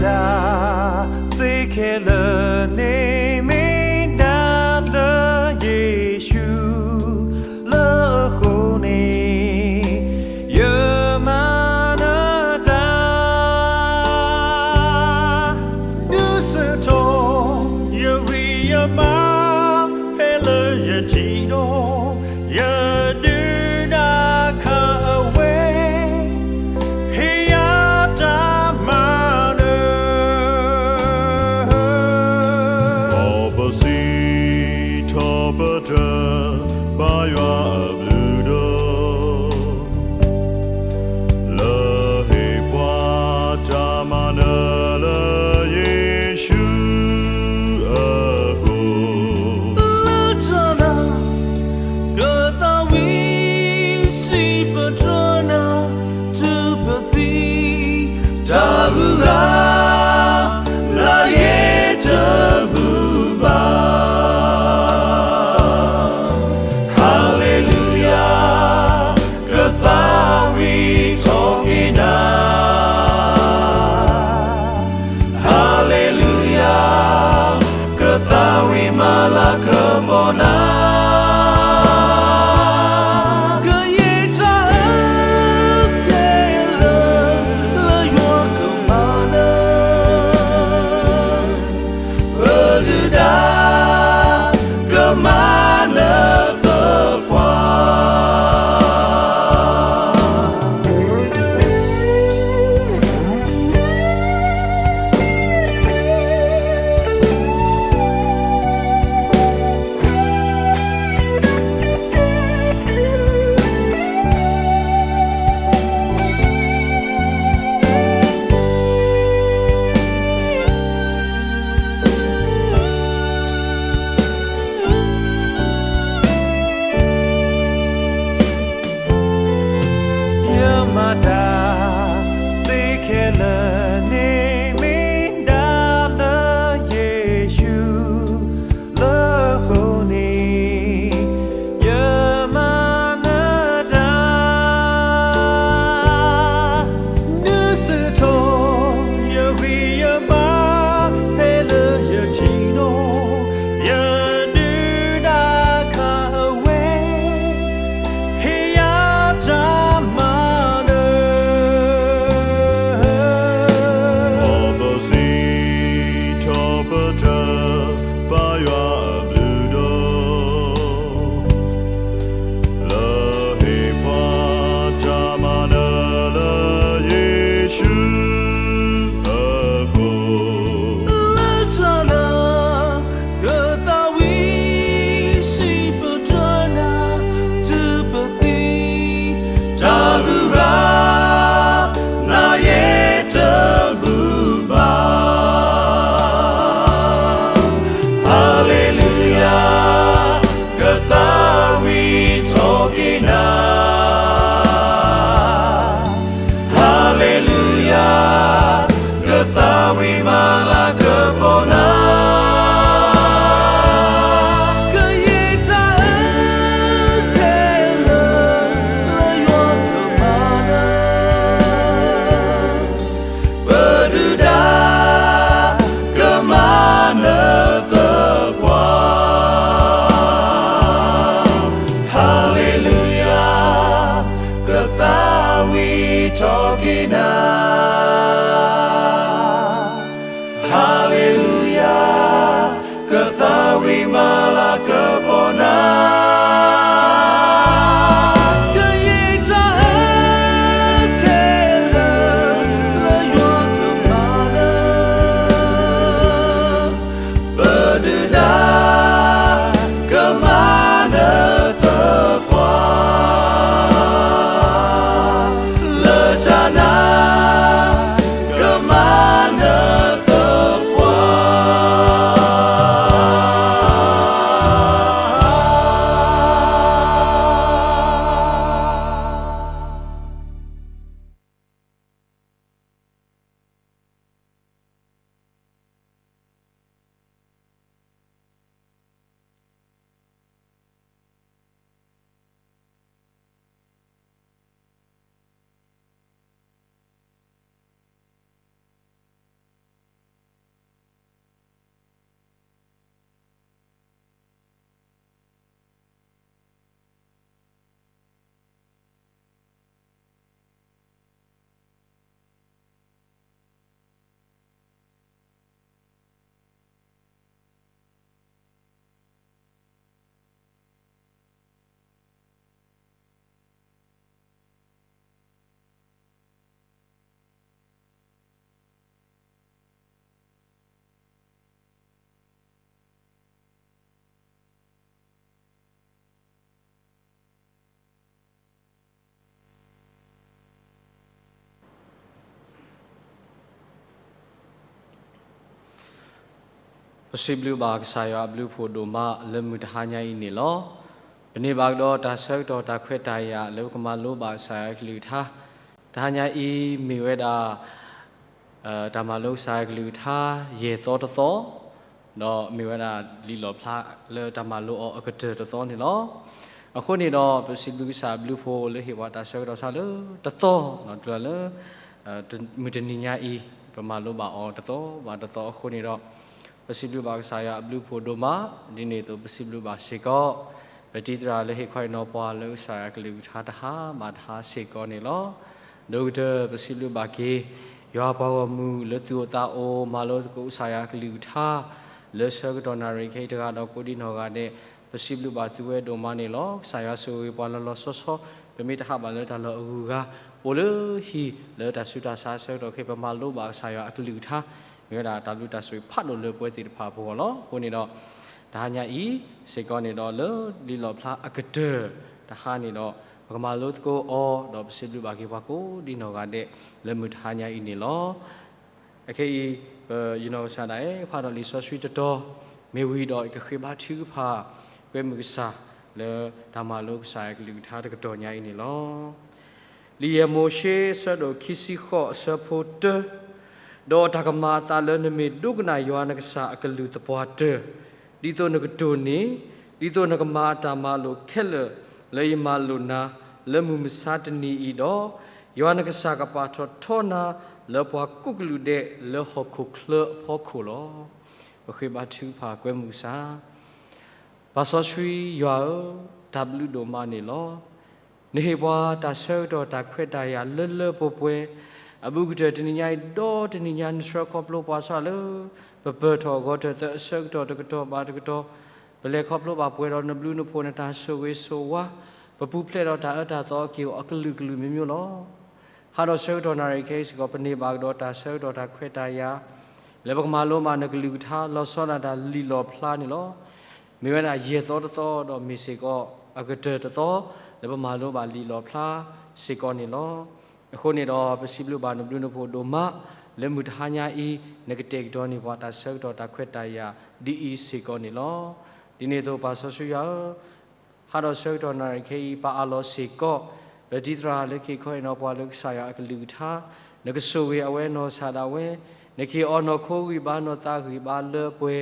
တၢ်သ့ခဲလၢာ်န့ၣ် မ့ၢ်ဒၣ်လၢယ့ၣ်ၡူး လၢအဃိန့ၣ် ယမၤနၢၤတၢ် ဒုးဆူၣ်ထီၣ်ယဂံၢ်ယဘါ ဖဲလၢယထံၣ်ဒီး ယဒုးနၢ်ခးအဝဲ ဟ့ၣ်ယၤတၢ်မၤနၢၤ ဒီးပစံးထီၣ်ပတြၢၤ ပၢ်ယွၤအဘျုးဒီး လၢဟ့ၣ်ပှၤတၢ်မၤနၢၤလၢယ့ၣ်ၡူးအဃိ လၢတၢ်နာ် ကသးဝံၣ်စံးပတြၢၤနၤ တုၤပသံ တၢ်ဂုၤဂၤ နၤယဲတမုာ်ဘၣ် Hallelujah ကသးဝံၣ်ထီၣ်က့ၤနၤ Hallelujah ကသးဝံၣ်မၤလၤကပီၤနၤ ကယဲၢ်တၢ်အၢခဲလၢာ် လၢယွၤကမၤနၢၤ ပဒုၣ်ဒါ ကမၤနၢၤသပှၢ် ယမၤတၢ်သ့ခဲလၢာ်န့ၣ် မ့ၢ်ဒၣ်လၢယ့ၣ်ၡူး လၢအဃိန့ၣ် ယမၤနၢၤတၢ် ဒုးဆူၣ်ထီၣ် ယဂံၢ်ယဘါ ဖဲလၢယထံၣ်ဒီး ယဒုးနၢ်ခးအဝဲ ဟ့ၣ်ယၤတၢ်မၤနၢၤ ဒီးပစံးထီၣ်ပတြၢၤ ပၢ်ယွၤအဘျုးဒီး လၢဟ့ၣ်ပှၤတၢ်မၤနၢၤလၢယ့ၣ်ၡူးအဃိ လၢတၢ်နာ် ကသးဝံၣ်စံးပတြၢၤနၤ တုၤပသံ တၢ်ဂုၤဂၤ နၤယဲတမုာ်ဘၣ် Hallelujah ကသးဝံၣ်ထီၣ်က့ၤနၤ Hallelujah ကသးဝံၣ်မၤလၤကပီၤနၤ ကယဲၢ်တၢ်အၢခဲလၢာ် လၢယွၤကမၤနၢၤ ပဒုၣ်ဒါ ကမၤနၢၤသပှၢ် Hallelujah ကသးဝံၣ်ထီၣ်က့ၤနၤ Hallelujah ကသးဝံၣ်မၤလၤကပီၤနၤ ကယဲၢ်တၢ်အၢခဲလၢာ် လၢယွၤကမၤနၢၤ ပဒုၣ်ဒါ ကမၤနၢၤသပှၢ် လၢတၢ်နာ် ပစံးဘျုးဘၣ်ကစၢ်ယွၤအဘျုးအဖှိၣ်ဒိၣ်မးလၢမုၢ်တဟါညါအံၤန့ၣ်လီၤ. ပန့ၢ်ဘၣ်ကဒီးတၢ်ဆၢကတီၢ်တၢ်ခွဲးတၢ်ယာ်လၢပကမၤလိဘၣ်ကစၢ်ယွၤအကလုၢ်ကထါ, တဟါညါအံၤမ့ၢ်ဝဲဒၣ် တၢ်မၤလိကစၢ်ယွၤအကလုၢ်ကထါ ယဲၢ်သီတသီ, ဒီးမ့ၢ်ဝဲဒၣ်လံာ်လီၣ်ဖျါလၢတၢ်မၤလိအီၤအကတၢၢ်တသီန့ၣ်လီၤ. အဃိန့ၣ်ဒီး ပစံးဘျုးကစၢ်အဘျုးအဖှိၣ်လၢဟ့ၣ်ပှၤတၢ်ဆၢကတီၢ်ဆါလၢတသီ, ဒီးတုၤလၢ မုၢ်တနံၤညါအံၤ ပမၤလိဘၣ်အီၤတသီဘၣ်တသီအဃိန့ၣ်ဒီး, ပစံးဘျုးဘၣ်ကစၢ်ယွၤအဘျုးအဖှိၣ်ဒိၣ်မး, ဒ်န့ၣ်အသိးပစံးဘျုးဘၣ်စ့ၢ်ကီး ပတံၤသရၣ်လၢဟ့ၣ်ခီဟ့ၣ်နီၤပှၤလၢကစၢ်ယွၤအကလုၢ်ကထါတဟါဘၣ်တဟါစ့ၢ်ကီးန့ၣ်လီၤ. ဒီးကတၢၢ်ပစံးဘျုးဘၣ်က့ၤ ယွၤအပှၤဂီၢ်မုၢ်လၢသူၣ်အိၣ်သးအိၣ် မၤလိသကိးကစၢ်ယွၤအကလုၢ်ကထါ လၢဆၢကတီၢ်နၣ်ရံၣ်ခဲအံၤတဂၤဒီးကိးဒံနီၢ်ဂၤဒဲး, ပစံးဘျုးဘၣ်သုဝဲဒိၣ်မးန့ၣ်လီၤ. ကစၢ်ယွၤဆိၣ်ဂ့ၤပှၤလီၤလီၤဆီဆီ, ပမ့ၢ်တဟးဘၣ်လၢတၢ်လီၢ်အဂုၤအဂၤ, အိၣ်လၢဟံၣ်လၢတၢ်ဆူးတၢ်ဆါဆၢကတီၢ်ခဲအံၤ ပမၤလိဘၣ်ကစၢ်ယွၤအကလုၢ်ကထါ, မ့ၢ်ဝဲဒၣ်တၢ်ဘျုးတၢ်ဆိၣ်ဂ့ၤဖးဒိၣ်လၢပဝဲသ့ၣ်တဖၣ်အဂီၢ်လီၤ. အဃိန့ၣ်ဒီး တဟါညါအံၤစ့ၢ်ကီးန့ၣ်ဒီး လၢလံာ်လီၣ်ဖျါအကတၢၢ်တဟါန့ၣ်ဒီး ပကမၤလိသကိးအီၤ ဒီးပစံးဘျုးဘၣ်က့ၤပှၤကိးဒံနီၢ်ဂၤဒဲး လၢမုၢ်တဟါညါအံၤန့ၣ်လီၤ. အခဲအံၤ ပယနီၢ်ကစၢ်ဒၣ်အဲၣ် ဖးဒီးလံာ်စီဆှံတတီၤ မ့ၢ်ဝံၤဒီး ယကဃ့ဘါထုကဖၣ် ကွဲမုာ်ကစၢ် လၢတၢ်မၤလိကစၢ်ယွၤကလုၢ်ကထါတကတီၢ်ညါအံၤန့ၣ်လီၤ. လံာ်ယဲၢ်မိၤၡ့ အဆၢဒိၣ်ခံဆံဃိး အဆၢဖိတၢ, ဒီးတၢ်ကမၤအသးလၢနမ့ၢ်ဒိကနၣ်ယွၤနကစၢ်အကလုၢ်သပှၢ်တၢၢ်, ဒ်သိးနကတိၢ်န့ၢ်, ဒ်သိးနကမၤအတၢ်မၤလိာ်ခဲလၢာ် လၢယမၤလိာ်နၤ လၢမုၢ်မဆါတနံၤအံၤဒီး, ယွၤနကစၢ်ကပာ်ထီၣ်ထီနၤ လၢပှၤကိးကလုာ်ဒဲး လၢဟီၣ်ခိၣ်ချၢအဖီခိၣ်လီၤ. ပဃ့ဘါထုကဖၣ်ကွဲမုာ်ကစၢ် ပၢ်စီဆှံယွၤဧၢ, တၢ်ဘျုးဒိၣ်မးန့ၣ်လီၤ. နဟ့ၣ်ပှၤတၢ်ဆၢကတီၢ်တၢ်ခွဲးတၢ်ယာ်လၢလၢပှဲၤပှဲၤ, အဘူးကတၢၢ်တနံၤညါအံၤဒီတနံၤညါ နဆှၢခီဖျိပှၤစ့ၢ်လၢ ပပၢၢ်ထီၣ်ဂီၤထၢၣ်သၢအဆၢကတီၢ်တကတီၢ်ဘၣ်တကတီၢ်, ပလဲၤခီဖျိဘၣ်ပှဲၤဒီးနဘျုးနဖှိၣ်နတၢ်ဆိၣ်ဂ့ၤဆိၣ်ဝါ, ပပူၤဖျဲးဒီးတၢ်အၢတၢ်သီအက့ၢ်အဂီၤအကလုာ်ကလုာ်မ့ၢ်မ့ၢ်လီၤ. ဟးဒီးဆၢကတီၢ်နၣ်ရံၣ်ခဲအံၤစ့ၢ်ကီး ပန့ၢ်ဘၣ်ကဒီးတၢ်ဆၢကတီၢ်တၢ်ခွဲးတၢ်ယာ် လၢပကမၤလိမးနကလုၢ်ကထါ လီၤဆီဒၣ်တၢ်လံာ်လီၣ်ဖျါန့ၣ်လီၤ. မ့ၢ်ဝဲဒၣ်ယဲၢ်သီတသီ ဒီးမ့ၢ်စ့ၢ်ကီးအကတၢၢ်တသီ လၢပမၤလိဘၣ်လံာ်လီၣ်ဖျါစ့ၢ်ကီးန့ၣ်လီၤ. အဃိန့ၣ်ဒီး ပစံးဘျုးဘၣ်နဘျုးနဖှိၣ်ဒိၣ်မး လၢမုၢ်တဟါညါအံၤ နကတဲာ်ကတီၤန့ၢ်ပှၤတၢ်ဆၢကတီၢ်တၢ်ခွဲးတၢ်ယာ်ဒ်အံၤစ့ၢ်ကီးန့ၣ်လီၤ. ဒ်န့ၣ်အသိးပၢ်စီဆှံယွၤဧၢ, ဟးဒီးဆၢကတီၢ်နၣ်ရံၣ်ခဲအံၤ ပအးလီၤစ့ၢ်ကီး ပတံၤသရၣ်လၢကဟ့ၣ်ခီဟ့ၣ်နီၤပှၤလၢကစၢ်ယွၤအကလုၢ်ကထါ, နကဆိၣ်ဂ့ၤအဝဲနီၢ်ကစၢ်ဒၣ်ဝဲ, နကဟ့ၣ်အီၤနီၢ်ခိဂံၢ်ဘါနီၢ်သးဂံၢ်ဘါလၢပှဲ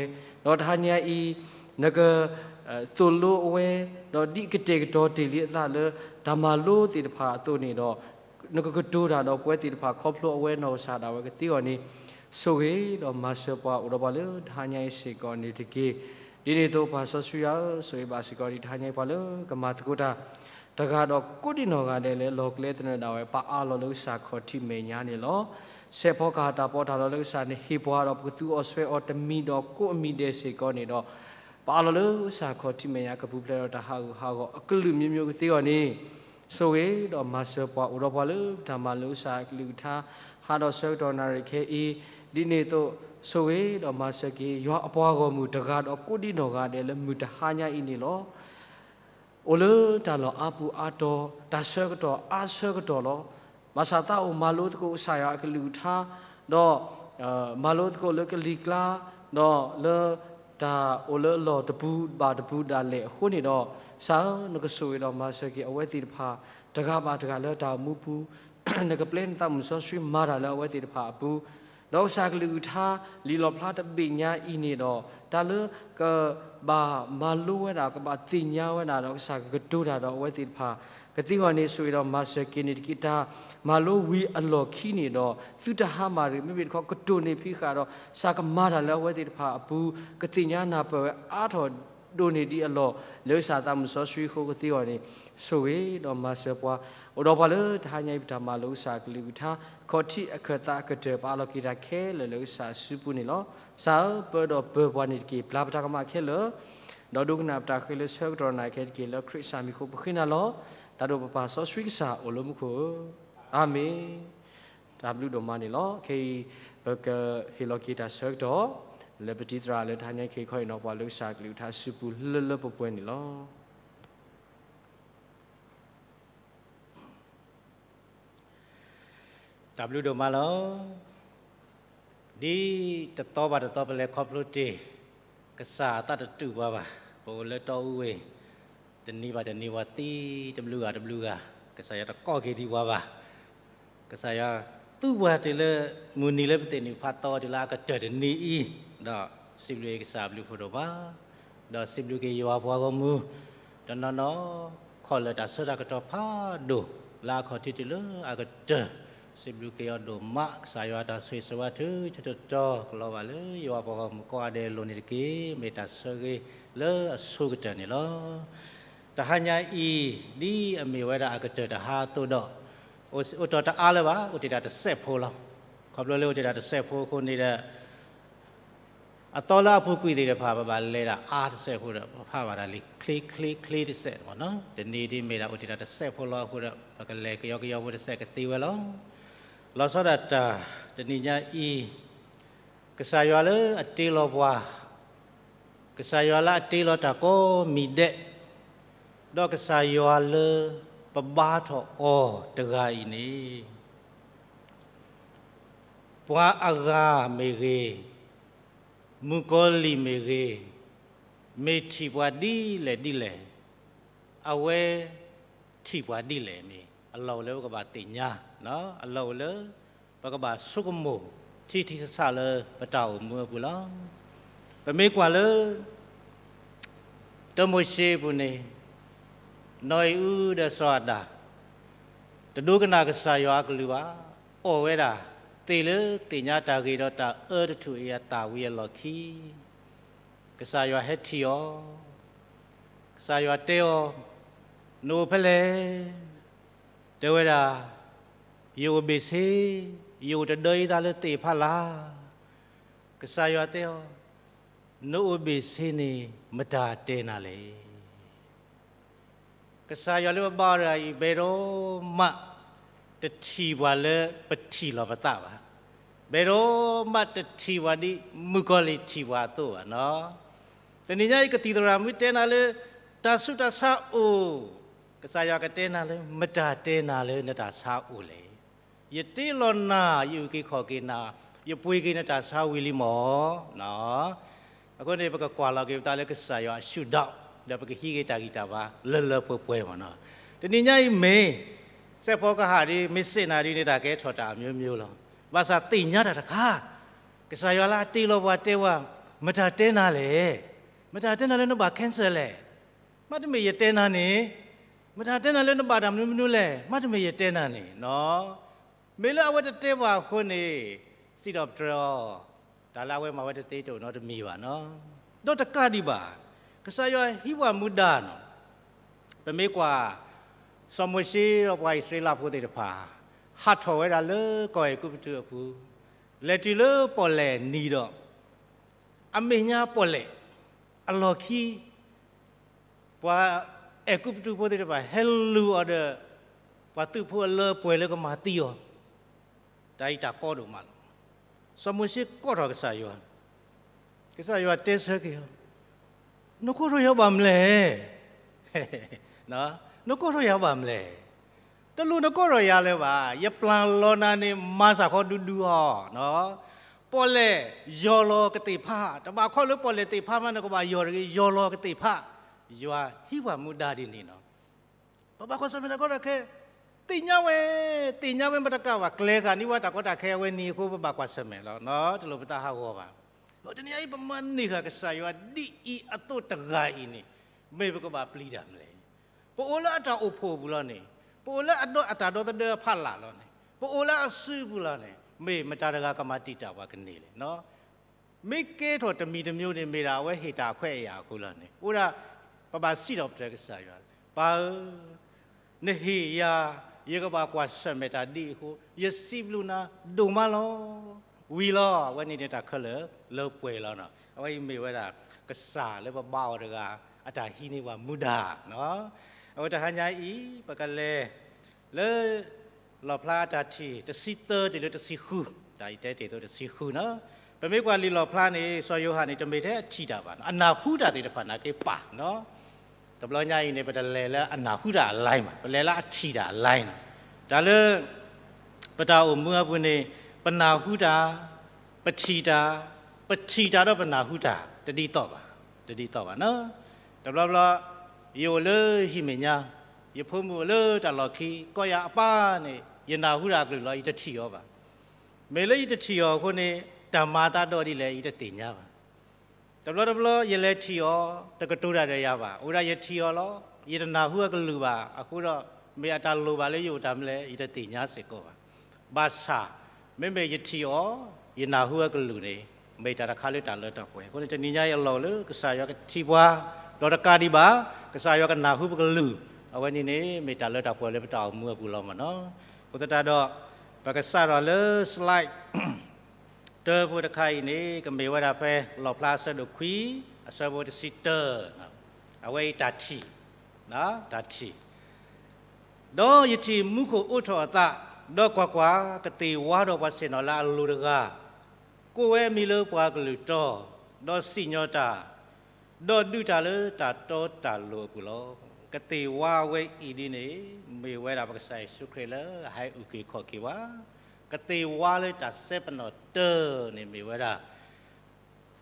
ၤ, ဒီးတဟါညါအံၤ နက သိၣ်လိအဝဲ, ဒီးဒ်အကတဲာ်ကတီၤတ့ၢ်လံအသးလၢ တၢ်မၤလိသ့ၣ်တဖၣ်အသိးန့ၣ်ဒီး နကကတိၤတၢ်ဒီးပဝဲသ့ၣ်တဖၣ်ခီဖျိအဝဲနီၢ်ကစၢ်ဒၣ်ဝဲကသ့အဂီၢ်န့ၣ်, ဆိၣ်ဂ့ၤဒီးမၤစၢၤပှၤအိၣ်ဒီးပှၤလၢတဟါညါအံၤစ့ၢ်ကီးန့ၣ်တက့ၢ်. ဒ်န့ၣ်အသိးပၢ်စီဆှံယွၤဧၢ, ဆိၣ်ဂ့ၤဘၣ်စ့ၢ်ကီးဒံးတဟါညါအံၤပှၤလၢကမၤသကိးတၢ် တဂၤဒီးကိးဒံနီၢ်ဂၤဒဲးလၢလီၢ်ကျဲသနၢၣ်ဒၣ်ဝဲ ပအးလီၤလၢကစၢ်ခီၣ်ထံးမဲာ်ညါန့ၣ်လီၤ. ဆဲးဖီကဟၣ်တၢ်ပီးတၢ်လီလၢကစၢ်နဟ့ၣ်ပှၤဒီးပကသူအီၤစွဲအီၤတမံၤဒီးကိးအမံၤဒဲးစ့ၢ်ကီးန့ၣ်ဒီး ပအးလီၤလၢကစၢ်ခီၣ်ထံးမဲာ်ညါ ကပူၤဖျဲးဒီးတၢ်ဟးဂူာ်ဟးဂီၤအကလုာ်မံၤမံၤကသ့အဂီၢ်န့ၣ်, ဆိၣ်ဂ့ၤဒီးမၤစၢၤပှၤအိၣ်ဒီးပှၤလၢပတၢ်မၤလိကစၢ်အကလုၢ်ကထါ ဟးဒီးဆၢကတီၢ်နၣ်ရံၣ်ခဲအံၤ, ဒ်န့ၣ်အသိး ဆိၣ်ဂ့ၤဒီးမၤစၢၤက့ၤ ယွၤအပှၤဂီၢ်မုၢ်တဂၤဒီးကိးဒံနီၢ်ဂၤဒဲးလၢမုၢ်တဟါညါအံၤန့ၣ်လီၤ. အိၣ်လၢတၢ်လီၢ်အါပူၤအါတီၤ တၢ်ဆၢကတီၢ်အါဆၢကတီၢ်လီၤ. ဘၣ်ဆၣ်သးအိၣ်မၤလိသကိးကစၢ်ယွၤအကလုၢ်ကထါ, ဒီး မၤလိသကိးလၢကလံၤကျါ, ဒီးလၢတၢ်အိၣ်လၢအလီၢ်တပူၤဘၣ်တပူၤဒၣ်လဲာ်အဃိန့ၣ်ဒီး, ကစၢ်ဧၢ, နကဆိၣ်ဂ့ၤဒီးမၤစၢၤက့ၤအဝဲသ့ၣ်တဖၣ် တဂၤဘၣ်တဂၤလၢတၢ်အိၣ်မူပူၤ, နကပျဲနသးမုၢ်စီဆှံမၤတၢ်လၢအဝဲသ့ၣ်တဖၣ်အပူၤ, ဒီးကစၢ်ကလုၢ်ကထါ လံာ်လီၣ်ဖျါတဘ့ၣ်ညါအံၤန့ၣ်ဒီး တၢ်လၢကဘၣ်မၤလိဝဲဒၣ် ကဘၣ်သ့ၣ်ညါဝဲဒၣ်ဒီးကစၢ်ကကတိၤတၢ်ဒီးအဝဲသ့ၣ်တဖၣ် ကသ့အဂီၢ်န့ၣ် ဆိၣ်ဂ့ၤဒီးမၤစၢၤက့ၤန့ၣ်တက့ၢ်. တၢ်မၤလိဝံၤအလီၢ်ခံန့ၣ်ဒီး သုတဟါမၢ်တဂ့ၤ, မ့မ့ၢ်တခီကတိၤန့ၢ်ဖံးဃာ်ဒီး ကစၢ်ကမၤတၢ်လၢအဝဲသ့ၣ်တဖၣ်အပူၤ ကသ့ၣ်ညါနၢ်ပၢၢ်ဝဲအါထီၣ်ဒိၣ်န့ၢ်ဒံးအလီၢ် လၢကစၢ်သးမုၢ်စီဆှံအဃိကသ့အဂီၢ်န့ၣ်, ဆိၣ်ဂ့ၤဒီးမၤစၢၤပှၤ အိၣ်ဒီးပှၤလၢတဟါညါအံၤပတၢ်မၤလိကစၢ်ကလုၢ်ကထါ ခီၣ်ထံးအခၢၣ်သးအကတၢၢ် ပအးလီၤက့ၤတၢ်ခဲလၢာ်လၢကစၢ်အစုပူၤန့ၣ်လီၤ. ကစၢ်ဧၢ, ပၢဒီးပၢၤပှၤန့ၣ်တက့ၢ်. ပျၢ်ပတၢ်ကမၣ်ခဲလၢာ် ဒီးဒိကနၣ်ပတၢ်ဃ့လၢဆၢကတီၢ်နၣ်ရံၣ်ခဲတက့ၢ်. လၢခရံာ်ကစၢ်မံၤအဃိ ပဃ့နၤလီၤ. တၢ်ဒိၣ်ပပၢ်စီဆှံကစၢ်အိၣ်လၢမူခိၣ်ဧၢ, အၤမ့ၣ်. တၢ်ဘျုးဒိၣ်မးန့ၣ်လီၤ. ခဲအံၤ ပကဟ့ၣ်လီၤက့ၤတၢ်ဆၢကတီၢ် လၢပတံၤသရၣ်လၢတဟါညါကဟ့ၣ်ခီဟ့ၣ်နီၤပှၤလၢကစၢ်ကလုၢ်ကထါအစုပူၤလၢလၢပှဲၤပှဲၤန့ၣ်လီၤ. တၢ်ဘျုးဒိၣ်မးလီၤ. ဒ်တသီဘၣ်တသီပလဲၤခီဖျိတ့ၢ် ကစၢ်အသးတတူာ်ပှၤဘၣ်. ပအိၣ်လၢတီအူဝ့ၢ်, တနံၤဘၣ်တနံၤ ပှၤသံတဘျုးဂၤတဘျုးဂၤ, ကစၢ်ယွၤတကိးက့ၤဒံးပှၤဘၣ်. ကစၢ်ယွၤသူပှၤတုၤလၢ မုၢ်နံၤလၢပသ့ၣ်နုာ်ဖးသီတုၤလၢအကတၢၢ်တနံၤအံၤ, ဒီးစံးဘျုးက့ၤကစၢ်အဘျုးဖးဒိၣ်ဘၣ်, ဒီးစံးဘျုးက့ၤယွၤပှၤဂီၢ်မုၢ် တနီၤနီၤ ခီၣ်လၢာ်တၢ်ဆၢတၢ်ကတီၢ်ဖးဒိၣ် လၢအခီၣ်ထံးတုၤလၢအကတၢၢ်, စံးဘျုးက့ၤအီၤဒိၣ်မး. ကစၢ်ယွၤတၢ်ဆိၣ်ဂ့ၤဆိၣ်ဝါထုကဖၣ် ကလီၤဘၣ်လၢယွၤပှၤဂီၢ်မုၢ်ကိးဂၤဒဲးအလိၤန့ၣ်တက့ၢ်. မ့ၢ်တၢ်ဆၢဂ့ၤလၢအဆိကတၢၢ်န့ၣ်လီၤ. တဟါညါအံၤ ဒ်အမ့ၢ်ဝဲဒၣ်အကတၢၢ်တဟါအသိးဒီး, အိၣ်တ့ၢ်တၢ်တအါလၢၤဘၣ်, အိၣ်တ့ၢ်တၢ်တစဲးဖိလီၤ. ခီဖျိလၢအိၣ်တ့ၢ်တၢ်တစဲးဖိအဃိန့ၣ်ဒီး အသီလၢအပူၤကွံာ်သ့ၣ်တဖၣ် ပဘၣ်လဲၤဒၣ်အါတစဲးဖိဒီး ပဖးဘၣ်တၢ်လံ ချ့ချ့ချ့တစဲးမ့ၢ်နီၤ. တနံၤဒ်မ့ၢ်ဒၣ်အိၣ်တ့ၢ်တၢ်တစဲးဖိလီၤအဃိဒီး ပကလဲၤကယီကယီဖိတစဲးကသ့ဝဲလီၤ. လီၤဆီဒၣ်တၢ် တနံၤညါအံၤ, ကစၢ်ယွၤလၢအတ့လီၤပှၤ, ကစၢ်ယွၤလၢအတ့လီၤတၢ်ကိးမံၤဒဲး, ဒီးကစၢ်ယွၤလၢပဘါထီၣ်အီၤတဂၤအံၤန့ၣ် ပှၤအဂၤမ့ၢ်ဂ့ၤ, မုၣ်ကီၤလံၢ်မ့ၢ်ဂ့ၤ, မ့ၢ်ထံၣ်ပှၤဒ်လဲၣ်ဒ်လဲၣ်, အဝဲထံၣ်ပှၤဒ်လဲၣ်န့ၣ် အလီၢ်အိၣ်လၢပကဘၣ်သ့ၣ်ညါ, အလီၢ်အိၣ်လၢ ပကဘၣ်ဆိကမိၣ် ထံထံဆးဆးလၢပတၢ်အိၣ်မူအပူၤလီၤ. ပမ့ၢ်ကွၢ်လၢ တၢမိၤၡ့အပူၤန့ၣ်, နီၢ်အံၤအူဒီးစီၤအၤဒၣ် တဒိကနၣ်ကစၢ်ယွၤအကလုၢ်ဘၣ်, အီၣ်ဝဲဒၣ် သ့ၣ်လၢသ့ၣ်ညါတၢ်ဂ့ၤဒီးတၢ်အၢတထူၣ်အံၤအသၣ်ဝံၤအလီၢ်ခံ, ကစၢ်ယွၤဟဲထံၣ်အီၤ, ကစၢ်ယွၤတဲအီၤ, နအိၣ်ဖဲလဲၣ်. တဲဝဲဒၣ်, ယအိၣ်ဘ့ၣ်ဆ့, ယအိၣ်တဒၢအံၤသးလၢသ့ၣ်ဖးလၢ်. ကစၢ်ယွၤတဲအီၤ, နအိၣ်ဘ့ၣ်ဆ့န့ၣ် မတၤတဲနၤလဲၣ်. ကစၢ်ယွၤလၢပဘါအီၤတဂၤအံၤ ဘယ်တော့မှတထံၣ်ပှၤလၢပထံၣ်လီၤပသးဘၣ်. ဘယ်တော့မှတထံၣ်ပှၤဒ်မုၣ်ကီၤလံၢ်ထံၣ်ပှၤအသိးဘၣ်နီၤ. တနံၤညါအံၤ ကသံၣ်သရၣ်မုၣ်တဲနၤလၢ တၢ်ဆူးတၢ်ဆါအိၣ်, ကစၢ်ယွၤကတဲနၤလၢ မတၤတဲနၤလၢနတၢ်ဆါအိၣ်လဲၣ်. ယတ့လီၤနၤ, ယအုၣ်က့ၤခီၣ်က့ၤနၤ, ယပှ့ၤက့ၤနတၢ်ဆါဝံၤလံမီၢ်. အဃိန့ၣ် ပကကွၢ်လီၤက့ၤပသးလၢကစၢ်ယွၤအဆူၣ်ဒီး, ဒီးပကဟံးက့ၤတၢ်ဂံၢ်တၢ်ဘါလၢလၢပှဲၤပှဲၤမီၢ်နီၤ. တနံၤညါအံၤမ့ၢ် စဲးဖီကဟၣ်ဒ် မ့ၢ်စ့းနၤဒ်န့ၣ် တၢ်ကဲထီၣ်တၢ်အမျိုးမျိုးလီၤ. ဘၣ်ဆၣ်သ့ၣ်ညါတၢ်တခါ, ကစၢ်ယွၤလၢအတ့လီၤပှၤတဲဝဲ, မတၤတဲနၤလဲၣ်. မတၤတဲနၤလၢနဘၣ် cancer လဲၣ်. မ့တမ့ၢ်ယတဲနၤန့ၣ်, မတၤတဲနၤလၢနဘၣ်တၢ်မနုၤမနုၤလဲၣ်. မ့တမ့ၢ်ယတဲနၤန့ၣ်နီၤ. မ့ၢ်လၢအဝဲတတဲပှၤအဃိန့ၣ်, စံးထီၣ်ပတြၢၤအီၤ, တၢ်လၢအဝဲမၤဝဲတသ့တအိၣ်နီတမံၤဘၣ်နီၤ. ဒီးတကးဒံးဘၣ်, ကစၢ်ယွၤဟံးပှၤမူဒါနီၤ. ပမ့ၢ်ကွၢ် စီၤမိၤၡ့ဒီးပှၤအံၣ်စရ့လးဖိသ့ၣ်တဖၣ် ဟးထီၣ်ဝဲဒၣ်လၢကီၢ်အဲၤကူပတူးအပူၤ, လဲၤတုၤလၢပီၣ်လဲၣ်နံၤဒီး, အမဲာ်ညါပီၣ်လဲၣ်, အလီၢ်ခံ ပှၤအဲၤကူပတူးဖိသ့ၣ်တဖၣ် ဟဲလူၤအီၤဒီး ပှၤသုးဖိအလၢပှဲၤလၢကမၤသံအီၤ, တၢ်အံၤတၢ်ကီဒိၣ်မးလီၤ. စီၤမိၤၡ့ကိးထီၣ်ကစၢ်ယွၤ, ကစၢ်ယွၤတဲဆၢက့ၤအီၤ, နကိးထီၣ်ယၤဘၣ်မလဲၣ်. နကိးထီၣ်ယၤဘၣ်မလဲၣ်. တလိၣ်နကိးထီၣ်ယၤလၢၤဘၣ်. ယပျၢ်လီၤနၤန့ၣ် မၤစၢ်ခီဒူဒူအီၤ, ပီၣ်လဲၣ်ယီၤလီၤကသ့ၣ်ဖး, တဘၣ်ခီလၢပီၣ်လဲၣ်သ့ၣ်ဖးမး နကဘၣ်ယီၤတဂ့ၤ, ယီၤလီၤကသ့ၣ်ဖး. ယွၤဟံးပှၤမူဒါဒ်န့ၣ်နီၤ. ပဘၣ်ကွၢ်ဆၢၣ်မဲာ်တၢ်ကီတၢ်ခဲ, သ့ၣ်ညါဝဲ, သ့ၣ်ညါဝဲမတကးဘၣ် ကျဲၤဃာ်န့ၢ်ဝဲတၢ်ကီတၢ်ခဲအဝဲန့ၣ်အဃိ ပဘၣ်ကွၢ်ဆၢၣ်မဲာ်လီၤ. တလိၣ်ပသးဟးဂီၤဘၣ်. တနံၤအံၤ ပမၤန့ၢ်ဃာ်ကစၢ်ယွၤဒ်အံၤအသိးတဂၤအံၤန့ၣ်, မ့ၢ်ပကဘၣ်ပျံၤတၢ်မလဲၣ်. ပအိၣ်လၢအတၢ်အိၣ်ဖှိၣ်အပူၤလီၤန့ၣ်, ပအိၣ်လၢအတၢ်ဒီသဒၢအဖးလၢ်လီၤန့ၣ်, ပအိၣ်လၢအစုပူၤလီၤန့ၣ်, မ့ၢ်မတၤတဂၤကမၤတံာ်တာ်ပှၤကန့ၢ်လဲၣ်. မ့ၢ်ကဲထီၣ်တမံၤတမံၤန့ၣ် မ့ၢ်ဒၣ်အဝဲဟ့ၣ်တၢ်ခွဲးအယာ်အဃိလီၤန့ၣ်, အိၣ်ဒၣ် ပဘၣ်စံးထီၣ်ပတြၢၤကစၢ်ယွၤ, ပၢ်ဧၢ, နဟ့ၣ်ယၤ, ယကဘၣ်ကွၢ်ဆၢၣ်မဲာ်တၢ်ဒ်အံၤအဃိ, ယစံးဘျုးနၤဒိၣ်မးလီၤ. ဝံၤလီၤ. အဝဲန့ၣ်န့ၣ်တၢ်ခဲလၢာ်လၢပှဲၤလီၤနီၤ. အဝဲအံၤမ့ၢ်ဝဲဒၣ် ကစၢ်လၢပဘါအီၤတဂၤ အတၢ်ဟံးန့ၢ်ပှၤမူဒါနီၤ. အဝဲတဟါညါအံၤ ပကလဲၤ လၢ လီၣ်ဖျါအတၢ်ထံၣ် တဆံသၢတုၤလၢတဆံဃု, တၢ်အံၤတဲတ့ၢ်အသိးတဆံဃုနီၤ. ပမ့ၢ်ကွၢ်လံာ်လီၣ်ဖျါန့ၣ် စီၤယိၤဟၣ်န့ၣ် တမ့ၢ်ထဲအထံၣ်တၢ်ဘၣ်နီၤ, အနၢ်ဟူတၢ်သ့ၣ်တဖၣ်နာ်က့ပာ်နီၤ. တဘျီညါအံၤန့ၣ် ပတလဲၤလၢအနၢ်ဟူတၢ်အ line ဘၣ်, ပလဲၤလၢအထံၣ်တၢ်အ line နီၤ. တၢ်လၢ ပတၢ်အိၣ်မူအပူၤန့ၣ် ပနၢ်ဟူတၢ်, ပထံၣ်တၢ်, ပထံၣ်တၢ်ဒီးပနၢ်ဟူတၢ် တဒ်သိးဘၣ်. တဒ်သိးဘၣ်နီၤ. တဘျီဘျီ ယအိၣ်လၢဟံၣ်မဲာ်ညါ, ယဖိမုၣ်အိၣ်လၢတၢ်လီၢ်ခံ, ကိးယၤအပၢ်န့ၣ် ယနၢ်ဟူဒၣ်အကလုၢ်လီၤ, ယတထံၣ်အီၤဘၣ်. မ့ၢ်လၢယတထံၣ်အီၤအဃိန့ၣ် တၢ်မၤအသးဒီးဒ်လဲၣ် ယတသ့ၣ်ညါဘၣ်. တဘျီတဘျီ ယလဲၤထံၣ်အီၤ တကတိၤတၢ်ဒီးယၤဘၣ်, အိၣ်ဒၣ်ယထံၣ်အီၤလီၤ, ယတနၢ်ဟူအကလုၢ်ဘၣ်. အဃိဒီး မ့ၢ်အတၢ်လိၣ်ဘၣ်လၢယအိၣ်တၢ်မနုၤလဲၣ် ယတသ့ၣ်ညါစ့ၢ်ကီးဘၣ်. ဘၣ်ဆၣ် မ့မ့ၢ်ယထံၣ်အီၤ ယနၢ်ဟူအကလုၢ်န့ၣ် မ့ၢ်တၢ်တခါလၢတၢ်လၢတၢ်ပှဲၤ. အဃိန့ၣ် တနံၤညါအံၤအလီၢ်လၢကစၢ်ယွၤကထံၣ်ပှၤ, ဒီးတကးဒံးဘၣ် ကစၢ်ယွၤကနၢ်ဟူပကလုၢ်, အဝဲန့ၣ်န့ၣ် မ့ၢ်တၢ်လၢတၢ်ပှဲၤလၢပတၢ်အိၣ်မူအပူၤလီၤမ့ၢ်နီၤ. အဃိသတးဒီး ပကစးထီၣ်လၢ slide တၢဖိတခါအံၤန့ၣ် ကမ့ၢ်ဝဲဒၣ်ဖဲ လီၣ်ဖျါအဆၢဒိၣ်ခွံ အဆၢဖိတဆံတၢ, အဝဲအံၤတၢ်ထံၣ်, တၢ်ထံၣ် ဒီးယထံၣ်မူခိၣ်အိးထီၣ်အသး, ဒီးကွၢ်ကွၢ်, ကသ့ၣ်ဝါဒီးပှၤဆ့ၣ်နီၤလၢအလိၤတဂၤ, ကိးဝဲအမံၤလၢပှၤကလုာ်တီ, ဒီးစံၣ်ညီၣ်တၢ်, ဒီးဒုးတၢ်လၢတၢ်တီတၢ်လိၤအပူၤလီၤ. ကသ့ၣ်ဝါဝဲအံၤဒ်န့ၣ် မ့ၢ်ဝဲဒၣ်ပကစၢ်ယ့ၣ်ၡူးခရံာ်လၢအဟဲအုၣ်က့ၤခီၣ်က့ၤဝဲ, ကသ့ၣ်ဝါလၢတၢ်စဲပနီၣ်တၢၢ်န့ၣ်မ့ၢ်ဝဲဒၣ်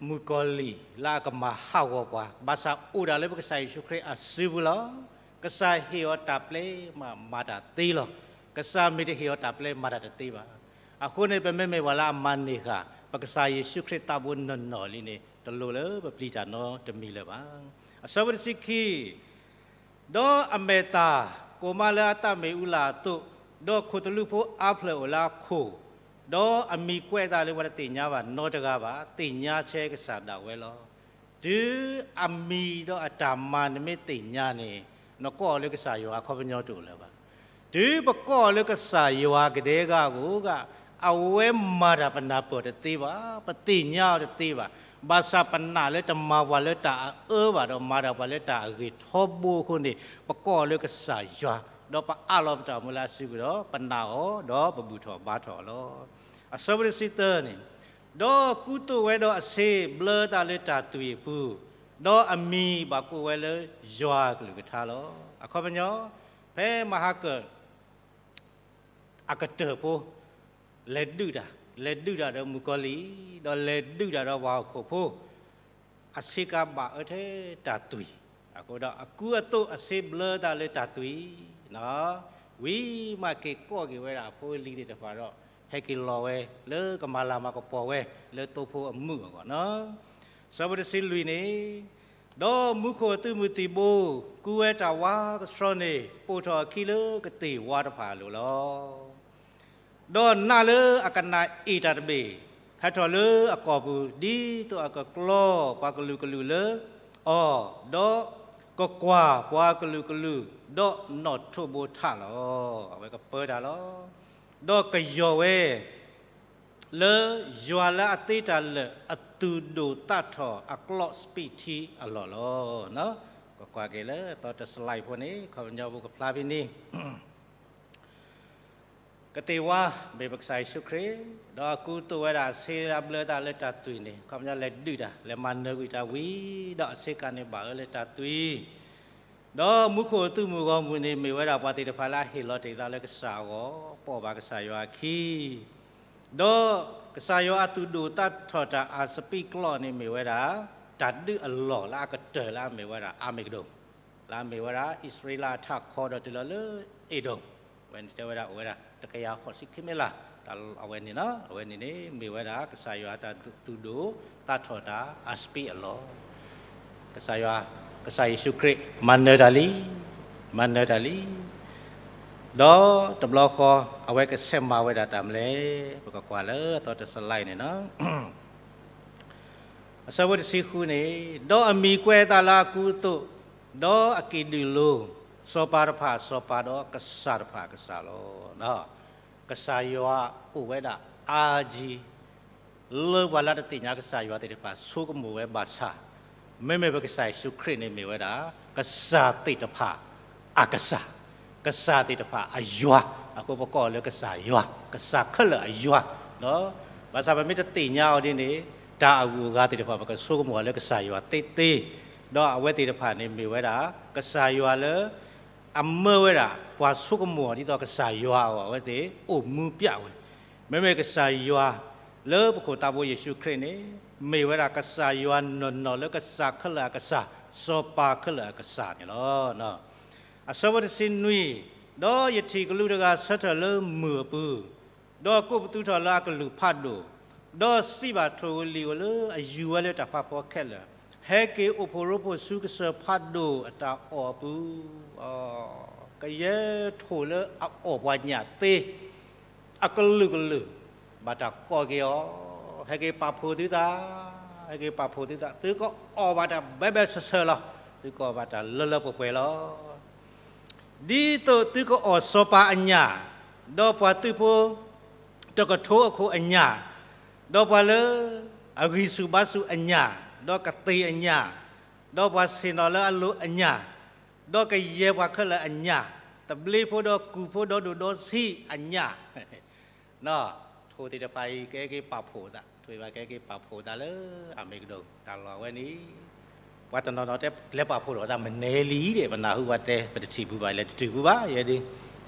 မုၣ်ကီၤလံၢ်လၢအကမၤဟးဂီၤပှၤ, ဘၣ်ဆၣ်အိၣ်ဒၣ်လၢပကစၢ်ယ့ၣ်ၡူးခရံာ်အစုပူၤလီၤ. ကစၢ်ဟ့ၣ်အီၤတၢ်ပျဲမးမၤတၢ်သ့လီၤ. ကစၢ်မ့ၢ်တဟ့ၣ်အီၤတၢ်ပျဲမၤတၢ်တသ့ဘၣ်. အဃိန့ၣ် ပမ့မ့ၢ်ပှၤလၢအမၤန့ၢ်ဃာ် ပကစၢ်ယ့ၣ်ၡူးခရံာ်သးဘိနီၢ်နီၢ်လံန့ၣ် တလိၣ်လၢပပျံၤတၢ်နီတမံၤလၢၤဘၣ်. အဆၢဖိတဆံခံ ဒီးအမဲာ်သၣ်ကိးမးလၢအသးမ့ၣ်အူလၢ်အသိး, ဒီးခိၣ်သလုးဖိအါဖျၢၣ်အိၣ်လၢအခိၣ်, ဒီးအမံၤကွဲးအသးလၢပှၤတသ့ၣ်ညါဘၣ်နီတဂၤဘၣ်, သ့ၣ်ညါဆဲကစၢ်ဒၣ်ဝဲလီၤ. တုၤအမံၤဒီးအတၢ်မၤနမ့ၢ်သ့ၣ်ညါန့ၣ် နကိးအီၤလၢကစၢ်ယွၤအခီပညီတအိၣ်လၢၤဘၣ်. တုၤပကိးအီၤလၢကစၢ်ယွၤကဒဲကဂီၢ်ဂီၢ်, အဝဲမၤတၢ်ပနၢ်ပၢၢ်တသ့ဘၣ်, ပသ့ၣ်ညါအီၤတသ့ဘၣ်. ဘၣ်ဆၣ်ပနာ်လၢတမၤပှၤလၢတၢ်အအၢဘၣ်ဒီး မၤတၢ်ပှၤလၢတၢ်အဂ့ၤထီဘိအဃိန့ၣ် ပကိးအီၤလၢကစၢ်ယွၤ, ဒီးပအးလီၤပတၢ်အိၣ်မူလၢအစုပူၤဒီး ပနာ်အီၤဒီးပဘူၣ်ထီၣ်ဘါထီၣ်အီၤလီၤ. အဆၢဖိတဆံသၢန့ၣ်, ဒီးကူသိးဝဲဒီးအဆ့ဘျၢသးလၢတၢ်သွံၣ်အပူၤ, ဒီးအမံၤဘၣ်ကိးဝဲလၢယွၤအကလုၢ်ကထါလီၤ. အခီပညီ, ဖဲမဟါကၢၣ် အကတၢၢ်ဖိ လဲၤဒုးတၢ်, လဲၤဒုးတၢ်ဒီးမုၣ်ကီၤလံၢ်, ဒီးလဲၤဒုးတၢ်ဒီးပှၤဟီၣ်ခိၣ်ဖိ, အဆ့ကၤဘၣ်အၢထဲတၢ်သွံၣ်, အဃိဒီးအကူအသိးအဆ့ဘျၢသးလၢတၢ်သွံၣ်, ဝံၤမးက့ၤကိးက့ၤဝဲဒၣ်အဖိအလံၤသ့ၣ်တဖၣ်ဒီး ဟဲက့ၤလီၤဝဲလၢကမၤလၤမၤကပီၤဝဲလၢသိဖိအမုၢ်အဂီၢ်နီၤ. ဆၢဖိတဆံလွံၢ်န့ၣ်, ဒီးမူခိၣ်အသုးမုၢ်သံၣ်ဘိ ကူဝဲတၢ်ဝါကဆှီန့ၣ် ပိာ်ထီၣ်အခံလၢကသ့ၣ်ဝါတဖၣ်အလိၤလီၤ. ဒီးနးလၢအကနၣ်အ့ၣ်တၢ်တဘ့ၣ် ဟဲထီၣ်လၢအကိာ်ပူၤ ဒ်သိးအကကျီပှၤကလုာ်ကလုာ်လၢအီၤ, ဒီးကကွၢ်ပှၤကလုာ်ကလုာ် ဒီးနီၣ်ထိးဘိထးလီၤ. အဝဲကပၢတၢ်လီၤ. ဒီးကယီၢ်ဝဲ လၢယွၤလၢအသ့တၢ်လၢာ် အသူၣ်ဒိၣ်သးထီၣ်အကျီၣ်စပံးထံအလီၢ်လီၤ. ကကွၢ်က့ၤလၢအသီတစလံးဖိန့ၣ် ခီပညီပကဖျါဖဲန့ၣ် ကသ့ၣ်ဝါ မ့ၢ်ပကစၢ်ယ့ၣ်ၡူးခရံာ်, ဒီးအကူသိးဝဲဒၣ်အဆ့လၢအဘျၢသးလၢတၢ်သွံၣ်န့ၣ် ခီပညီလဲၤဒုးတၢ် လဲၤမၤနၢၤကွံာ်တၢ်ဝံၤ ဒီးအဆ့ကၤန့ၣ်ဘၣ်အၢလၢတၢ်သွံၣ်, ဒီးမူခိၣ်အသုးမုၢ်ဂီၢ်မုၢ်န့ၣ် မ့ၢ်ဝဲဒၣ်ပှၤသ့ၣ်တဖၣ်လၢအဟ့ၣ်လီၤတ့ၢ်သးလၢကစၢ်အဂီၢ်, ပိာ်ဘၣ်ကစၢ်ယွၤအခံ, ဒီးကစၢ်ယွၤအသူၣ်ဒိၣ်သးထီၣ်တၢ်အစပံးကျီၣ်န့ၣ်မ့ၢ်ဝဲဒၣ် တၢ်ဒုးအလီၢ်လၢအကတၢၢ်လၢအမ့ၢ်ဝဲဒၣ်အၤမ့းကဒိၣ်, လၢအမ့ၢ်ဝဲဒၣ်အံၣ်စရ့လးအထးခီဒီးတုၤလီၤလၢအ့ဒိၣ်, အဝဲန့ၣ်တဲဝဲဒၣ်အိၣ်ဝဲဒၣ်တကယၤဃိးဆံခံမ့ၢ်လၢ်, အဝဲန့ၣ်, အဝဲန့ၣ်န့ၣ် မ့ၢ်ဝဲဒၣ်ကစၢ်ယွၤအတၢ်သူၣ်ဒိၣ်သးထီၣ်တၢ်အစပံးအလီၢ်, ကစၢ်ယွၤ, ကစၢ်ယ့ၣ်ၡူးခရံာ် မၤနၢၤတၢ်လံ, မၤနၢၤတၢ်လံ, ဒီးတဘျီဃီ အဝဲကဆဲးမၤဝဲဒၣ်တၢ်မနုၤလဲၣ်, ပကကွၢ်လၢအသီတစလံးန့ၣ်လီၤ. အဆၢဖိတဆံဃုန့ၣ်, ဒီးအမံၤကွဲးအသးလၢအကူအသိး, ဒီးအက့ၤဒုးလိၤ စီၤပၤတဖၣ် စီၤပၤဒီးကစၢ်တဖၣ်အကစၢ်လီၤ. ကစၢ်ယွၤအိၣ်ဝဲဒၣ်အါကံ လၢပှၤလၢတသ့ၣ်ညါကစၢ်ယွၤသ့ၣ်တဖၣ်ဆိကမိၣ်ဝဲဘၣ်ဆၣ်, မ့မ့ၢ်ပကစၢ်ယ့ၣ်ၡူးခရံာ်န့ၣ်မ့ၢ်ဝဲဒၣ် ကစၢ်သ့ၣ်တဖၣ်အကစၢ်, ကစၢ်သ့ၣ်တဖၣ်အယွၤ, အဃိပကိးအီၤလၢကစၢ်ယွၤ, ကစၢ်ခဲလၢာ်အယွၤ, ဘၣ်ဆၣ်ပမ့ၢ်တသ့ၣ်ညါအီၤဒ်န့ၣ်, တၢ်အဂုၤအဂၤသ့ၣ်တဖၣ် ပကဆိကမိၣ်အီၤလၢကစၢ်ယွၤသ့သ့, ဒီးအဝဲသ့ၣ်တဖၣ်န့ၣ်မ့ၢ်ဝဲဒၣ် ကစၢ်ယွၤလၢ အမၢဝဲဒၣ် ပှၤဆိကမိၣ်အီၤဒ်သိးကစၢ်ယွၤအဂီၢ် အဝဲသ့ၣ်အိၣ်မူပျဲဝဲ, မ့မ့ၢ်ကစၢ်ယွၤ လၢပခိၣ်သးဘိယ့ၣ်ၡူးခရံာ်န့ၣ် မ့ၢ်ဝဲဒၣ်ကစၢ်ယွၤနီၢ်နီၢ်လၢကစၢ်ခဲလၢာ်အကစၢ်, စီၤပၤခဲလၢာ်အကစၢ်န့ၣ်လီၤ. အဆၢဖိတဆံနွံ, ဒီးယထံၣ်ကလူးတဂၤဆၢထၢၣ်လၢမုၢ်အပူၤ, ဒီးကိးပသူထီၣ်လၢအကလုၢ်ဖးဒိၣ်, ဒီးစံးဘၣ်ထိၣ်ဧိၤလံၣ်ဧိၤလၢအယူၤဝဲလၢတၢ်ဖးဖီခဲလၢာ်, ဟဲက့ၤအိၣ်ဖှိၣ်ရိဖှိၣ်ဆူကစၢၢ်ဖးဒိၣ်အတၢ်အီၣ်အပူၤ, ကယဲၢ်ထိၣ်လၢအအီၣ်ပှၤညၣ်သ့ အကလုာ်ကလုာ် ဘၣ်တၢ်ကိးက့ၤအီၤ, ဟဲက့ၤပာ်ဖှိၣ်သုသး, ဟဲက့ၤပာ်ဖှိၣ်သုသး, သုကအီၣ်ဘၣ်တၢ်ဘဲဘဲဆၢဆၢလီၤ, သုကအီၣ်ဘၣ်တၢ်လၢလၢပှဲၤပှဲၤလီၤ. ဒ်သိးသုကအီၣ်စီၤပၤအညၣ်, ဒီးပှၤသုးဖိတကထိအခိၣ်အညၣ်, ဒီးပှၤလၢအဂံၢ်ဆူၣ်ဘါဆူၣ်အညၣ်, ဒီးကသ့ၣ်အညၣ်, ဒီးပှၤဆ့ၣ်နီၤလၢအလိၤအညၣ်, ဒီးကယဲၢ်ပှၤခဲလၢာ်အညၣ်, သဘျ့ဖိဒီးကူၣ်ဖိဒီးဒိၣ်ဒီးဆံးအညၣ် ထိၣ်သ့ၣ်တဖၣ်အံၤ ကဟဲက့ၤပာ်ဖှိၣ်သး, ထိၣ်သ့ၣ်တဖၣ်ကဟဲက့ၤပာ်ဖှိၣ်သးလၢအမ့ၢ်ကဒိၣ်တၢ်လီၢ်အဝဲန့ၣ်, ပှၤတနီၤနီၤတဲလဲၤပာ်ဖှိၣ်ထီၣ်သးမနုၤလံဒီး ပနၢ်ဟူဘၣ်တဲ ပတထံၣ်ဘူးဘၣ် လဲၤတတုၤဘူးဘၣ်ယဲဒုး,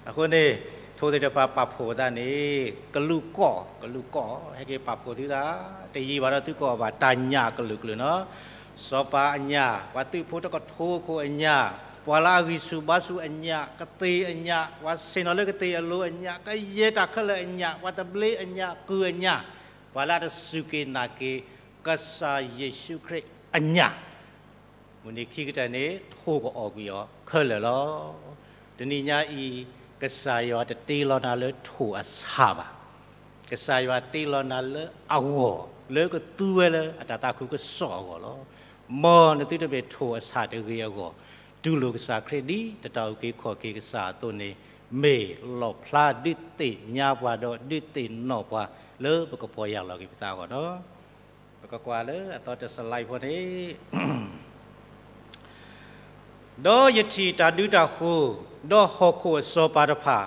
အဃိန့ၣ် ထိၣ်သ့ၣ်တဖၣ်ပာ်ဖှိၣ်သးန့ၣ် ကလူးကိး, ကလူးကိး ဟဲက့ၤပာ်ဖှိၣ်သုသး, တယံာ်ဘၣ်ဒီးသုကအီၣ်ဘၣ်တၢ်ညၣ်ကလုာ်ကလုာ်နီၤ, စီၤပၤအညၣ်, ပှၤသုးဖိတကထိအခိၣ်အညၣ်, ပှၤလၢအဂံၢ်ဆူၣ်ဘါဆူၣ်အညၣ်, ကသ့ၣ်အညၣ်, ပှၤဆ့ၣ်နီၤလၢကသ့ၣ်အလိၤအညၣ်, ကယဲၢ်တၢ်ခဲလၢာ်အညၣ်, ပှၤသဘျ့အညၣ်, ကုၢ်အညၣ်, ပှၤလၢအတစူၢ်က့ၤနာ်က့ၤ ကစၢ်ယ့ၣ်ၡူးခရံာ်အညၣ်, မုၢ်နံၤခံကတၢၢ်န့ၣ် ထိၣ်ကအီၣ်ကွံာ်အီၤခဲလၢာ်လီၤ. တနံၤညါအံၤ ကစၢ်ယွၤတတ့လီၤနၤလၢထိၣ်အဆၣ်ဘၣ်. ကစၢ်ယွၤတ့လီၤနၤလၢအဂီၢ်, လၢကသူဝဲလၢအတၢ်သးခုကစီၣ်အဂီၢ်လီၤ. မ်နသုတမ့ၢ်ထိၣ်အဆၣ်တဂ့ၤအဂီၢ်, တူၢ်လိာ်ကစၢ်ခရံာ်ဒ်တၢ်အုၣ်က့ၤခီၣ်က့ၤကစၢ်အသိးန့ၣ်, မ့ၢ်လီၣ်ဖျါဒုးသ့ၣ်ညါပှၤဒီးဒုးသ့ၣ်နီၣ်ပှၤ လၢပကပီၢ်ယၢ်လီၤက့ၤပသးအဂီၢ်လီၤ. ပကကွၢ်လၢအသီတစလါဖိန့ၣ်, ဒီးယထံၣ်တၢ်ဒုးတၢ်ဃိၤ, ဒီးဟီၣ်ခိၣ်အစီၤပၤတဖၣ်,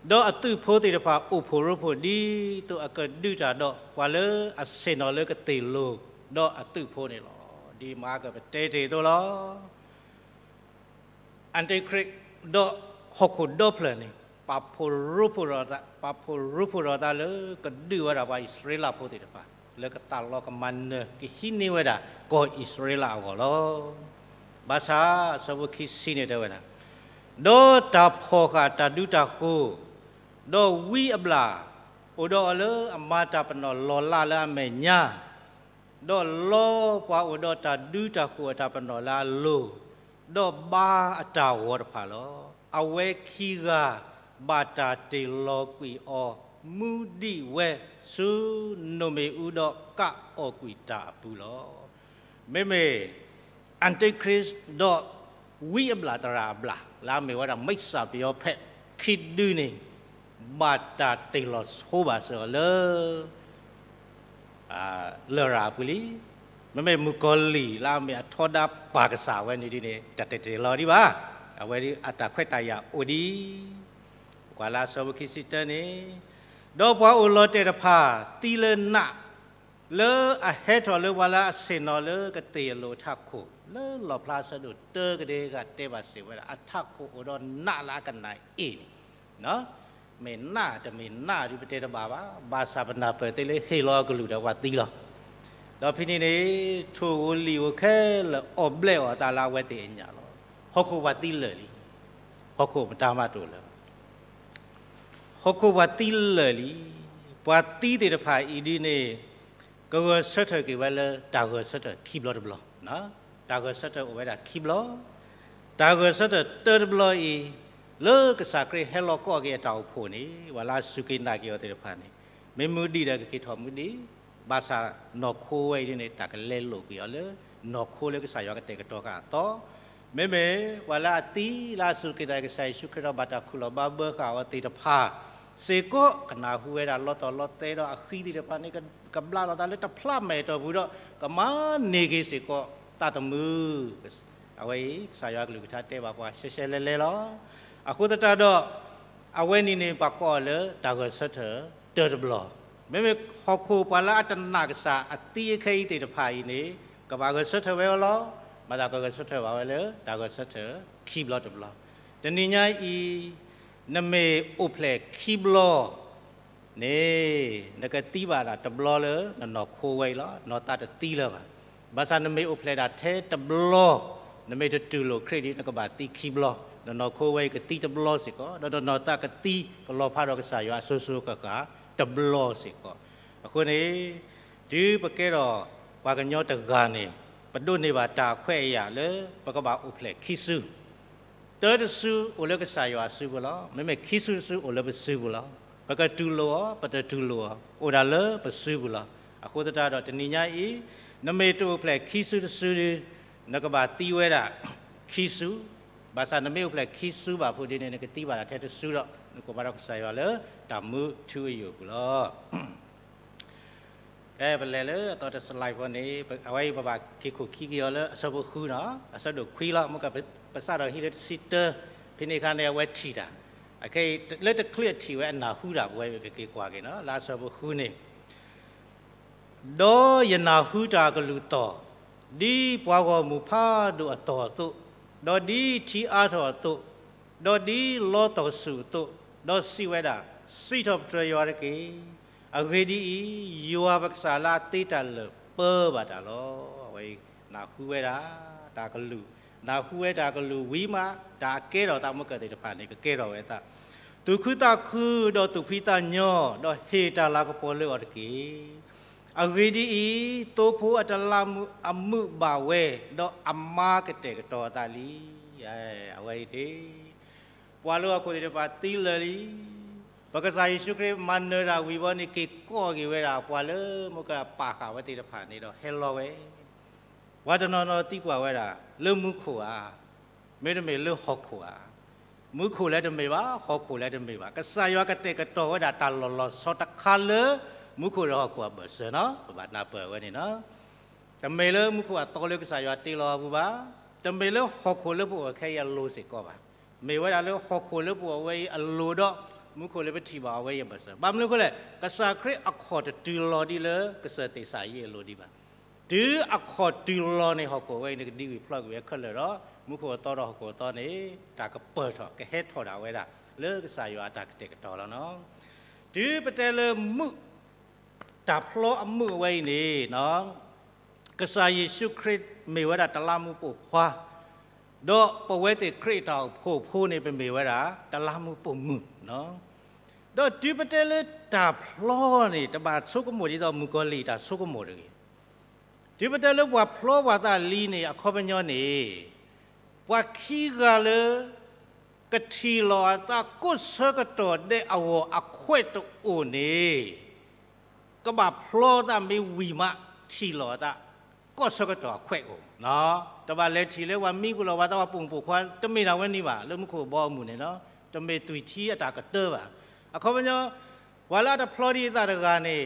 ဒီးအသုးဖိသ့ၣ်တဖၣ်အိၣ်ဖှိၣ်ရိဖှိၣ် ဒ်သိးအကဒုးတၢ်ဒီးပှၤလၢအဆ့ၣ်နီၤလၢကသ့ၣ်လိၤ, ဒီးအသုးဖိန့ၣ်လီၤ. ဒ်မၤကပတဲတ့ၢ်အသိးလီၤ. အၣ်တိၣ်ခရံာ်ဒီးဟီၣ်ခိၣ်ဒီဖျၢၣ်န့ၣ် ပာ်ဖှိၣ်ရိဖှိၣ်ထီၣ်သး, ပာ်ဖှိၣ်ရိဖှိၣ်ထီၣ်သးလၢကဒုးဝဲဒၣ်ပှၤအံၣ်စရ့လးဖိသ့ၣ်တဖၣ် လၢကသးလီကမၤနၢၤကဟံးန့ၢ်ဝဲဒၣ်ကီၢ်အံၣ်စရ့လးအဂီၢ်လီၤ. ဘၣ်ဆၣ်အဆၢဖိခံဆံန့ၣ်တဲဝဲဒၣ်, ဒီးတၢ်ဖီၣ်ဃာ်တၢ်ဒုးတၢ်ဃိၤ, ဒီးဝံအဘျၣ်အိၣ်ဒီးအီၤလၢအမၤတၢ်ပနီၣ်လီၤလးလၢအမဲာ်ညါ ဒီးလီပှၤအိၣ်ဒီးတၢ်ဒုးတၢ်ဃိၤအတၢ်ပနီၣ်လၢအလိၤ, ဒီးဘါအတၢ်ဂီၤတဖၣ်လီၤ. အဝဲခံဂၤဘၣ်တၢ်တ့ၢ်လီၤကွံာ်အီၤ မူဒံးဝဲဆူနိၣ်မ့ၣ်အူဒီးကးအီၣ်ကွံာ်တၢ်အပူၤလီၤ. မ့မ့ၢ် အၣ်တိၣ်ခရံာ်ဒီးဝံအဘျၣ်သရၣ်အဘျၣ် လၢအမ့ၢ်ဝဲဒၣ်မိၣ်စၢ်ပယီၤဖဲခံဒုန့ၣ် ဘၣ်တၢ်တ့ၢ်လီၤဆိဘၣ်စ့ၢ်ကီးလၢ လရာ်အပူၤလံ. မ့မ့ၢ်မုၣ်ကီၤလံၢ်လၢအမ့ၢ်အထီဒါပၢ်ကစၢ်ဝဲန့ၣ်ဒ်န့ၣ် တၢ်တ့ၢ်တ့ၢ်လီၤဒံးဘၣ်. အဝဲဒၣ်အတၢ်ခွဲးတၢ်ယာ်အိၣ်ဒံး. ကွၢ်လၢအဆၢဖိခံဆံတၢန့ၣ်, ဒီးပှၤအိၣ်လီၤတဲာ်တဖၣ်သံလၢနး လၢအဟဲထီၣ်လၢပှၤလၢအဆ့ၣ်နီၤလၢကသ့ၣ်အလိၤအထးခိၣ် လၢလီၣ်ဖျါအဆၢဒိၣ်တၢကဒဲကတဲဘၣ်စ့ၢ်ဝဲဒၣ် အထးခိၣ်အိၣ်ဒီးနးလၢအကနၣ်အ့ၣ်န့ၣ် မ့ၢ်နးတမ့ၢ်နးဒုးပတဲတဘၣ်ဘၣ်, ဘၣ်ဆၣ်ပနၢ်ပၢၢ်သ့လၢဟ့ၣ်လီၤအကလုၢ်ဒီးပှၤသံလီၤ. ဒီးဖဲန့ၣ်န့ၣ် ထိၣ်ဧိၤလံၣ်ဧိၤခဲလၢာ်အီၣ်ဘျဲၣ်အီၣ်သးလၢအဝဲသ့ၣ်အညၣ်လီၤ. ဟီၣ်ခိၣ်ပှၤသံလၢာ်လံ. ဟီၣ်ခိၣ်မတၤမးတအိၣ်လၢၤဘၣ်. ဟီၣ်ခိၣ်ပှၤသံလၢာ်လံ. ပှၤသံသ့ၣ်တဖၣ်အံၤဒ်န့ၣ် ကဂဲၤဆၢထၢၣ်က့ၤဝဲလၢတၢ်ဂဲၤဆၢထၢၣ်ခံဘျီတဘျီ. တၢ်ဂဲၤဆၢထၢၣ်အိၣ်ဝဲဒၣ်ခံဘျီ. တၢ်ဂဲၤဆၢထၢၣ်တၢတဘျီအံၤ လၢကစၢ်ခရံာ်ဟဲလီၤကိးက့ၤအတၢ်အိၣ်ဖှိၣ်န့ၣ် ပှၤလၢအစူၢ်က့ၤနာ်က့ၤအီၤသ့ၣ်တဖၣ်န့ၣ် မ့ၢ်မုၢ်ဒံးဒီးကက့ၤထီၣ်မုၢ်ဒံး, ဘၣ်ဆၣ်နီၢ်ခိဝဲအံၤဒ်န့ၣ် တၢ်ကလဲလိာ်ကွံာ်အီၤလၢ နီၢ်ခိလၢကစၢ်ယွၤကတဲာ်ကတီၤဃာ်အသီ, မ့မ့ၢ်ပှၤလၢအသံလၢအစူၢ်က့ၤနာ်က့ၤကစၢ်ယ့ၣ်ၡူးခရံာ်ဒီးဘၣ်တၢ်ခူၣ်လီၤဘါဘၢဃာ်အီၤသ့ၣ်တဖၣ်စ့ၢ်ကီး ကနၢ်ဟူဝဲဒၣ်လီၤတီၤလီၤတဲာ်ဒီးအဃံသ့ၣ်တဖၣ်န့ၣ် ကဘျးလီၤသးလၢတဖျးမဲာ်အတီၢ်ပူၤဒီး ကမၤန့ၢ်က့ၤစ့ၢ်ကီးသးသမူ အဝဲအံၤ ကစၢ်ယွၤကလုၢ်ကထါတဲဘၣ်ပှၤရှဲရှဲလဲလဲလီၤ. အဃိသတးဒီး အဝဲန့ၣ်န့ၣ် ပှၤကိးအီၤလၢတၢ်ဂဲၤဆၢထၢၣ်တၢတဘျီ, မ့မ့ၢ်ဟီၣ်ခိၣ်ပှၤလၢအတနာ်ကစၢ်အသံအခဲအံၤသ့ၣ်တဖၣ်အံၤန့ၣ် ကဘၣ်ဂဲၤဆၢထၢၣ်ဝဲအီၤလီၤ. မၤသးကဂဲၤဆၢထၢၣ်ဘၣ်ဝဲလၢတၢ်ဂဲၤဆၢထၢၣ်ခံဘျီတဘျီ. တနံၤညါအံၤ နမ့ၢ်အိၣ်ဖျဲၣ်ခံဘျီ န့ၣ် နကသံဘၣ်ဒၣ်တဘျီလၢနနီၢ်ခိဝဲအံၤလီၤ. နီၢ်သးတသံလၢၤဘၣ်. ဘၣ်ဆၣ်နမ့ၢ်အိၣ်ဖျဲၣ်ဒၣ်ထဲတဘျီ, နမ့ၢ်တတူၢ်လိာ်ခရံာ်ဒီး နကဘၣ်သံခံဘျီ, နနီၢ်ခိဝဲအံၤကသံတဘျီစ့ၢ်ကီး, ဒီးနနီၢ်သးကသံကလီၤဖးဒီးကစၢ်ယွၤအစိၤစိၤဃၣ်ဃၣ်တဘျီစ့ၢ်ကီး. အဃိန့ၣ် တုၤပကဲထီၣ်ပှၤကညီတဂၤန့ၣ် ပဒိးန့ၢ်ဘၣ်တၢ်ခွဲးအယာ်လၢပကဘၣ်အိၣ်ဖျဲၣ်ခံစု တၢတစုအိၣ်လၢကစၢ်ယွၤစုပူၤလီၤ. မ့မ့ၢ်ခံစုတစုအိၣ်လၢပစုပူၤလီၤ. ပကတူၢ်လိာ်အီၤ ပတတူၢ်လိာ်အီၤ အိၣ်ဒၣ်လၢပစုပူၤလီၤ. အဃိသတးဒီးတနံၤညါအံၤ နမ့ၢ်တအိၣ်ဖျဲၣ်ခံစုတစုဒီး နကဘၣ်သံဝဲဒၣ်ခံစု, ဘၣ်ဆၣ်နမ့ၢ်အိၣ်ဖျဲၣ်ခံစုဘၣ်ဖုးဒ်န့ၣ် နကသံဘၣ်ဒၣ်ထဲတစုဒီး နကိးဘၣ်ဒီးကစၢ်ယွၤလၢတၢ်မူထူအယိာ်ပူၤလီၤ. ကဲ ပလဲၤလၢအသီတစလါဖိန့ၣ် အဝဲအံၤပဘၣ်က့ၤခိၣ်ခံက့ၤအီၤလၢအဆၢဖိဃုနီၤ, အဆၢဒိၣ်ခွံလီၤ. မ့ၢ်ကပစးထီၣ်ဟံးလၢတဆံတၢ, ဖဲန့ၣ်အခါန့ၣ် အဝဲထံၣ်တၢ်, အခဲအံၤလၢတချုးအထံၣ်ဝဲအနၢ်ဟူတၢ် ပဝဲပကက့ၤကွၢ်က့ၤနီၤ လၢအဆၢဖိဃုန့ၣ် ဒီးယနၢ်ဟူတၢ်အကလုၢ်သီၣ်, ဒ်ပှၤဂီၢ်မုၢ်ဖးဒိၣ်အသီၣ်အသိး, ဒီးဒ်ထံအါထီၣ်အသိး, ဒီးဒ်လီသီၣ်ဆူၣ်အသိး, ဒီးစံးဝဲဒၣ်, စံးထီၣ်ပတြၢၤယွၤတက့ၢ်. အဂ့ၢ်ဒ်အံၤ, ယွၤပကစၢ်လၢအသ့တၢ်လၢာ်ပၢဘၣ်တၢ်လီၤ. အဝဲအံၤနၢ်ဟူဝဲဒၣ်တၢ်ကလုၢ်, နၢ်ဟူဝဲတၢ်ကလုၢ်ဝံၤမး တၢ်အကဲထီၣ်သးမုၢ်ကသ့ၣ်တဖၣ်န့ၣ် ကကဲထီၣ်ဝဲအသး သူၣ်ခုသးခု, ဒီးသူၣ်ဖှံသးညီ, ဒီးဟ့ၣ်တၢ်လၤကပီၤလၢအီၤတက့ၢ်. အဂ့ၢ်ဒ်အံၤ, သိဖိအတလးမူးအမုာ်ဘၣ်ဝဲ, ဒီးအမါကတဲာ်ကတီၤအသးလံ. အဝဲအံၤန့ၣ် ပှၤလၢဟီၣ်ခိၣ်သ့ၣ်တဖၣ်သံလၢာ်လံ. ပကစၢ်ယ့ၣ်ၡူးခရံာ်မၤနၢၤတၢ်ဝံၤဘီန့ၣ် က့ၤကိးက့ၤဝဲဒၣ်ပှၤလၢမုၢ်ကပာ်ဃာ်ဝဲသ့ၣ်တဖၣ်န့ၣ်ဒီး ဟဲလီၤဝဲ ပှၤတနီၤနီၤသံကွၢ်ဝဲဒၣ် လၢမူခိၣ်ဧါ, မ့တမ့ၢ်လၢဟီၣ်ခိၣ်ဧါ. မူခိၣ်လၢတမ့ၢ်ဘၣ်, ဟီၣ်ခိၣ်လၢတမ့ၢ်ဘၣ်. ကစၢ်ယွၤကတဲာ်ကတီၤဝဲဒၣ်တၢ်လီၢ်လီၤဆီတခါလၢ မူခိၣ်ဒီးဟီၣ်ခိၣ်အဘၢၣ်စၢၤနီၤ, ပဘၣ်နၢ်ပၢၢ်ဝဲန့ၣ်နီၤ. တမ့ၢ်လၢမူခိၣ်အသီလၢကစၢ်ယွၤတ့လီၤအပူၤဘၣ်, တမ့ၢ်လၢဟီၣ်ခိၣ်လၢပအိၣ်ခဲအံၤအလိၤစ့ၢ်ကီးဘၣ်. မ့ၢ်ဝဲဒၣ်လၢဟီၣ်ခိၣ်လၢပအိၣ်ဝဲအံၤအလိၤဒီး မူခိၣ်လၢပထံၣ်ဘၣ်အီၤဝဲအံၤအဘၢၣ်စၢၤ. ဘၣ်မနုၤအဃိလဲၣ်, ကစၢ်ခရံာ်အခီၣ်တတုၤလီၤဒ်လၢကစၢၢ်သ့ၣ်စၤယံးအလိၤဒံးဘၣ်. တုၤအခီၣ်တုၤလီၤန့ၣ် ဟီၣ်ခိၣ်ဝဲအံၤန့ၣ် ကဒံကွံာ်ဖျီကွံာ်ဝဲခဲလၢာ်ဒီး မူခိၣ်အသီဒီးဟီၣ်ခိၣ်အသီန့ၣ် တၢ်ကပၢၢ်ထီၣ် ကဟဲထီၣ်ဒၣ်ဝဲဒၣ် လၢကစၢ်ယွၤအတၢ်ကတဲာ်ကတီၤလီၤနီၤ. တုၤပတဲလၢမုာ် တၢ်ဖျီအမုာ်အဝဲအံၤန့ၣ် ကစၢ်ယ့ၣ်ၡူးခရံာ်မ့ၢ်ဝဲဒၣ်တလးမူးပိာ်ခွါ, ဒီးပဝဲသ့ၣ်ခရံာ်တၢ်အိၣ်ဖှိၣ်ဖိန့ၣ် ပမ့ၢ်ဝဲဒၣ်တလးမူးပိာ်မုၣ်. ဒီးတုၤပတဲလၢတၢ်ဖျီန့ၣ် တဘၣ်ဆိကမိၣ်ဒ်သိးမုၣ်ကီၤလံၢ်တၢ်ဆိကမိၣ်တဂ့ၤ. တုၤပတဲလၢပှၤဖျီပှၤသးလံန့ၣ် အခီပညီန့ၣ် ပှၤခံဂၤလၢ ကထံၣ်လီၤအသးကိးဆၢကတီၢ်ဒဲးအဂီၢ်အခွဲးတအိၣ်န့ၣ် ကဘၣ်ဖျီသးမ့ၢ်ဝံၤမး ထံၣ်လီၤအသး ကိးဆၢကတီၢ်အခွဲးအိၣ်. တဘၣ်လဲၤထံၣ်လၢပှၤမံပူၤလီၤ ပှၤသးပှၢ်ပိာ်မုၣ်ပိာ်ခွါ တမ့ၢ်ဒၣ်ဝဲန့ၣ်ဘၣ် လၢမူခိၣ်ဘီအမုၢ်န့ၣ်နီၤ, တမ့ၢ်သွံၣ်ထံအတၢ်ကတၢၢ်ဘၣ်. အခီပညီ ပှၤလၢအတဖျီဒံးအသးတဂၤန့ၣ်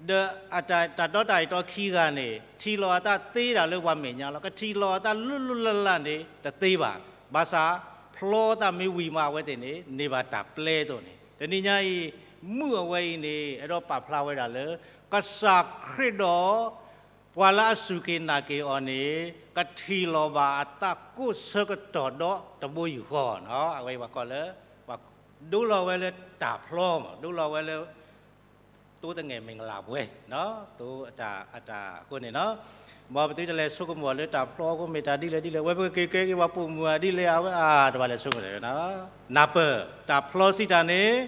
ဒီးအတၢ် တၢ်တီတၢ်အံၤတီခံဂၤန့ၣ် ထံၣ်လီၤအသးသ့ဒၣ်လၢပှၤမဲာ်ညါလီၤ. ကထံၣ်လီၤအသးလၢလၢလၢလၢန့ၣ် တသ့ဘၣ်. ဘၣ်ဆၣ် ဖျီသးမ့ၢ်ဝံၤမးအဝဲသ့ၣ်န့ၣ် န့ၢ်ဘၣ်တၢ်ပျဲအသိးန့ၣ် တနံၤညါအံၤ မုၢ်အဝဲအံၤန့ၣ် အဲၣ်ဒိးပာ်ဖျါဝဲဒၣ်လၢ ကစၢ်ခရံာ်ဒီး ပှၤလၢအစူၢ်က့ၤနာ်က့ၤအီၤန့ၣ် ကထံၣ်လီၤဘၣ်အသးကိးဆၢကတီၢ်ဒီးတဘိယူၢ်ဃီနီၤ. အဝဲပှၤကိးလၢ ပှၤဒိလီၤဝဲလၢတၢ်ဖျီမး ဒိလီၤဝဲလၢ သိတငဲၢ်မ့ၢ်ကလၢ်ပှဲၤ သိအတၢ် အတၢ်အဃိန့ၣ်နီၤ. မ်ပသုတလဲၤဆိကမိၣ်လၢတၢ်ဖျီအဃိမ့ၢ်တၢ်ဒ်လဲၣ်ဒ်လဲၣ် ဝဲပကက့ၤကဲက့ၤပှၤပိာ်မုၣ်ဧါဒ်လဲၣ်ဧါ ဝဲအါ တဘၣ်လဲၤဆိကမိၣ်တၢ်နီၤ. နၢ်ပၢၢ် တၢ်ဖျီစံးတၢ်န့ၣ်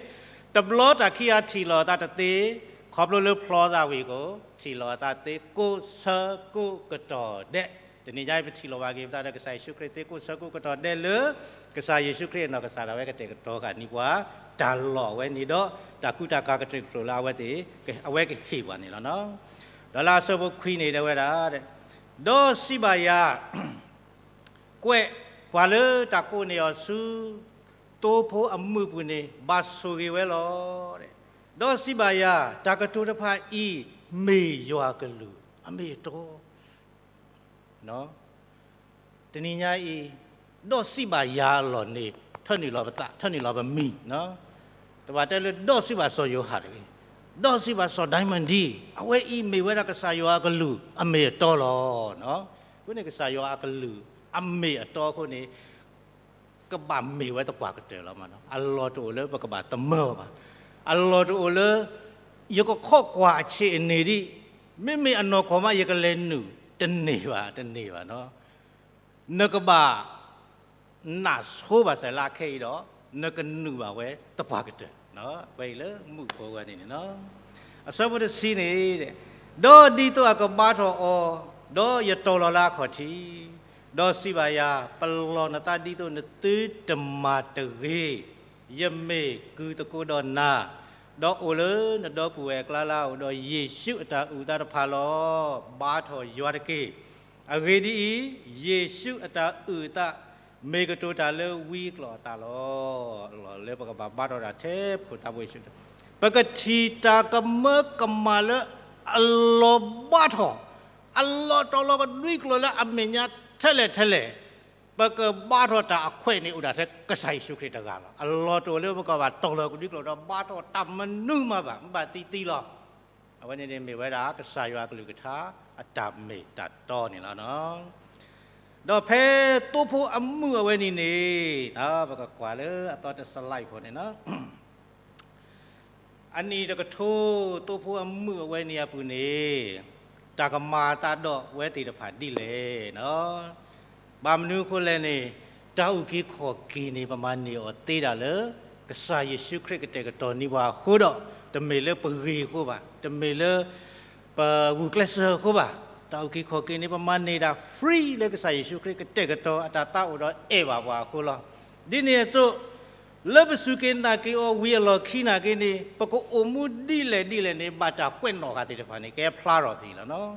တဘျီတၢ်ခံဂၤထံၣ်လီၤအသးတသ့ ခီဖျိလၢဖျီသးဝံၤအဃိ ထံၣ်လီၤအသးသ့ကိးဆၢကိးကတီၢ်ဒဲး. တနံၤညါအံၤ ပထံၣ်လီၤဘၣ်က့ၤပသးဒီးကစၢ်ယ့ၣ်ၡူးခရံာ်သ့ကိးဆၢကိးကတီၢ်ဒဲးလၢ ကစၢ်ယ့ၣ်ၡူးခရံာ်အနီၢ်ကစၢ်ဒၣ်ဝဲကတဲာ်ကတီၤဃာ်န့ၢ်ပှၤ တၢ်လီၢ်အဝဲန့ၣ်ဒီး တၢ်ကူတၢ်ကၤကတြူၢ်ကတြိၤလၢအဝဲသ့ၣ် အဝဲကဟ့ၣ်ပှၤန့ၣ်လီၤနီၤ. ဒီးလၢအဆၢဖိခွံန့ၣ်တဲဝဲဒၣ် ဒီးစံးဘၣ်ယၤ ကွဲး ပှၤလၢတၢ်ကိးန့ၢ်အီၤဆူ သိဖိအမုၢ်ပူၤန့ၣ် ဘၣ်ဆိၣ်ဂ့ၤဝဲလီၤ. ဒီးစံးဘၣ်ယၤ တၢ်ကတိၤတဖၣ်အံၤ မ့ၢ်ယွၤအကလုၢ် အမ့ၢ်အတီ တနံၤညါအံၤ ဒီးစံးဘၣ်ယၤအလီၢ်န့ၣ် ထၢနုာ်လီၤပသး ထၢနုာ်လီၤပမံၤ, တဘၣ်တဲလၢဒီးစံးဘၣ်စီၤယိၤဟၣ်တဂ့ၤ, ဒီးစံးဘၣ်စီၤဒၣ်မၣ်ဒံ, အဝဲအံၤမ့ၢ်ဝဲဒၣ်ကစၢ်ယွၤအကလုၢ် အမ့ၢ်အတီလီၤ. အဃိန့ၣ်ကစၢ်ယွၤအကလုၢ် အမ့ၢ်အတီအဃိန့ၣ် ကဘၣ်မ့ၢ်ဝဲသပှၢ်ကတၢၢ်လီၤမးနီၤ. အလီၢ်တအိၣ်လၢပကဘၣ်သမၢအီၤဘၣ်. အလီၢ်တအိၣ်လၢ ယကခိးကွၢ်အဆံးအန့ၣ်ဒံး, မ့မ့ၢ်အနီၢ်ကီၢ်မး ယကလဲၤနုာ်, တန့ၢ်ဘၣ်, တန့ၢ်ဘၣ်နီၤ. နကဘၣ် နၢ်ဆိဘၣ်စၢၤလၢအခဲအံၤဒီး နကနုာ်ဘၣ်ဝဲသပှၢ်ကတၢၢ်, ဝဲအံၤလၢမုၣ်ဖိဝဲန့ၣ်န့ၣ်လီၤ. အဆၢဖိတဆံန့ၣ်, ဒီးဒ်သိးအကဘါထီၣ်အီၤ, ဒီးယတီၤလီၤလၢအခီၣ်ထံး, ဒီးစံးဘၣ်ယၤ, ပလီၢ်နသးဒ်သိးနသုတမၤတဂ့ၤ, ယမ့ၢ်ကုၢ်သကိးဒီးနၤ, ဒီးအိၣ်လၢနဒီပုၢ်ဝဲၢ်အကျါလၢအအိၣ်ဒီးယ့ၣ်ၡူးအတၢ်အုၣ်အသးတဖၣ်လီၤ. ဘါထီၣ်ယွၤတက့ၢ်. အဂ့ၢ်ဒ်အံၤ, ယ့ၣ်ၡူးအတၢ်အုၣ်အသး မ့ၢ်ကတိၤတၢ်လၢဝံအကျိာ်အသးလီၤ. လီၤလၢပကဘၣ်ဘါထီၣ်တၢ်ထဲဖိသၣ်ဖိယ့ၣ်ၡူး, ပကထံၣ်တၢ်ကမၢကမၣ်လၢအလီၤဘါထီၣ်, အလီၤတီၤလီၤကဒွံကျိာ်လၢအမဲာ်ညါထဲလဲၣ်ထဲလဲၣ်, ပကဘါထီၣ်တၢ်အခွဲးန့ၣ်အိၣ်ဒၣ်ထဲကစၢ်ယ့ၣ်ၡူးခရံာ်တဂၤလီၤ. အလီၤတအိၣ်လၢပကဘၣ်တီၤလီၤကဒွံကျိာ်ဒီးဘါထီၣ်တၢ်မနုၤမးဘၣ်, မ့ၢ်ဘၣ်သံသံလီၤ. အဝဲန့ၣ်န့ၣ်မ့ၢ်ဝဲဒၣ်ကစၢ်ယွၤအကလုၢ်ကထါအတၢ်မ့ၢ်တၢ်တီန့ၣ်လီၤ. ဒီးဖဲသိဖိအမုၣ်အဝဲန့ၣ်န့ၣ်, ပကကွၢ်လၢအသီတစလၢ်ဖိန့ၣ်လီၤ. အနံၣ်တကထိ သိဖိအမုၣ်အဝဲန့ၣ်အပူၤန့ၣ်, တၢ်ကမၤအသးဒီးဝဲသ့ၣ်တဖၣ်ဒ်လဲၣ်နီၤ. ဘၣ်မနုၤအဃိလဲၣ်န့ၣ်, တၢ်အုၣ်က့ၤခီၣ်က့ၤန့ၣ် ပမၤန့ၢ်အီၤသ့ဒၣ်လၢ ကစၢ်ယ့ၣ်ၡူးခရံာ်ကတဲာ်ကတီၤန့ၢ်ပှၤအဃိဒီး, တမ့ၢ်လၢပဂ့ၤအဃိဘၣ်, တမ့ၢ်လၢ ပဂုာ်ကျဲးစၢးအဃိဘၣ်. တၢ်အုၣ်က့ၤခီၣ်က့ၤန့ၣ် ပမၤန့ၢ်ဒၣ် free လၢကစၢ်ယ့ၣ်ၡူးခရံာ်ကတဲာ်ကတီၤအတၢ်သးအိၣ်ဒီးအဲၣ်ဘၣ်ပှၤအဃိလီၤ. ဒ်န့ၣ်အသိး, လၢပစူၢ်က့ၤနာ်က့ၤအီၤဝံၤအလီၢ်ခံနာ်က့န့ၣ်, ပကအိၣ်မူဒ်လဲၣ်ဒ်လဲၣ်န့ၣ် ဘၣ်တၢ်ကွဲးနီၣ်ဃာ်သ့ၣ်တဖၣ်န့ၣ် ကဟဲဖျါထီၣ်ဖဲအံၤလီၤနီၤ.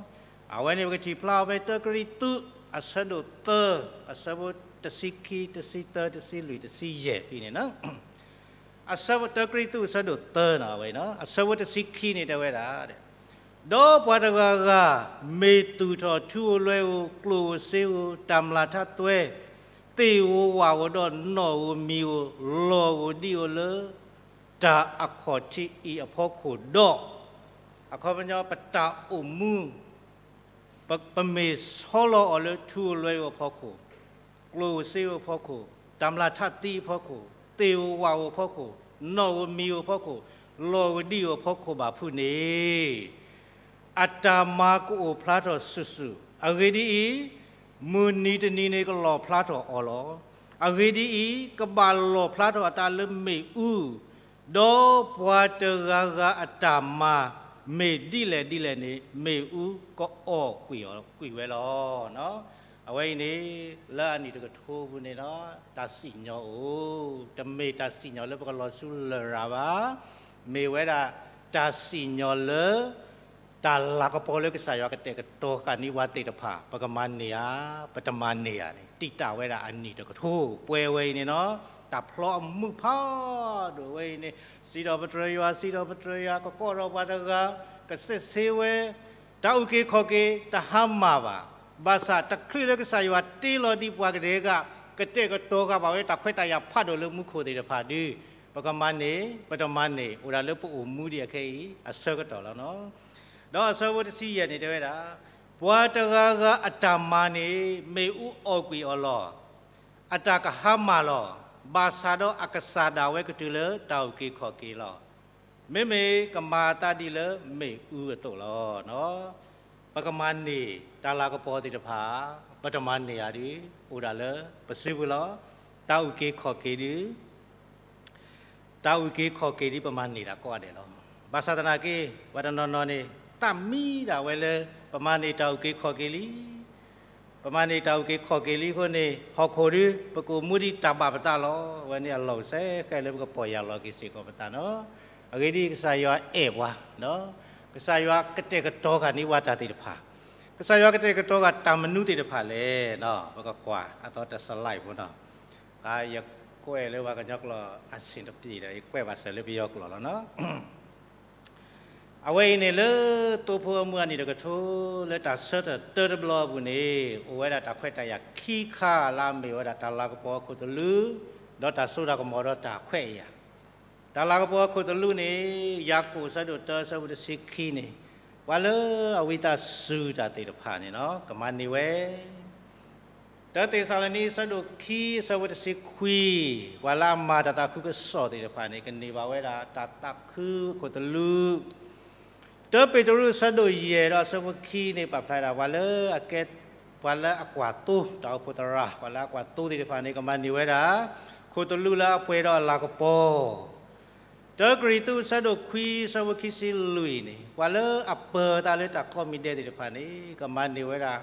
အဝဲန့ၣ်ပကထံၣ်ဖျါအီၤဖဲတၢကရံၣ်သူး အဆၢဒိၣ်သၢ, အဆၢဖိတဆံခံ, တဆံသၢ, တဆံလွံၢ်, တဆံယဲၢ်ဖဲန့ၣ်နီၤ. အဆၢဖိတၢကရံၣ်သူးအဆၢဒိၣ်သၢန့ၣ်ဝဲ, အဆၢဖိတဆံခံန့ၣ်တဲဝဲဒၣ်, ဒီးပှၤတဂၤဂၤ မ့ၢ်သူၣ်ထီၣ်ထူဧိၤလွဲဧိၤ, ကျိၣ်ဧိၤစ့ဧိၤ, တၢ်မျၢ်ထးသွဲ, သ့ၣ်ဧိၤဝၣ်ဧိၤဒီးနီၣ်ဧိၤမံၤဧိၤ, လီၢ်ဧိၤဒံဧိၤလၢ တၢ်အခီၣ်ထံးအံၤအဖီခိၣ်ဒီး, အခီပညီပတၢ်အိၣ်မူ ပမ့ၢ်ဆီလီၤအီၤလၢထူဧိၤလွဲဧိၤအဖီခိၣ်, ကျိၣ်ဧိၤစ့ဧိၤအဖီခိၣ်, တၢ်မျၢ်ထးသံအဖီခိၣ်, သ့ၣ်ဧိၤဝၣ်ဧိၤအဖီခိၣ်, နီၣ်ဧိၤမံၤဧိၤအဖီခိၣ်, လီၢ်ဧိၤဒံဧိၤအဖီခိၣ်ဘၣ်ဖုးန့ၣ်, အတၢ်မၤကအိၣ်ဖျါထီၣ်စုာ်စုာ်, အဂ့ၢ်ဒ်အံၤ, မုၢ်နံၤတနံၤန့ၣ်ကလီၣ်ဖျါထီၣ်အီၤလီၤ. အဂ့ၢ်ဒ်အံၤ, ကဘၣ်လီၣ်ဖျါထီၣ်အသးလၢမ့ၣ်အူ, ဒီးပှၤတဂၤဂၤအတၢ်မၤ မ့ၢ်ဒ်လဲၣ်ဒ်လဲၣ်န့ၣ် မ့ၣ်အူကအီၣ်ကွံာ်အီၤကွံာ်ဝဲလီၤ. အဝဲအံၤန့ၣ် လၢအနံၣ်တကထိပူၤန့ၣ်ဒီး တၢ်စံၣ်ညီၣ်အိၣ်, တမ့ၢ်တၢ်စံၣ်ညီၣ်လၢပကလီၤဆူလရာ်ဘၣ်, မ့ၢ်ဝဲဒၣ်တၢ်စံၣ်ညီၣ်လၢ တၢ်လၤကပီၤလၢကစၢ်ယွၤကတဲာ်ကတီၤဃာ်န့ၢ်ပှၤသ့ၣ်တဖၣ် ပကမၤန့ၢ်ဧါ, ပတမၤန့ၢ်ဧါန့ၣ် တံာ်တာ်ဝဲဒၣ်အနံၣ်တကထိ ပှဲၤဝဲအံၤန့ၣ်လီၤ. တၢ်ဖျီအမုၢ်ဖးဒိၣ်ဝဲအံၤန့ၣ် စံးထီၣ်ပတြၢၤယွၤ, စံးထီၣ်ပတြၢၤယွၤ, ကကိးထီၣ်ပှၤတဂၤ, ကစဲးဆ့ဝဲ, တၢ်အုၣ်က့ၤခီၣ်က့ၤတဟါမၢ်ဘၣ်. ဘၣ်ဆၣ်တချုးလၢကစၢ်ယွၤတ့လီၤဒံးပှၤကဒဲကဒၣ် ကတဲာ်ကတီၤဃာ်ဘၣ်ဝဲတၢ်ခွဲးတၢ်ယာ်ဖးဒိၣ်လၢမူခိၣ်သ့ၣ်တဖၣ်ဒီး ပကမၤန့ၢ်, ပတမၤန့ၢ်, အိၣ်ဒၣ်လၢပအိၣ်မူဒံးအခဲအံၤ အဆၢကတီၢ်လီၤ. ဒီးအဆၢဖိတဆံယဲၢ်န့ၣ်တဲဝဲဒၣ်, ပှၤတဂၤဂၤအတၢ်မၤန့ၣ် မ့ၣ်အူအီၣ်ကွံာ်အီၤလီၤ. အတၢ်ကဟါမၢ်လီၤ. ဘၣ်ဆၣ်ဒီးအကစၢ်ဒၣ်ဝဲကတုၤလၢတၢ်အုၣ်က့ၤခီၣ်က့ၤလီၤ. မ့မ့ၢ်ကမၤအသးဒ်လၢမ့ၣ်အူအသိးလီၤ. ပကမၤန့ၢ်တၢ်လၤကပီၤသ့ၣ်တဖၣ်, ပတမၤန့ၢ်ဧါဒုး အိၣ်ဒၣ်လၢပစုပူၤလီၤ. တၢ်အုၣ်က့ၤခီၣ်က့ၤဒုး တၢ်အုၣ်က့ၤခီၣ်က့ၤဒ်ပမၤန့ၢ်တၢ်ကိးဂၤဒဲးလီၤ. ဘၣ်ဆၣ်သနာ်က့ ပှၤတနီၤနီၤန့ၣ် သးမံဒၣ်ဝဲလၢ ပမၤန့ၢ်တၢ်အုၣ်က့ၤခီၣ်က့ၤလံ, ပမၤန့ၢ်တၢ်အုၣ်က့ၤခီၣ်က့ၤလံအဃိန့ၣ် ဟီၣ်ခိၣ်ဒုး ပကအိၣ်မူဒံးတၢ်ဘၣ်ပသးလီၤ. အဝဲန့ၣ်အလီၢ်ကစဲးဃဲလၢပကပီၢ်ယၢ်လီၤက့ၤစ့ၢ်ကီးပသးနီၤ. အဂ့ၢ်ဒ်အံၤ ကစၢ်ယွၤအဲၣ်ပှၤ, ကစၢ်ယွၤကတဲာ်ကတီၤဃာ်န့ၢ်ပှၤတၢ်သ့ၣ်တဖၣ်, ကစၢ်ယွၤကတဲာ်ကတီၤဃာ်တၢ်မနုၤသ့ၣ်တဖၣ်လဲၣ်နီၤ. ပကကွၢ်အသီတစလၢ်ဖိနီၤ. ယကွဲးလၢပှၤကညီကျိာ်အဆ့ၣ်တပျ့ၤဒီး ယကွဲးဘၣ်စၢၤလၢပယီၤကျိာ်လီၤနီၤ. အဝဲအံၤန့ၣ်လၢ သိဖိအမုၢ်အနံၣ်တကထိ လၢတၢ်ဆၢထၢၣ်တၢတဘျီအပူၤန့ၣ် အိၣ်ဝဲဒၣ်တၢ်ခွဲးတၢ်ယာ်ခံခါလၢအမ့ၢ်ဝဲဒၣ်တၢ်လၤကပီၤအခိၣ်သလုး ဒီးတၢ်စိတၢ်ကမီၤဒီးတၢ်ခွဲးယာ် တၢ်လၤကပီၤအခိၣ်သလုးန့ၣ် ယၤကိာ်အဆၢဒိၣ်တၢအဆၢဖိတဆံခံန့ၣ် ပှၤလၢအဝံသးစူၤတၢ်သ့ၣ်တဖၣ်န့ၣ်နီၤ ကမၤန့ၢ်ဝဲ တၢသ့းစၤလနံအဆၢဒိၣ်ခံအဆၢဖိတဆံခွံ, ပှၤလၢအမၤတၢ်သးခုကစီၣ်သ့ၣ်တဖၣ်န့ၣ် ကန့ၢ်ဘၣ်ဝဲဒၣ်တၢ်သးခုအခိၣ်သလုး, တၢပ့းတရူးအဆၢဒိၣ်ယဲၢ်ဒီးအဆၢဖိခံန့ၣ် ပာ်ဖျါဒၣ် ပှၤလၢအကဲ ပှၤလၢအကွၢ်သိ တၢ်အိၣ်ဖှိၣ်သရၣ် ပှၤလၢအကွၢ်သိသ့ၣ်တဖၣ်န့ၣ် ကမၤန့ၢ်ဝဲဒၣ် ခိၣ်သလုးလၢအပှဲၤဒီးအလၤကပီၤ. တၢကရံၣ်သူးအဆၢဒိၣ်ခွံအဆၢဖိခံဆံလွံၢ်န့ၣ် ပှၤလၢအပၢၤသးလၢတၢ်ကိးမံၤဒဲးသ့ၣ်တဖၣ်န့ၣ် ကမၤန့ၢ်ဝဲဒၣ်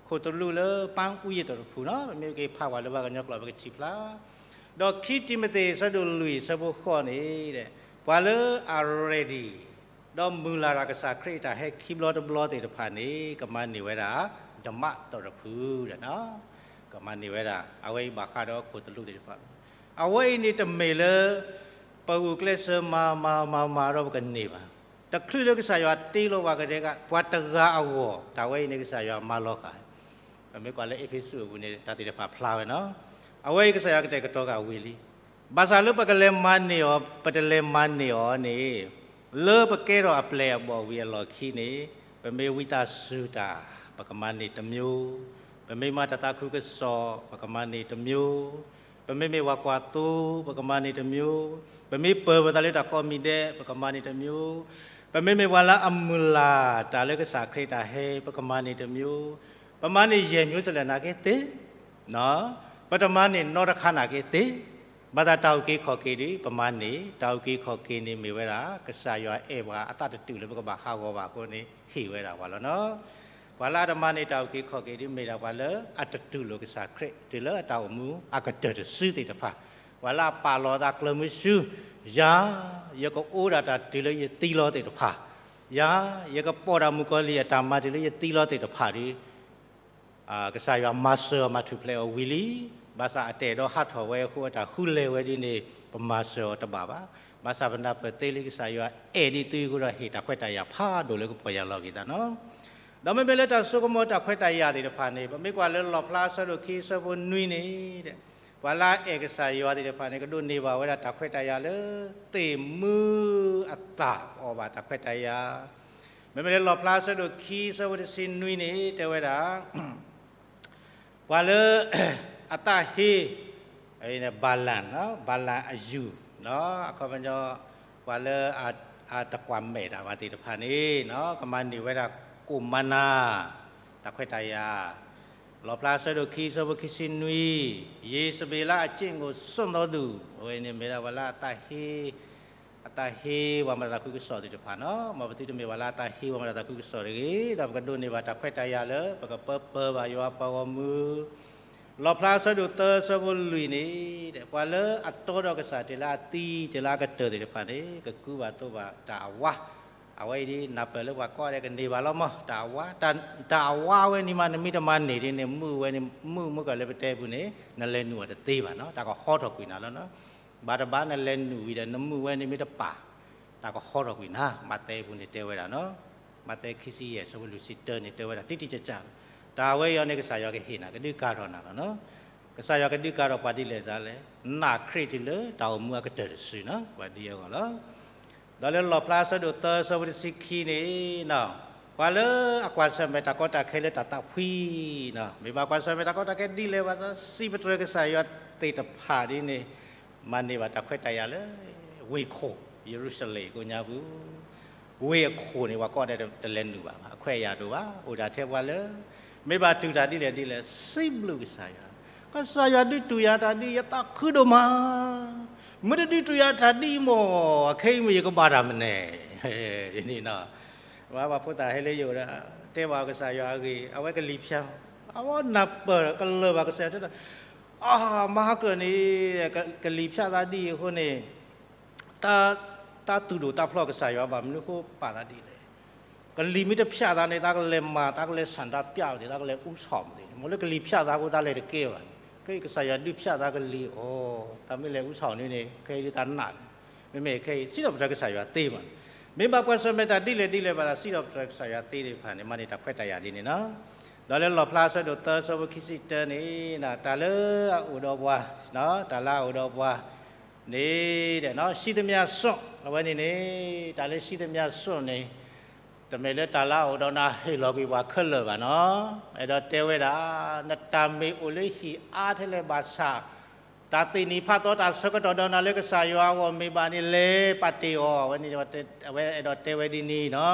ခိၣ်သလုးလၢပၣ်အူယံၤတရူးပူၤနီၤ, ပမ့ၢ်က့ၤဖးဝဲလၢပှၤကညီကျိာ် ပကထံၣ်ဖျါ ဒီးခံတံၤမသ့းအဆၢဒိၣ်လွံၢ်အဆၢဖိဃိးန့ၣ် ပှၤလၢအ ready ဒီးမုၢ်လၢ်တၢ်ကစၢ်ခရံာ်အတၢ်ဟဲခံဘျီတဘျီသ့ၣ်တဖၣ်န့ၣ် ကမၤန့ၢ်ဝဲဒၣ် ဓမ္မသရဖုဒၣ်နီၤ, ကမၤန့ၢ်ဝဲဒၣ် အဝဲအံၤဘၣ်ဃးဒီးခိၣ်သလုးသ့ၣ်တဖၣ်, အဝဲအံၤန့ၣ်တမ့ၢ်လၢ ပဂုာ်ကျဲးစၢးမၤမၤမၤမၤဒီးပကန့ၢ်ဘၣ်. တချုးလၢကစၢ်ယွၤတ့လီၤပှၤကဒဲက ပှၤတဂၤအဂီၢ် တၢ်ဝဲအံၤန့ၣ် ကစၢ်ယွၤမၤလီၤဃာ် ပမ့ၢ်ကွၢ်လၢအ့းဖ့းစူးအပူၤန့ၣ် တၢ်သ့ၣ်တဖၣ်ဖျါဝဲနီၤ, အဝဲအံၤကစၢ်ယွၤကတဲာ်ကတီၤဃာ်ဝံၤလံ. ဘၣ်ဆၣ်လၢပကလဲၤမၤန့ၢ်အီၤ ပတလဲၤမၤန့ၢ်အီၤန့ၣ် လၢပကဲထီၣ်အပျဲၢ်အဘီၣ်ဝံၤအလီၢ်ခံန့ၣ် ပမ့ၢ်ဝံသးစူၤတၢ် ပကမၤန့ၢ်တမျိုး, ပမ့ၢ်မၤတၢ်သးခုကစီၣ် ပကမၤန့ၢ်တမျိုး, ပမ့မ့ၢ်ပှၤကွၢ်သိ ပကမၤန့ၢ်တမျိုး, ပမ့ၢ်ပၢၤပသးလၢတၢ်ကိးမံၤဒဲး ပကမၤန့ၢ်တမျိုး, ပမ့မ့ၢ်ပှၤလၢအမုၢ်လၢ်တၢ်လၢကစၢ်ခရံာ်တၢ်ဟဲ ပကမၤန့ၢ်တမျိုး, ပမၤန့ၢ်ယဲၢ်မျိုးစလဲၣ်နာ်က့သ့ ပတမၤန့ၢ်နီတခါနာ်က့သ့, ဘၣ်ဆၣ်တၢ်အုၣ်က့ၤခီၣ်က့ၤဒီး ပမၤန့ၢ်, တၢ်အုၣ်က့ၤခီၣ်က့ၤန့ၣ်မ့ၢ်ဝဲဒၣ် ကစၢ်ယွၤအဲၣ်ပှၤအသးတတုာ်လၢပကဘၣ်ဟးဂီၤဘၣ်အဃိန့ၣ် ဟ့ၣ်ဝဲဒၣ်ပှၤလီၤနီၤ. ပှၤလၢအတမၤန့ၢ်တၢ်အုၣ်က့ၤခီၣ်က့ၤဒီး မ့ၢ်ဒၣ်ပှၤလၢအတတူၢ်လိာ်ကစၢ်ခရံာ် တုၤလၢအတၢ်အိၣ်မူအကတၢၢ်တစုသ့ၣ်တဖၣ်, ပှၤလၢအပာ်လီၤအသးကျၢၤမုဆူ, ယၤ, ယကအိၣ်ဒၣ်တၢ်တုၤလၢယသံလီၤသ့ၣ်တဖၣ်, ယၤ, ယကပိာ်ဒၣ်မုၣ်ကီၤလံၢ်အတၢ်မၤတုၤလၢယသံလီၤသ့ၣ်တဖၣ်ဒီး ကစၢ်ယွၤမၤစၢၤအီၤမၤထူၣ်ဖျဲးအီၤဝံၤလံ. ဘၣ်ဆၣ်အတအဲၣ်ဒိးဟးထီၣ်ဝဲအဃိ အတၢ်ဃုလဲၤဝဲဒ်န့ၣ် ပမၤစၢၤအီၤတဘၣ်ဘၣ်. ဘၣ်ဆၣ်ပနၢ်ပၢၢ်သ့လံ ကစၢ်ယွၤအဲၣ်ဒ်သုအဃိဒီး ဟ့ၣ်တၢ်ခွဲးတၢ်ယာ်ဖးဒိၣ်လၢကပီၢ်ယၢ်လီၤက့ၤသးနီၤ. ဒီးမ့မ့ၢ်လၢတၢ်စိကမီၤတၢ်ခွဲးတၢ်ယာ်သ့ၣ်တဖၣ်န့ၣ် ပမ့ၢ်ကွၢ်လၢလီၣ်ဖျါအဆၢဒိၣ်ခံအဆၢဖိနွံန့ၣ် ပှၤလၢအအဲၣ်ကစၢ်ယွၤသ့ၣ်တဖၣ်န့ၣ် ကဒိးန့ၢ်ဘၣ်ဝဲဒၣ်တၢ်ခွဲးတၢ်ယာ်လၢ သ့ၣ်မုၢ်အသၣ်အီၣ်ဘၣ်တၢ်ခွဲးတၢ်ယာ်. မ့မ့ၢ်လၢလီၣ်ဖျါအဆၢဒိၣ်ခံအဆၢဖိတဆံနွံန့ၣ် တဲဝဲဒၣ် ပှၤလၢ အသးဟ့ Balaam, Balaam အယူၢ်, အခီပညီ ပှၤလၢ အတကွၢ်မဲာ်တၢ်ဘၣ်သ့ၣ်တဖၣ်န့ၣ် ကမၤန့ၢ်ဝဲဒၣ်ကိၣ်မၤနၤ တၢ်ခွဲးတၢ်ယာ်, လီၣ်ဖျါအဆၢဒိၣ်ခံအဆၢဖိခံဆံနွံ, ယ့ၣ်စဘ့းလၢအစ့ၣ်ကိၣ်စိၣ်နီၤသူၣ်, အဝဲန့ၣ်မ့ၢ်ဒၣ်ပှၤလၢအသးဟ့ အသးဟ့ပှၤမၤတၢ်သးခုကစီၣ်သ့ၣ်တဖၣ်နီၤ. မ်ပသုတမ့ၢ်ပှၤလၢအသးဟ့ပှၤမၤတၢ်သးခုကစီၣ်တဂ့ၤ, ဒီးပကဒိးန့ၢ်ဘၣ်တၢ်ခွဲးတၢ်ယာ်လၢ ပကပၢပၢၤဘၣ်ယွၤပှၤဂီၢ်မုၢ်, လီၣ်ဖျါအဆၢဒိၣ်သၢအဆၢဖိလွံၢ်န့ၣ် ပှၤလၢအတီဒီးကစၢ်တုၤလၢအသံ တုၤလၢအကတၢၢ်သ့ၣ်တဖၣ်န့ၣ် ကကူဘၣ်သိးဘၣ်တၢ်အဝါ, အဝဲအံၤဒ်နၢ်ပၢၢ်လၢပှၤကိးဂၤဒဲးကန့ၢ်ဘၣ်လီၤမး တၢ်အဝါ, တၢ်အဝါဝဲန့ၣ်မး နမ့ၢ်တမၤန့ၢ်ဒ်န့ၣ် မုၢ်ဝဲန့ၣ် မုၢ်မုၢ်ကၢၢ်လၢပတဲပူၤန့ၣ် နလဲၤနုာ်အီၤတသ့ဘၣ်နီၤ, တၢ်ကဟီထီၣ်ကွံာ်နၤလီၤနီၤ. ဘၣ်တဘၣ်နလဲၤနုာ်ဝံၤဒီး နမုၢ်ဝဲန့ၣ်မ့ၢ်တပာ် တၢ်ကဟီထီၣ်ကွံာ်နၤ, မးသဲအပူၤန့ၣ်တဲဝဲဒၣ်နီၤ, မးသဲခံဆံယဲၢ်အဆၢဖိလွံၢ်ဆံတၢန့ၣ် တဲဝဲဒၣ်တံၢ်တံၢ်ကၢ်ကၢ်, တၢ်ဝဲအံၤန့ၣ် ကစၢ်ယွၤကဟ့ၣ်နၤ ကဒုးကၤထီၣ်နၤလီၤနီၤ. ကစၢ်ယွၤကဒုးကၤထီၣ်ပှၤဒ်လဲၣ်ဒ်လဲၣ်, နာ်ခရံာ်တုၤလၢတၢ်အိၣ်မူအကတၢၢ်တစုနီၤ, ပှၤဒ်အဂီၢ်လီၤ. ဒီးလၢလီၣ်ဖျါအဆၢဒိၣ်သၢအဆၢဖိတဆံခံန့ၣ်နီၤ, ပှၤလၢအကွၢ်ဆၢၣ်မဲာ်တၢ်ကီတၢ်ခဲလၢတၢ်သးဖှံနီၤ, မ့ၢ်ဘၣ်ကွၢ်ဆၢၣ်မဲာ်တၢ်ကီတၢ်ခဲဒ်လဲၣ်ဘၣ်ဆၣ် စံးပတြၢၤကစၢ်ယွၤသ့ၣ်တဖၣ်ဒ်န့ၣ် မၤန့ၢ်ဘၣ်တၢ်ခွဲးတၢ်ယာ်လၢ ဝ့ၢ်ခိၣ် ယရူၤၡလ့ၣ်ကိးညါပူၤ, ဝ့ၢ်အခိၣ်န့ၣ် ပှၤကိးဂၤဒဲးတလဲၤနုာ်ဘၣ်, အခွဲးအယာ်တအိၣ်ဘၣ်, အိၣ်ဒၣ်ထဲပှၤလၢ မ့ၢ်ဘၣ်တူၢ်တၢ်ဒ်လဲၣ်ဒ်လဲၣ် စံးဘျုးကစၢ်ယွၤ, ကစၢ်ယွၤဒုးတူၢ်ယၤတၢ်ဒ်အံၤ ယသးခုဒိၣ်မး, မ့ၢ်တဒုးတူၢ်ယၤတၢ်ဒ်အံၤမး အခဲအံၤမ့ၢ်ယကဘၣ်တၢ်မနုၤလဲၣ်, ယန့ၣ်နီၤ, ပှၤဖိသၣ်ဟဲလၢယအိၣ်ဒီး တဲဘၣ်ကစၢ်ယွၤအဂ့ၢ်, အဝဲကလံၤဖၠါ, အဝဲနၢ်ပၢၢ်ကလၢၤဘၣ်ကစၢ်ယွၤတဲဒီး အါ မဟါကၢၢ်န့ၣ် ကလံၤဖၠါသးဒ်အံၤအဃိန့ၣ် တၢ်သူၣ်ဒိၣ်တၢ်ဖျီၣ်ကစၢ်ယွၤဘၣ်မနုၤအဃိပာ်သးဒ်လဲၣ်, ကလံၤမ့ၢ်တဖၠါသးန့ၣ် တၢ်ကလဲၤမၤ တၢ်ကလဲၤဆန္ဒပြသ့ၣ် တၢ်ကလဲၤဦးဆောင်သ့ၣ်, မ့ၢ်လၢကလံၤဖၠါသးအဃိတၢ်လဲၤတကဲဘၣ်န့ၣ်, ခဲအံၤကစၢ်ယွၤဒုးဖၠါသးကလံၤအီၤ, တၢ်မ့ၢ်လဲၤဦးဆောင်န့ၣ်န့ၣ် ခဲအံၤဒ်တၢ်နာ်န့ၣ်, မ့မ့ၢ်ခဲအံၤ စံးထီၣ်ပတြၢၤကစၢ်ယွၤသ့မးန့ၣ်, မ့ၢ်ဘၣ်ကွၢ်ဆၢၣ်မဲာ်တၢ်ဒ်လဲၣ်ဒ်လဲၣ်ဘၣ်ဒီး စံးထီၣ်ပတြၢၤကစၢ်ယွၤသ့သ့ၣ်တဖၣ်န့ၣ် မၤန့ၢ်တၢ်ခွဲးတၢ်ယာ်ဒ်န့ၣ်လီၤ. ဒီးလၢလီၣ်ဖျါအဆၢဒိၣ်သၢအဆၢဖိခံဆံတၢန့ၣ် တၢ်လၢအအိၣ်ဒီးပှၤ, တၢ်လၢအအိၣ်ဒီးပှၤ န့ၣ်ဒီး စံးသမျၢ်စိၣ် အဝဲန့ၣ်န့ၣ် တၢ်လၢစံးသမျၢ်စိၣ်န့ၣ် တမ့ၢ်လၢတၢ်လၢအအိၣ်ဒီးနၤဟ့ၣ်လီၤကွံာ်ပှၤခဲလၢာ်ဘၣ်နီၤ, အဲၣ်ဒိးတဲဝဲဒၣ် နတၢ်မ့ၢ်အိၣ်လၢဟံၣ်အါထဲလဲၣ်ဘၣ်ဆၣ် တၢ်သ့ၣ်နံၤဖးသီတၢ်ဆၢကတီၢ်ဒီးနၤလၢကစၢ်ယွၤအဂီၢ်မ့ၢ်ဘၣ်န့ၣ် လဲၤပာ်တ့ၢ်အီၤ, အဝဲန့ၣ် အဝဲအဲၣ်ဒိးတဲဝဲဒ်န့ၣ်နီၤ.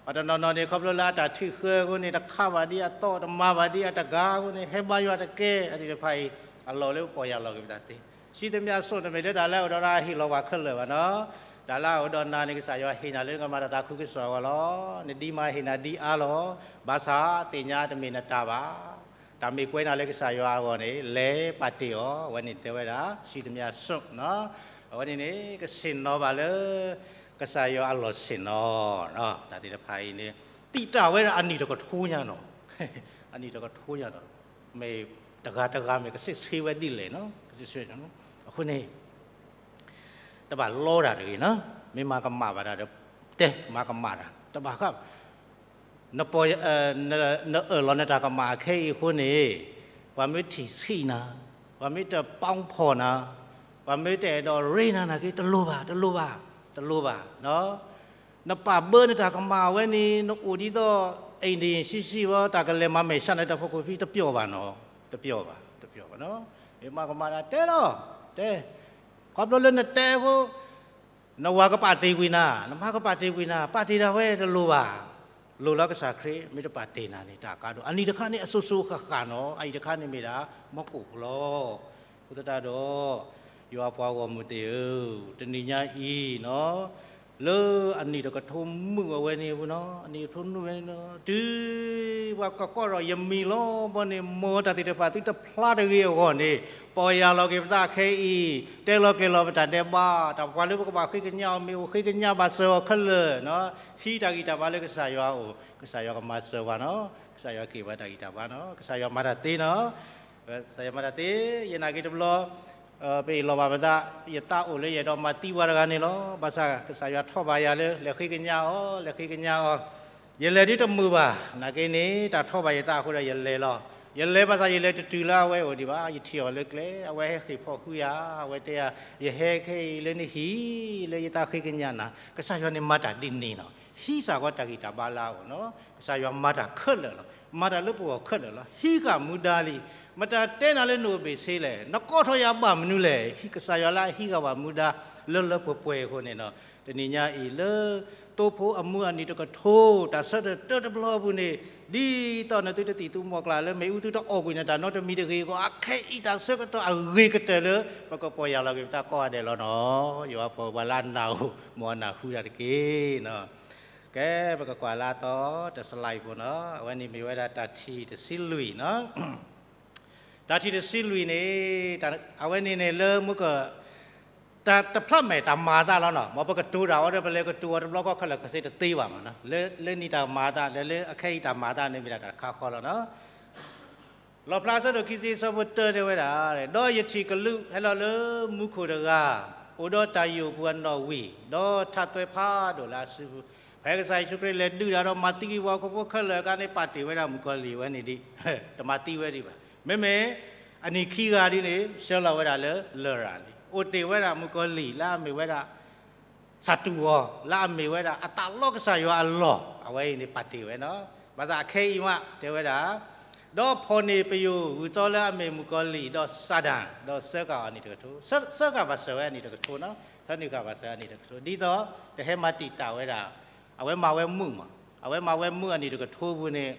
ပှၤတနီၤနီၤန့ၣ် ခီဖျိလၢအတၢ်ထုးဃၢအဃိန့ၣ် တခးဘၣ်ဒ်အသီၣ် တမၤဘၣ်ဒ်အတဂၤအဃိန့ၣ် ဟဲဘါယွၤတကဲ, အသ့ၣ်တဖၣ်အံၤ အလီၢ်လၢပပီၢ်ယၢ်လီၤက့ၤပသးသ့. စံးသမျးစိၣ်န့ၣ်မ့ၢ်လၢတၢ်လၢအအိၣ်ဒီးတၢ်ဟ့ၣ်လီၤပှၤခဲလၢာ်ဘၣ်နီၤ. တၢ်လၢအအိၣ်ဒီးနၤန့ၣ် ကစၢ်ယွၤဟ့ၣ်နၤလၢနကမၤတၢ်သးခုကစီၣ်အဂီၢ်လီၤ. နဒ်မၤဟ့ၣ်နၤဒ်အါလီၤ. ဘၣ်ဆၣ်သ့ၣ်ညါတမ့ၢ်နတၢ်ဘၣ်. တၢ်မ့ၢ်ကွဲးနၤလၢကစၢ်ယွၤအဂီၢ်န့ၣ် လဲၤပာ်တ့ၢ်အီၤ, အဝဲန့ၣ်တဲဝဲဒၣ် စံးသမျးစိၣ်နီၤ. အဝဲန့ၣ်န့ၣ် ကဆ့ၣ်နီၤဘၣ်လၢ ကစၢ်ယွၤအလီၢ်ဆ့ၣ်နီၤ, တၢ်သ့ၣ်တဖၣ်အံၤန့ၣ် တံာ်တာ်ဝဲဒၣ်အနံၣ်တကထိညါနီၤ, အနံၣ်တကထိညါနီၤ, မ့ၢ်တဂၤတဂၤမ့ၢ်ကစံးဆၢဝဲဒ်လဲၣ်နီၤ, ကစံးဆၢ, အဃိန့ၣ် တဘၣ်လီတၢ်တဂ့ၤနီၤ, မ့ၢ်မၤကမၣ်ဘၣ်တၢ်ဒီး တဲမၤကမၣ်တၢ် တဘၣ်ဃး နပီၢ်, နအၢၣ်လီၤနတၢ်ကမၣ်အခဲအံၤအဃိန့ၣ်, ပှၤမ့ၢ်ထံၣ်ဆံးနၤ, ပှၤမ့ၢ်တပီဖီၣ်နၤ, ပှၤမ့ၢ်တအဲၣ်ဒိးရ့နၤနာ်က့ တလိၣ်ဘၣ်, တလိၣ်ဘၣ်, တလိၣ်ဘၣ်. နပာ်ဘၢနတၢ်ကမၣ်ဝဲန့ၣ် နအိၣ်ဒ်သိး အ့ၣ်ဒ့ၣ်ဆံးဆံးဝဲ တၢ်ကလဲၤမၤမဲာ်ဆှးနတၢ်ဖိကိၣ်ဖံ တပျီၢ်ဘၣ်နီၤ, တပျီၢ်ဘၣ်, တပျီၢ်ဘၣ်နီၤ. မ့ၢ်မၤကမၣ်တၢ်တဲလီၤ, တဲ, ခီဖျိလၢနတဲအဃိ နဝၤကပာ်တ့ၢ်ကွံာ်နၤ, နမါကပာ်တ့ၢ်ကွံာ်နၤ, ပာ်တ့ၢ်ဒၣ်ဝဲတလိၣ်ဘၣ်. လိၣ်လၢကစၢ်ခရံာ်မ့ၢ်တပာ်တ့ၢ်နၤန့ၣ် တၢ်ကါဒိၣ်. အနံၣ်တခါန့ၣ် အစိၤစိၤဃၣ်ဃၣ်နီၤ, အအံၤတခါန့ၣ်မ့ၢ်ဒၣ် မီၢ်ကိၣ်လီၤ. အဃိသတးဒီး ယွၤပှၤဂီၢ်မုၢ်သ့ၣ်ဧၢ, တနံၤညါအံၤနီၤ လၢအနံၣ်တကထိမုၣ်အဝဲန့ၣ်နီၤ, အနံၣ်တကထိမုၣ်ဝဲန့ၣ်နီၤ, တုၤပှၤကကိးထီၣ်ယမံၤလီၤဘီန့ၣ် မ်တၢ်သ့ၣ်တဖၣ်သုတဖျါတဂ့ၤအဂီၢ်န့ၣ်, ပီၢ်ယၢ်လီၤက့ၤပသးခဲအံၤ, တဲလီၤကျဲၤလီၤပတၢ်ဒဲးဘး, တၢ်ပှၤလၢပကဘၣ်ဃ့ကညးအီၤမ့ၢ်အိၣ် ဃ့ကညးဘၣ်စၢၤအီၤခဲလၢာ်, ဟံးတၢ်ဂံၢ်တၢ်ဘါလၢကစၢ်ယွၤအအိၣ်, ကစၢ်ယွၤကမၤစၢၤပှၤနီၤ, ကစၢ်ယွၤက့ၤပှၤတၢ်ဂံၢ်တၢ်ဘါနီၤ, ကစၢ်ယွၤမၤတၢ်သ့နီၤ. ကစၢ်ယွၤမၤတၢ်သ့, ယနာ်က့ၤတဘျီ ပအ့ၣ်လိာ်ဘၣ်ပသး, ယသးအိၣ်လၢယအဲၣ်ဒိးမၤသံပှၤတဂၤန့ၣ်လီၤ. ဘၣ်ဆၣ်ကစၢ်ယွၤထီၣ်ဘၣ်ယၤလၢ လဲၤဃ့ကညးအီၤ, လဲၤဃ့ကညးအီၤ, ယလဲၤဒ်တမုာ်ဘၣ်. နာ်က့န့ၣ် တၢ်ထီၣ်ဘၣ်ယသးအဃိဒီးယလဲၤလီၤ. ယလဲၤဘၣ်ဆၣ်ယလဲၤတတုၤလၢအဝဲအိၣ်ဒံးဘၣ်, ယထံၣ်အီၤလၢကျဲ, အဝဲဟဲဃ့ၢ်ဖီၣ်ဃုယၤ, အဝဲတဲယၤ, ယဟဲခဲအံၤလၢနဟံၣ်လၢယသးဃ့ကညးနၤ, ကစၢ်ယွၤန့ၣ်မၤတၢ်ဒ်န့ၣ်နီၤ, ဟံးစ့ၢ်ကီးတၢ်ဂံၢ်တၢ်ဘါလၢအအိၣ်နီၤ. ကစၢ်ယွၤမၤတၢ်ခဲလၢာ်လီၤ, မၤတၢ်လၢပဂီၢ်ခဲလၢာ်လီၤ. ဟံးဃာ်မူဒါလံ, မတၤတဲနၤလၢနအိၣ်ဘ့ၣ်ဆ့လဲၣ်, နကိးထီၣ်ယၤဘၣ်မနုၤလဲၣ်. ဟံးကစၢ်ယွၤလၢအဟံးဃာ်ဘၣ်မူဒါလၢလၢပှဲၤပှဲၤအဃိန့ၣ်နီၤ, တနံၤညါအံၤလၢ သိဖိအမုၢ်အနံၣ်တကထိ တၢ်ဆၢတၢ်တၢတဘျီအပူၤန့ၣ်, ဒ်သိးနသုတသံၣ်သူမီၢ်ကျၢ်လၢမ့ၣ်အူသုတအီၣ်ကွံာ်နတၢ်နီတမံၤတဂ့ၤအဂီၢ်, အခဲအံၤတၢ်ဆၢကတီၢ်အဂ့ၤကတၢၢ်လၢ ပကပီၢ်ယၢ်လီၤက့ၤပသးကိးဂၤဒဲးလီၤနီၤ. ယွၤပှၤလၢအနၢ်ဟူ မ်အနၢ်ဟူတၢ်တက့ၢ်နီၤ. ကဲ, ပကကွၢ်လၢအသီ တစလါအံၤဖိနီၤ, အဝဲန့ၣ်မ့ၢ်ဝဲဒၣ်တၢ်ထံၣ်တဆံလွံၢ်နီၤ. တၢ်ထံၣ်တဆံလွံၢ်န့ၣ်, အဝဲန့ၣ်န့ၣ်လၢမူက တၢ်တဖျးမဲာ်တၢ်မၤအသးလီၤနီၤ, မ်ပကတိၤတၢ်အီၤဒီး ပလဲၤကတိၤအီၤတဘျီဃီခဲလၢာ် ကစ့တသ့ဘၣ်မးနီၤ, လၢလၢနံၤတၢ်မၤအသး လၢလၢအခဲအံၤတၢ်မၤအသးန့ၣ် မ့ၢ်ဒၣ်တၢ်တခါဃီလီၤနီၤ. လီၣ်ဖျါအဆၢဒိၣ်ခံဆံအဆၢဖိတၢတဲဝဲဒၣ်, ဒီးယထံၣ်ကလူးဟဲလီၤလၢမူခိၣ်တဂၤ, အိၣ်ဒီးတၢ်ယိာ်ပူၤအနီၣ်ဝံာ်, ဒီးထးသွဲဖးဒိၣ်လၢအစုပူၤ, ဖဲကစၢ်ယ့ၣ်ၡူးခရံာ်လဲၤဒုးတၢ်ဒီးမၤသံကွံာ်ပှၤဟီၣ်ခိၣ်ဖိခဲလၢာ်အခါန့ၣ် ပာ်တ့ၢ်ဝဲဒၣ်မုၣ်ကီၤလံၢ်ဝဲန့ၣ်ဒ် တမၤသံဝဲဒံးဘၣ်. မ့မ့ၢ်အနံၣ်ခံဂၤဒ်န့ၣ် ဆှၢလီၤဝဲဒၣ်လၢလရာ်လံ, အိၣ်တ့ၢ်ဝဲဒၣ်မုၣ်ကီၤလံၢ်လၢအမ့ၢ်ဝဲဒၣ် စၢ်တူၢ်အီၤ လၢအမ့ၢ်ဝဲဒၣ်အတၢ်လီကစၢ်ယွၤအလီၢ်, အဝဲအံၤန့ၣ်ပာ်တ့ၢ်ဝဲနီၤ. ဘၣ်ဆၣ်အခဲအံၤမး တဲဝဲဒၣ်, ဒီးဖီၣ်န့ၢ်ပယိာ်ဂုၢ်သီလၢအမ့ၢ်မုၣ်ကီၤလံၢ် ဒီးစၤဒၣ်, ဒီးစၢဃာ်အီၤအနံၣ်တကထိ, စၢဃာ်ဘၣ်စၢၤဝဲအနံၣ်တကထိနီၤ, ထၢနုာ်ဃာ်ဘၣ်စၢၤအနံၣ်တကထိ, ဒ်သိးတဟဲမၤတံာ်တာ်ဝဲဒၣ်, အဝဲမၤဝဲမုာ်မး, အဝဲမၤဝဲမုာ်အနံၣ်တကထိပူၤန့ၣ်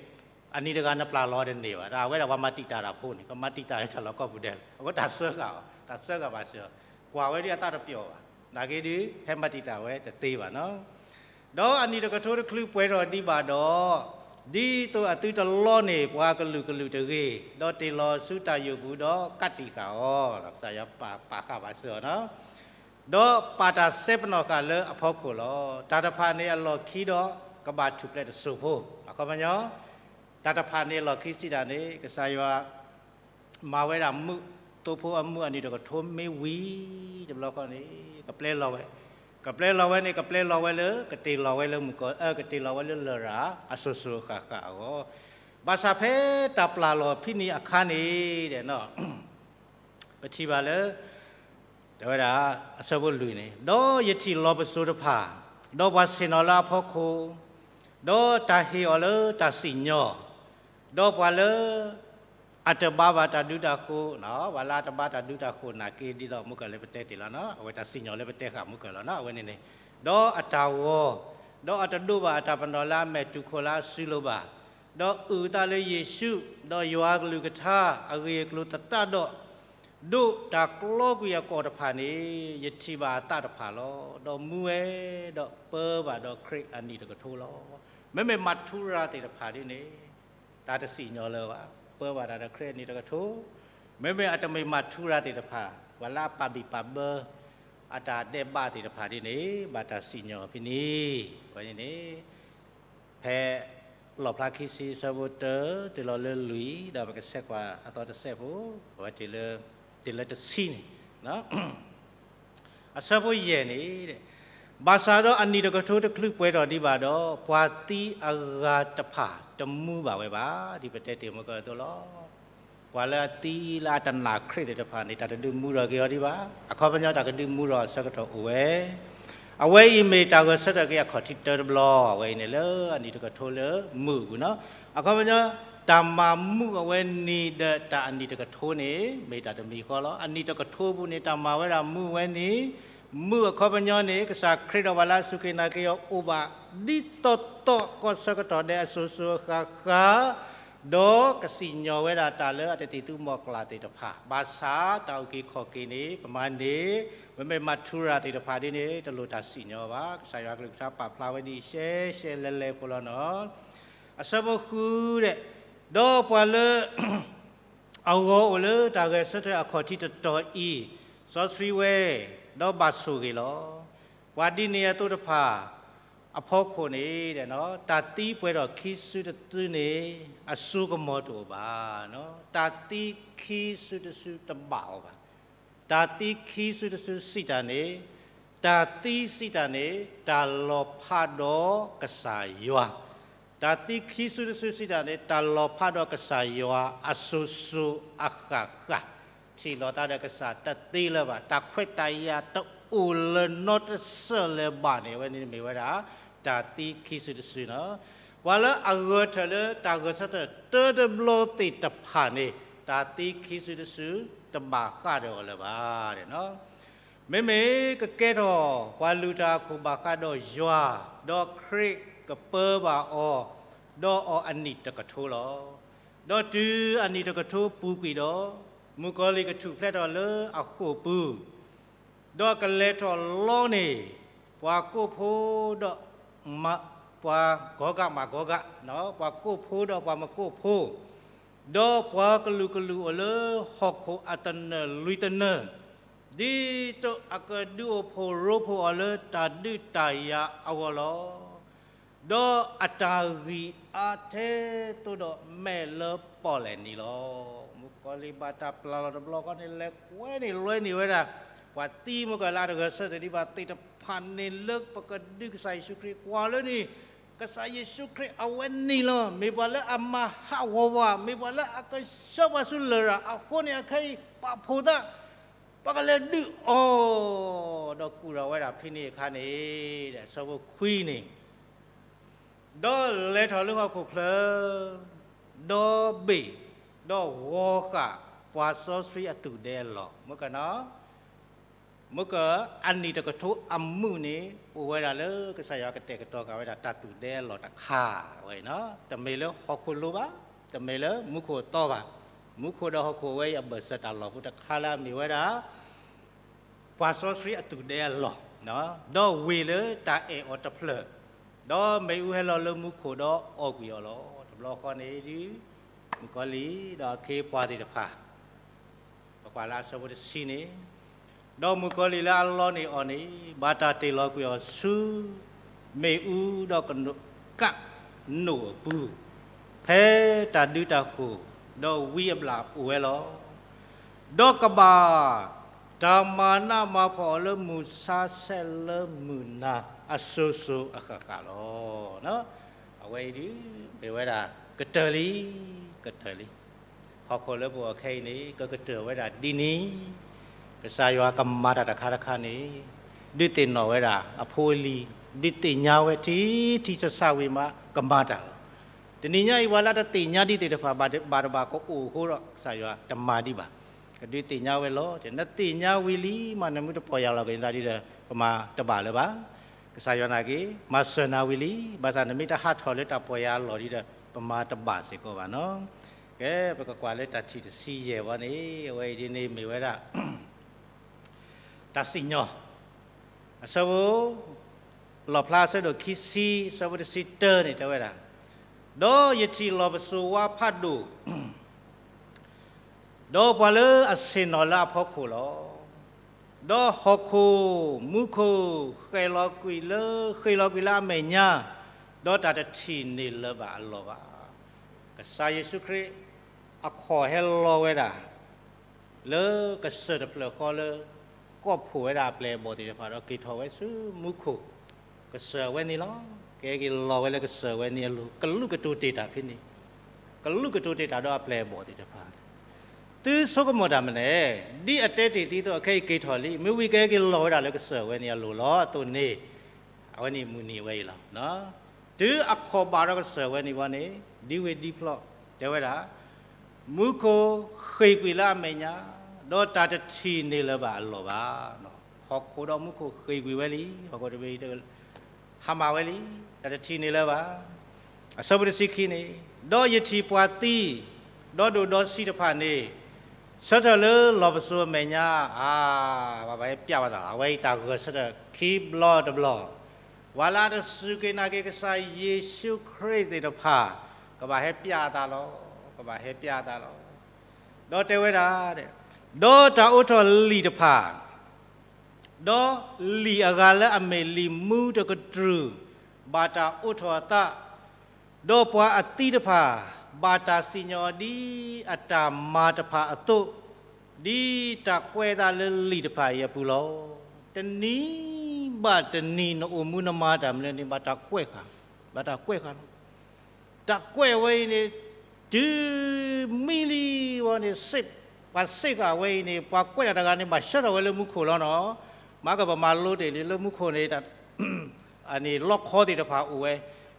အနံၤတဂၤနပျၢ်လီၤတန့ၢ်ဘၣ်, တၢ်အဝဲဒၣ်ပှၤမၤတံာ်တာ်တၢ်ဖိန့ၣ် ကမၤတံာ်တာ်လၢတၢ်လီၢ်ကိးပူၤဒဲးလီၤ, အဃိတၢ်စၢဃာ်အီၤ, တၢ်စၢဃာ်ဘၣ်စၢၤအီၤ, ကွၢ်ဝဲဒ်အသးတပျီၢ်ဘၣ်, နာ်က့ဒုး ဟဲမၤတံာ်တာ်ဝဲတသ့ဘၣ်နီၤ. ဒီးအနံၤတကထိတချုးပှဲၤထီၣ်ဒံးဘၣ်ဒီး, ဒ်သိးအသုတလီန့ၢ်ပှၤကလုာ်ကလုာ်တဂ့ၤ, ဒီးတ့ၢ်လီၤဆူတၢ်ယိာ်ပူၤဒီးကးတံာ်ဃာ်အီၤ, ကစၢ်ယွၤပာ်ဃာ်ဘၣ်စၢၤအီၤနီၤ. ဒီးပာ်တၢ်စဲပနီၣ်ဃာ်လၢအဖီခိၣ်လီၤ. တၢ်တဖၣ်န့ၣ်အလီၢ်ခံဒီးကဘၣ်ထူၣ်ဖျဲးတစိၢ်ဖိ, အခီပညီ, တၢ်တဖၣ်န့ၣ်အလီၢ်ခံစံးတၢ်န့ၣ် ကစၢ်ယွၤ မၤဝဲဒၣ်မုာ်, သိဖိအမုာ်အနံၤတကထိမ့ၢ်ဝံၤ, တဘျီဃီန့ၣ် ကပျဲလီၤဝဲ, ကပျဲလီၤဝဲန့ၣ် ကပျဲလီၤဝဲလၢ ကတ့ၢ်လီၤဝဲလၢမုၣ်ကီၤ, ကတ့ၢ်လီၤဝဲလၢလရာ် အစိၤစိၤအဃၣ်ဃၣ်အဂီၢ်, ဘၣ်ဆၣ်ဖဲတၢ်ပျၢ်လီၤဖဲန့ၣ်အခါန့ၣ် ပထံၣ်ဘၣ်လၢ တဲဝဲဒၣ် အဆၢဖိလွံၢ်န့ၣ်, ဒီးယထံၣ်လီၤပစိာ်တဖၣ်, ဒီးပှၤဆ့ၣ်နီၤလၢအဖီခိၣ်, ဒီးတၢ်ဟ့ၣ်အီၤလၢတၢ်စံၣ်ညီၣ်, ဒီးပှၤလၢ အတဘါဘၣ်တၢ်ဒုးတၢ်ဃိး, ပှၤလၢအတဘါတၢ်ဒုးတၢ်ဃိးနာ်က့ ဒ်သိးမုၢ်ကၢၢ်လၢပတဲတ့ၢ်လီၤနီၤ, အဝဲတၢ်စံၣ်ညီၣ်လၢပတဲဃာ်မုၢ်ကၢၢ်လီၤနီၤ, အဝဲန့ၣ်န့ၣ်, ဒီးအတၢ်ဂီၤ, ဒီးအတဒိးဘၣ်အတၢ်ပနီၣ်လၢအမဲာ်တူၢ်ခိၣ်လၢအစုလိၤဘၣ်, ဒီးအုၣ်အသးလၢယ့ၣ်ၡူး, ဒီးယွၤအကလုၢ်ကထါ, အဂ့ၢ်အကျိၤသတးဒီး, ဒိးတၢ်ကျီကွံာ်အကီၢ်တဖၣ်န့ၣ်, ယထံၣ်ဘၣ်အသးတဖၣ်လီၤ. ဒီးမူဝဲ, ဒီးပၢဘၣ်ဒီးခရံာ်အနံၣ်တကထိလီၤ. မ့မ့ၢ်မၤထူရၤသ့ၣ်တဖၣ်ဒ်န့ၣ်, တၢ်တစံၣ်ညီၣ်လၢၤဘၣ်, ပၢဘၣ်တၢ်ဒီးခရံာ်အနံၣ်တကထိ, မ့မ့ၢ်အတမ့ၢ်မၤထူရၤသ့ၣ်တဖၣ်, ပှၤလၢအပာ်ဘံၣ်ပာ်ဘၢ အတၢ်ဒဲးဘးသ့ၣ်တဖၣ်ဒ်န့ၣ်, ဘၣ်တၢ်စံၣ်ညီၣ်ဖဲန့ၣ်, ဝဲန့ၣ်န့ၣ် ဖဲလီၣ်ဖျါခံဆံအဆၢဖိတၢ တုၤလီၤလၢလွံၢ်, ဒီးပကဆဲးကွၢ်အသီတစဲးဖိ, အဝဲ တုၤလၢတဆံန့ၣ်, အဆၢဖိယဲၢ်န့ၣ်, ဘၣ်ဆၣ်ဒီးအနံၣ်တကထိတချုးပှဲၤထီၣ်ဒံးဘၣ်ဒီး, ပှၤသံအဂၤတဖၣ်တမူဘၣ်ဝဲဘၣ်, ဒ်ပတဲတ့ၢ်မုၢ်ကၢၢ်အသိးလီၤ. ပှၤလၢအသံလၢအတနာ်ခရံာ်သ့ၣ်တဖၣ်န့ၣ် တၢ်တဒုးမူထီၣ်က့ၤအီၤဒံးဘၣ်, အခီပညီတၢ်ကဒုးမူထီၣ်အဆၢကတီၢ်အိၣ်ဝဲ အဝဲအံၤမ့ၢ်တၢ်ဂဲၤဆၢထၢၣ်က့ၤအခီၣ်ထံးတၢတဘျီ, အဝဲအံၤန့ၣ်လၢအနံၣ်တကထိလၢမုၢ်အပူၤနီၤ, အခီပညီ, တၢ်မၤမုၢ်အဝဲနံၤဒီးတၢ်အနံၣ်တကထိန့ၣ် မ့ၢ်တၢ်တမံၤဃီလီၤ. အနံၣ်တကထိပူၤန့ၣ် တၢ်မၤဝဲဒၣ်မုၢ်ဝဲနံၤ, မုၢ်အခီပညီန့ၣ် ကစၢ်ခရံာ်ဒီးပှၤလၢအစူၢ်က့ၤနာ်က့ၤအီၤအိၣ်ဘၣ် ဒ်သိးသိးကီၢ်ဆၢကတီၢ်ဒဲးအစိၤစိၤအဃၣ်ဃၣ်, ဒီးကစံၣ်ညီၣ်ဝဲဒၣ်တၢ်လၢအတသံၣ်သူမီၤကျၢ်သ့ၣ်တဖၣ်, ဘၣ်ဆၣ်တၢ်အုၣ်က့ၤခီၣ်က့ၤန့ၣ် ပမၤန့ၣ်, မ့မ့ၢ်မၤထူရၤသ့ၣ်တဖၣ်ဒ်န့ၣ် တလိၣ်တၢ်စံၣ်ညီၣ်ဘၣ်, ကစၢ်ယွၤကလုၢ်ကထါပာ်ဖျါဝဲဒ်အံၤရှဲရှဲလဲၤလဲၤဖိလီၤနီၤ, အဆၢဖိဃုဒီး, ဒီးပှၤလၢ အဂီၤအိၣ်လၢတၢ်ဂဲၤဆၢထၢၣ်အခီၣ်ထံးတတီၤအံၤ, စီဆှံဝဲ, ဒီးဘၣ်ဆိၣ်ဂ့ၤလီၤ. ပှၤဒ်န့ၣ်အသိးတဖၣ်အဖီခိၣ်န့ၣ်, တၢ်သံပှဲၤထီၣ်ခံစုတစုန့ၣ် အစိကမီၤတအိၣ်ဘၣ်. တၢ်သံခံစုတစုတဘၣ်အီၤဘၣ်. တၢ်သံခံစုတစုစံးတၢ်န့ၣ်, တၢ်သံစံးတၢ်န့ၣ် တၢ်လီၤဖးဒီးကစၢ်ယွၤ, တၢ်သံခံစုတစုစံးတၢ်န့ၣ် တၢ်လီၤဖးဒီးကစၢ်ယွၤအစိၤစိၤအဃၣ်ဃၣ်, ထံၣ်လိာ်သးဒီးကစၢ်တသ့လၢၤဘၣ်, တၢ်ခွဲးတၢ်ယာ်တအိၣ်လၢၤနီတစဲးလၢၤဘၣ်န့ၣ် အဝဲန့ၣ်မ့ၢ်ဝဲဒၣ် တၢ်သံခံစုတစုနီၤ. ပှၤလၢအဂၢၢ်ထၢၣ်လၢတၢ်ဂဲၤဆၢထၢၣ်တၢတဘျီသ့ၣ်တဖၣ်န့ၣ် တၢ်သံခံစုတစုတဘၣ်ဃးဒီးအီၤလၢၤဘၣ်. မ့မ့ၢ်ကကဲထီၣ်ပှၤလုၢ်တၢ်အခိၣ်ဘၣ်ဃးဒီးယွၤ, ဒီးခရံာ်ကပၢဘၣ်အီၤ, ဒီးအီၤအနံၣ်တကထိလီၤ. ဒီးတုၤအနံၣ်တကထိပူၤကွံာ်ဒီး, မုၣ်ကီၤလံၢ်ကထူၣ်ဖျဲးထီၣ်လၢအဃိာ်ပူၤ, ဒီးကလဲၤထီၣ်လီန့ၢ် ပှၤကိးဖိဒီး ပှၤဂီၤဂၤမၤဂီၤဂၤ, ပှၤကိးဖိဒီးပှၤမကိးဖိ, ဒီးပှၤကလုာ်ကလုာ်အိၣ်လၢဟီၣ်ခိၣ်အသနၢၣ်လွံၢ်သနၢၣ်, ဒ်သိးအကဒုးအိၣ်ဖှိၣ်ရိဖှိၣ်အီၤလၢတၢ်ဒုးတၢ်ယၤအဂီၢ်လီၤ. ဒီးအတၢ်ဂံၢ်အါထဲသိးဒီးမဲာ်လၢပီၣ်လဲၣ်နံၤလီၤ. မုၣ်ကီၤလံၢ်ဘၣ်တၢ်ပျၢ်လီၤတဘျီဃီန့ၣ် လဲၤကွဲန့ၣ်လွဲန့ၢ်ဝဲဒၣ် ပှၤသံမုၢ်ကၢၢ်လၢအတဂဲၤဆၢထၢၣ်ဒံးဘၣ်သ့ၣ်တဖၣ်န့ၣ် လၢပကဒုးကစၢ်ယ့ၣ်ၡူးခရံာ်ကွၢ်လၢန့ၣ်, ကစၢ်ယ့ၣ်ၡူးခရံာ်အဝဲန့ၣ်လီၤ. မ့ၢ်ပှၤလၢအမၤဟးဂီၤပှၤ, မ့ၢ်ပှၤလၢအကဆှၢပှၤဆူလရာ်အဃိန့ၣ် အခဲအံၤပာ်ဖှိၣ်သး ပကလဲၤဒုးအီၤ, ဒီးကူၣ်ထီၣ်ဝဲဒၣ်ဖဲန့ၣ်အခါန့ၣ်, ဒီးအဆၢဖိခွံန့ၣ်, ဒီးလဲၤထီၣ်လၢဟီၣ်ခိၣ်ချၢ, ဒီးဘ့ၣ်, ဒီးဂီၤဃာ်ပှၤစီဆှံအသူၣ်ဒဲအလီၢ်, မုၢ်ကၢၢ်နီၤ, မုၢ်ကၢၢ်အနံၣ်တကထိအမုၢ်န့ၣ် အိၣ်ဝဲဒၣ်လၢကစၢ်ယွၤကတဲာ်ကတီၤဃာ်ဝဲဒၣ်တၢ်သူၣ်ဒဲအလီၢ်တခါဝဲအံၤနီၤ, တမ့ၢ်လၢဟီၣ်ခိၣ်လိၤဘၣ်, တမ့ၢ်လၢမူခိၣ်အသီဘၣ်, မူခိၣ်ဒီးဟီၣ်ခိၣ်ဝဲအံၤအဘၢၣ်စၢၤတၢ်လီၢ်ဖိတခါလၢအမ့ၢ်ဝဲဒၣ် ပှၤစီဆှံအသူၣ်ဒဲအလီၢ်, ဒီးဝ့ၢ်လၢတၢ်အဲၣ်အီၤတဖျၢၣ်, ဒီးမ့ၣ်အူဟဲလီၤလၢမူခိၣ်ဒီးအီၣ်ကွံာ်အီၤလီၤ. တဘျီဃီန့ၣ်ဒုး မုၣ်ကီၤလံၢ်ဒီးအခ့အပှၤသ့ၣ်တဖၣ်, ပကွၢ်လၢအဆၢဖိတဆံန့ၣ်, ဒီးမုၣ်ကီၤလံၢ်လၢအလီန့ၢ်အီၤန့ၣ် ဘၣ်တၢ်တ့ၢ်လီၤကွံာ်အီၤဆူ မ့ၣ်အူဒီးကနိးကၣ်နိးအပူၤ, ဖဲတၢ်ဒုးတၢ်ဃိၣ်, ဒီးဝံအဘျၣ်အိၣ်ဝဲလီၤ. ဒီးကဘၣ်တၢ်မၤနးမၤဖှီၣ်အီၤလၢမုၢ်ဆါဆဲးလၢမုၢ်နၤအစိၤစိၤအဃၣ်ဃၣ်လီၤ. အဝဲအံၤဒုး မ့ၢ်ဝဲဒၣ်ကတၢၢ်လံ, ကတၢၢ်လံ. ဟီၣ်ခိၣ်လၢပအိၣ်ခဲအံၤန့ၣ် ကကတၢၢ်ဝဲဒၣ်ဒ်န့ၣ်, ကစၢ်ယွၤကမၤတၢ်တခါတခါန့ၣ် ဒုးသ့ၣ်နီၣ်ဝဲဒၣ်အဖိအလံၤ, ဒုးသ့ၣ်ညါဝဲထံထံဆးဆးဝံၤမး ကမၤတၢ်လီၤ. တနံၤညါအံၤ ပှၤလၢတသ့ၣ်ညါဒံးသ့ၣ်တဖၣ် ဘၣ်တဘၣ်ကအိၣ်အဃိဒီး ကစၢ်ယွၤတမၤဒံးဘၣ်. ကဒုးသ့ၣ်ညါဝဲလီၤ. နသ့ၣ်ညါဝံၤလံမး နမ့ၢ်တပီၢ်ယၢ်လီၤက့ၤနသးဒ်ဒီး ပမၤတဘၣ်လၢၤဘၣ်. ကစၢ်ယွၤနာ်က့ၤ မၤစၢၤနၤဝံၤလံ, ဘၣ်ဆၣ်နမ့ၢ်တဟးထီၣ်လၢတၢ်ပီၢ်ယၢ်လီၤဒ်ဒီး ပမၤတဘၣ်စ့ၢ်ကီးဘၣ်နီၤ. ကဲ ပကကွၢ်လၢတၢ်ထံၣ်တဆံယဲၢ်ဝဲန့ၣ် အဝဲအံၤဒ်န့ၣ်မ့ၢ်ဝဲဒၣ် တၢ်စံၣ်ညီၣ် အဆၢဖိ လီၣ်ဖျါအဆၢဒိၣ်ခံဆံ အဆၢဖိတဆံတၢန့ၣ် တဲဝဲဒၣ်, ဒီးယထံၣ်လီၢ်ပစိာ်ဝါဖးဒိၣ်, ဒီးပှၤလၢအဆ့ၣ်နီၤလၢအဖီခိၣ်လီၤ. ဒီးဟီၣ်ခိၣ်မူခိၣ် ဃဲၤလီၤကွံာ်လၢ ဃ့ၢ်လီၤကွံာ်လၢအမဲာ်ညါ, ဒီးတၢ်တထံၣ်န့ၢ်လၢၤဘၣ်အလီၢ်ဘၣ်. ကစၢ်ယ့ၣ်ၡူးခရံာ် အခီၣ်ဟဲလီၤဝဲဒၣ် လၢကစၢၢ်တဖျၢၣ်ဃီလၢ ကိးဖှိၣ်ဝဲဒၣ်အပျဲၢ်အဘီၣ်သ့ၣ်တဖၣ်ဒီး က့ၤထီၣ်ဝဲဆူမူခိၣ် ကစၢၢ်အဝဲန့ၣ်လီၤ. ကဟဲက့ၤလီၤဝဲလၢကစၢၢ်အဝဲန့ၣ်အလိၤ ကလူးကတိၤတ့ၢ်တၢ်ဖဲန့ၣ်, ကလူးကတိၤတ့ၢ်တၢ်ဒီးအပျဲၢ်အဘီၣ်သ့ၣ်တဖၣ်, သုဆိကမိၣ်တၢ်မနုၤလဲၣ်, ဒ်အတဲတ့ၢ်သုအသိး အခဲအံၤက့ၤထီၣ်လံ, မ့ၢ်ဝံၤကဟဲက့ၤလီၤဝဲဒၣ်လၢကစၢၢ်အဝဲန့ၣ်အလိၤလီၤအသိးန့ၣ်, အဝဲန့ၣ်မုၢ်နံၤအဝဲအံၤလီၤ. တုၤအခီၣ်ဘၣ်ဒီးကစၢၢ်အဝဲန့ၣ်ဘီန့ၣ် ဒ်ဝ့ၢ်ဒ်ဖျီၣ် တဲဝဲဒၣ်, မူခိၣ်ဃ့ၢ်ကွံာ်လၢအမဲာ်ညါ, ဒီးတၢ်တထံၣ်န့ၢ်လၢၤဘၣ်အလီၢ်ဘၣ်. ဟီၣ်ခိၣ်ဒီးမူခိၣ်ဃ့ၢ်ကွံာ်ဝဲလံ, ဟီၣ်ခိၣ်တဘ့ၣ် ဟါမၢ်ဝဲလံ, တၢ်တထံၣ်န့ၢ်လၢၤဘၣ်. အဆၢဖိတဆံခံန့ၣ်, ဒီးယထံၣ်ပှၤသံ, ဒီးဒိၣ်ဒီးဆံးတဖၣ်န့ၣ်, ဆၢထၢၣ်လၢလီၢ်ပစိာ်အမဲာ်ညါ, အါ, ဘၣ်ဘၣ်ဟဲပျးဝဲသးလီၤ, အဝဲအံၤတၢ်ဂၢၢ်ဆၢထၢၣ်ခံဘျီတဘျီ, ပှၤလၢအတစူၢ်က့ၤနာ်က့ၤကစၢ်ယ့ၣ်ၡူးခရံာ်သ့ၣ်တဖၣ်, ကဘၣ်ဟဲပျးအသးလီၤ, ကဘၣ်ဟဲပျးအသးလီၤ. ဒီးတဲဝဲဒၣ်, ဒီးတၢ်အိးထီၣ်လံာ်တဖၣ် ဒီးလံာ်အဂၤလၢအမ့ၢ်လံာ်မူတကတြူၢ် ဘၣ်တၢ်အိးထီၣ်အသး, ဒီးပှၤအသံတဖၣ် ဘၣ်တၢ်စံၣ်ညီၣ်အီၤဒ်အတၢ်မၤတဖၣ်အသိး, ဒ်တၢ်ကွဲးအသးလၢလံာ်တဖၣ်အံၤအပူၤလီၤ. တနံၤဘၣ်တနံၤ နအိၣ်မူနမၤတၢ်မနုၤန့ၣ် ဘၣ်တၢ်ကွဲးဃာ်, ဘၣ်တၢ်ကွဲးဃာ်လီၤ. တၢ်ကွဲးဝဲအံၤန့ၣ် တုၤမံလံဝဲန့ၣ် ပှၤစ့ၢ်ကီးဝဲအံၤန့ၣ် ပှၤကွဲးတၢ်တဂၤန့ၣ် ဘၣ်ဆှၢထီၣ်ဝဲလၢမူခိၣ်လီၤနီၤ. မၤကပမၤလိတ့ၢ်လံလၢမူခိၣ်န့ၣ် အန့ၣ်လီခီသ့ၣ်တဖၣ်အိၣ်ဝဲ,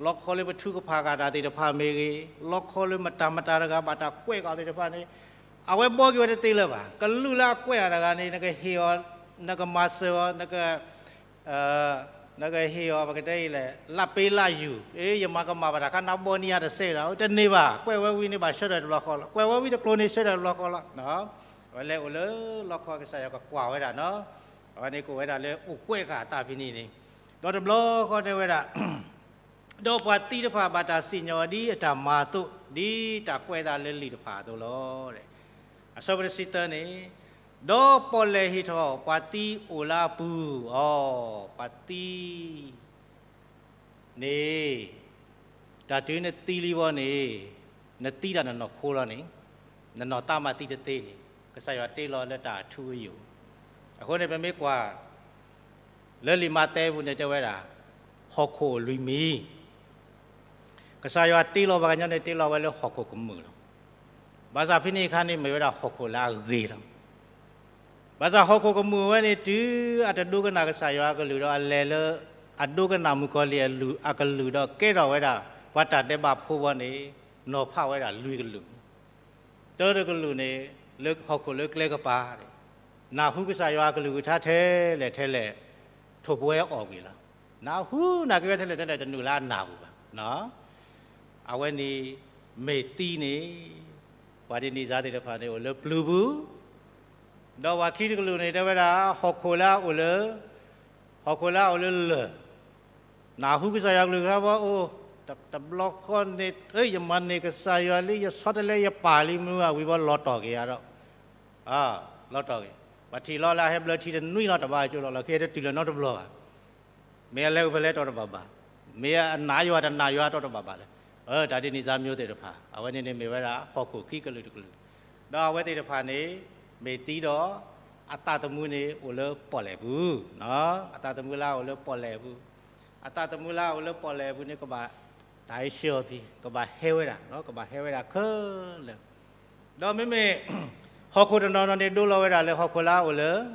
လီခီလၢပထုကဖၣ်ဃာ်တၢ်သ့ၣ်တဖၣ်မ့ၢ်ဂ့ၤ, လီခီလၢမတၤမတၤတဂၤဘၣ်တၢ်ကွဲးဃာ်သ့ၣ်တဖၣ်န့ၣ်, အဝဲဘှီက့ၤဝဲတသ့လၢၤဘၣ်. ကလူးလၢအကွဲးတၢ်တဂၤန့ၣ် နကဟ့ၣ်အီၤ, နကမၤစၢၤအီၤ, နက နကဟ့ၣ်အီၤ ပကတဲအံၤလဲၣ် လၢ်ပ့လၢ်ယူၤ, အ့ ယမၤကမၣ်ဘၣ်တၢ်ခါနါဘီနံၤအါတစဲးဒီး တန့ၢ်ဘၣ်. ကွဲးဝဲဝံၤန့ၣ်ဘၣ်ဆှၢထီၣ်တဘျီဃီလီၤ. ကွဲးဝဲဝံၤတကျိၤန့ၣ်ဆှၢထီၣ်တဘျီဃီလီၤ. အဝဲလဲၤအိၣ်လၢလီခီ ကစၢ်ယွၤကကွၢ်ဝဲဒၣ်နီၤ. အဝဲန့ၣ်ကအိၣ်ဝဲဒၣ်လၢအိၣ်ကွဲးဃာ်အသးဖဲန့ၣ်န့ၣ်, ဒီးတဘျီဃီတဲဝဲဒၣ် ဒီးပှၤသံတဖၣ်ဘၣ်တၢ်စံၣ်ညီၣ်အီၤဒ်အတၢ်မၤအသိး, ဒ်တၢ်ကွဲးအသးလၢလံာ်တဖၣ်အသိးလီၤ. အဆၢဖိတဆံသၢန့ၣ်, ဒီးပီၣ်လဲၣ်ဟ့ၣ်ထီၣ်ပှၤသံအိၣ်လၢအပူၤ, အီ, ပှၤသံ န့ၣ်, တၢ်တုၤနသံလံဘီန့ၣ်, နသံတၢ်နနီၢ်ခိလီၤန့ၣ်, နနီၢ်သးမးသံတသ့န့ၣ်, ကစၢ်ယွၤတ့လီၤလၢတၢ်အထူအယိာ်. အဃိန့ၣ် ပမ့ၢ်ကွၢ် လၢလံာ်မးသဲပူၤန့ၣ်တဲဝဲဒၣ်, ဟီၣ်ခိၣ်အိၣ်လွံၢ်မံၤ, ကစၢ်ယွၤတ့လီၤပှၤကညီန့ၣ် တ့လီၤဝဲလၢဟီၣ်ခိၣ်ကမုာ်လီၤ. ဘၣ်ဆၣ်ဖဲန့ၣ်အခါန့ၣ် မ့ၢ်ဝဲဒၣ်ဟီၣ်ခိၣ်လၢအဂ့ၤလီၤ. ဘၣ်ဆၣ်ဟီၣ်ခိၣ်ကမုာ်ဝဲန့ၣ် တုၤအတဒိကနၣ်ကစၢ်ယွၤအကလုၢ်ဒီး အလဲၤလၢ အဒိကနၣ်မုၣ်ကီၤလံၢ်အကလုၢ်ဒီး ကဲထီၣ်ဝဲဒၣ် ပှၤတၢ်ဒဲးဘးဖိဘီန့ၣ်, နီၤဖးဝဲဒၣ်လွံၢ်ကလုာ်, တၢတကလုာ်န့ၣ် လၢဟီၣ်ခိၣ်လၢကျဲကပၤန့ၣ်, နၢ်ဟူကစၢ်ယွၤအကလုၢ်ကထါထဲလဲၣ်ထဲလဲၣ်, ထိၣ်ပဝဲအီၣ်ကွံာ်လီၤ. နၢ်ဟူနာ်က့ၤဝဲထဲလဲၣ်ထဲလဲၣ် တနုာ်လၢအနၢ်ပူၤဘၣ်. အဝဲန့ၣ် မ့ၢ်သံန့ၣ်, ပှၤဒ်န့ၣ်စါသ့ၣ်တဖၣ်န့ၣ် အိၣ်လၢပျုၤပူၤ, ဒီးပှၤခံတကလုာ်န့ၣ် တဲဝဲဒၣ် ဟီၣ်ခိၣ်လၢအအိၣ်လၢ, ဟီၣ်ခိၣ်လၢအအိၣ်လၢလၢၢ်, နၢ်ဟူကစၢ်ယွၤကလုၢ်ကထါဘီအိၣ်, တဘျီဃီန့ၣ် ယမၤန့ၢ်ကစၢ်ယွၤလံ ယဆီတလဲယပၢ်လံ မုၢ်အဝံၤဘီလီၤတီၢ်က့ၤယၤဒီး, လီၤတီၢ်က့ၤ, ပှၤထံၣ်လီၤလၢအဟဲဘျၢထံတနွံလီၤ တဘၣ်ကၠိလီၤ လီၢ်ခံတတုၤလၢၤနီတဘျီဘၣ်. မ့ၢ်အလဲၤအိၣ်ဖဲလဲၣ်တီတဘၣ်ဘၣ်, မ့ၢ်အနာ်ယွၤတနာ်ယွၤတီတဘၣ်ဘၣ်လၢ, တၢ်ဒ်န့ၣ်စါမျိုးသ့ၣ်တဖၣ် အဝဲန့ၣ်န့ၣ်မ့ၢ်ဝဲဒၣ် ဟီၣ်ခိၣ်ခံကလုာ်တကလုာ်, ဒီးအဝဲသ့ၣ်တဖၣ်န့ၣ် မ့ၢ်သံဒီး အသးသမူန့ၣ်အိၣ်လၢပီၣ်လဲၣ်ပူၤ, အသးသမူလၢအအိၣ်လၢပီၣ်လဲၣ်ပူၤ, အသးသမူလၢအအိၣ်လၢပီၣ်လဲၣ်ပူၤန့ၣ် ကဘၣ်တၢ်ဟဲဆှၢအီၤဖဲ ကဘၣ်ဟဲဝဲဒၣ်, ကဘၣ်ဟဲဝဲဒၣ်ခဲလၢာ် ဒီးမ့မ့ၢ် ဟီၣ်ခိၣ်တနီၤနီၤန့ၣ် ဒိလီၤဝဲဒၣ်လၢဟီၣ်ခိၣ်လၢအအိၣ်လၢ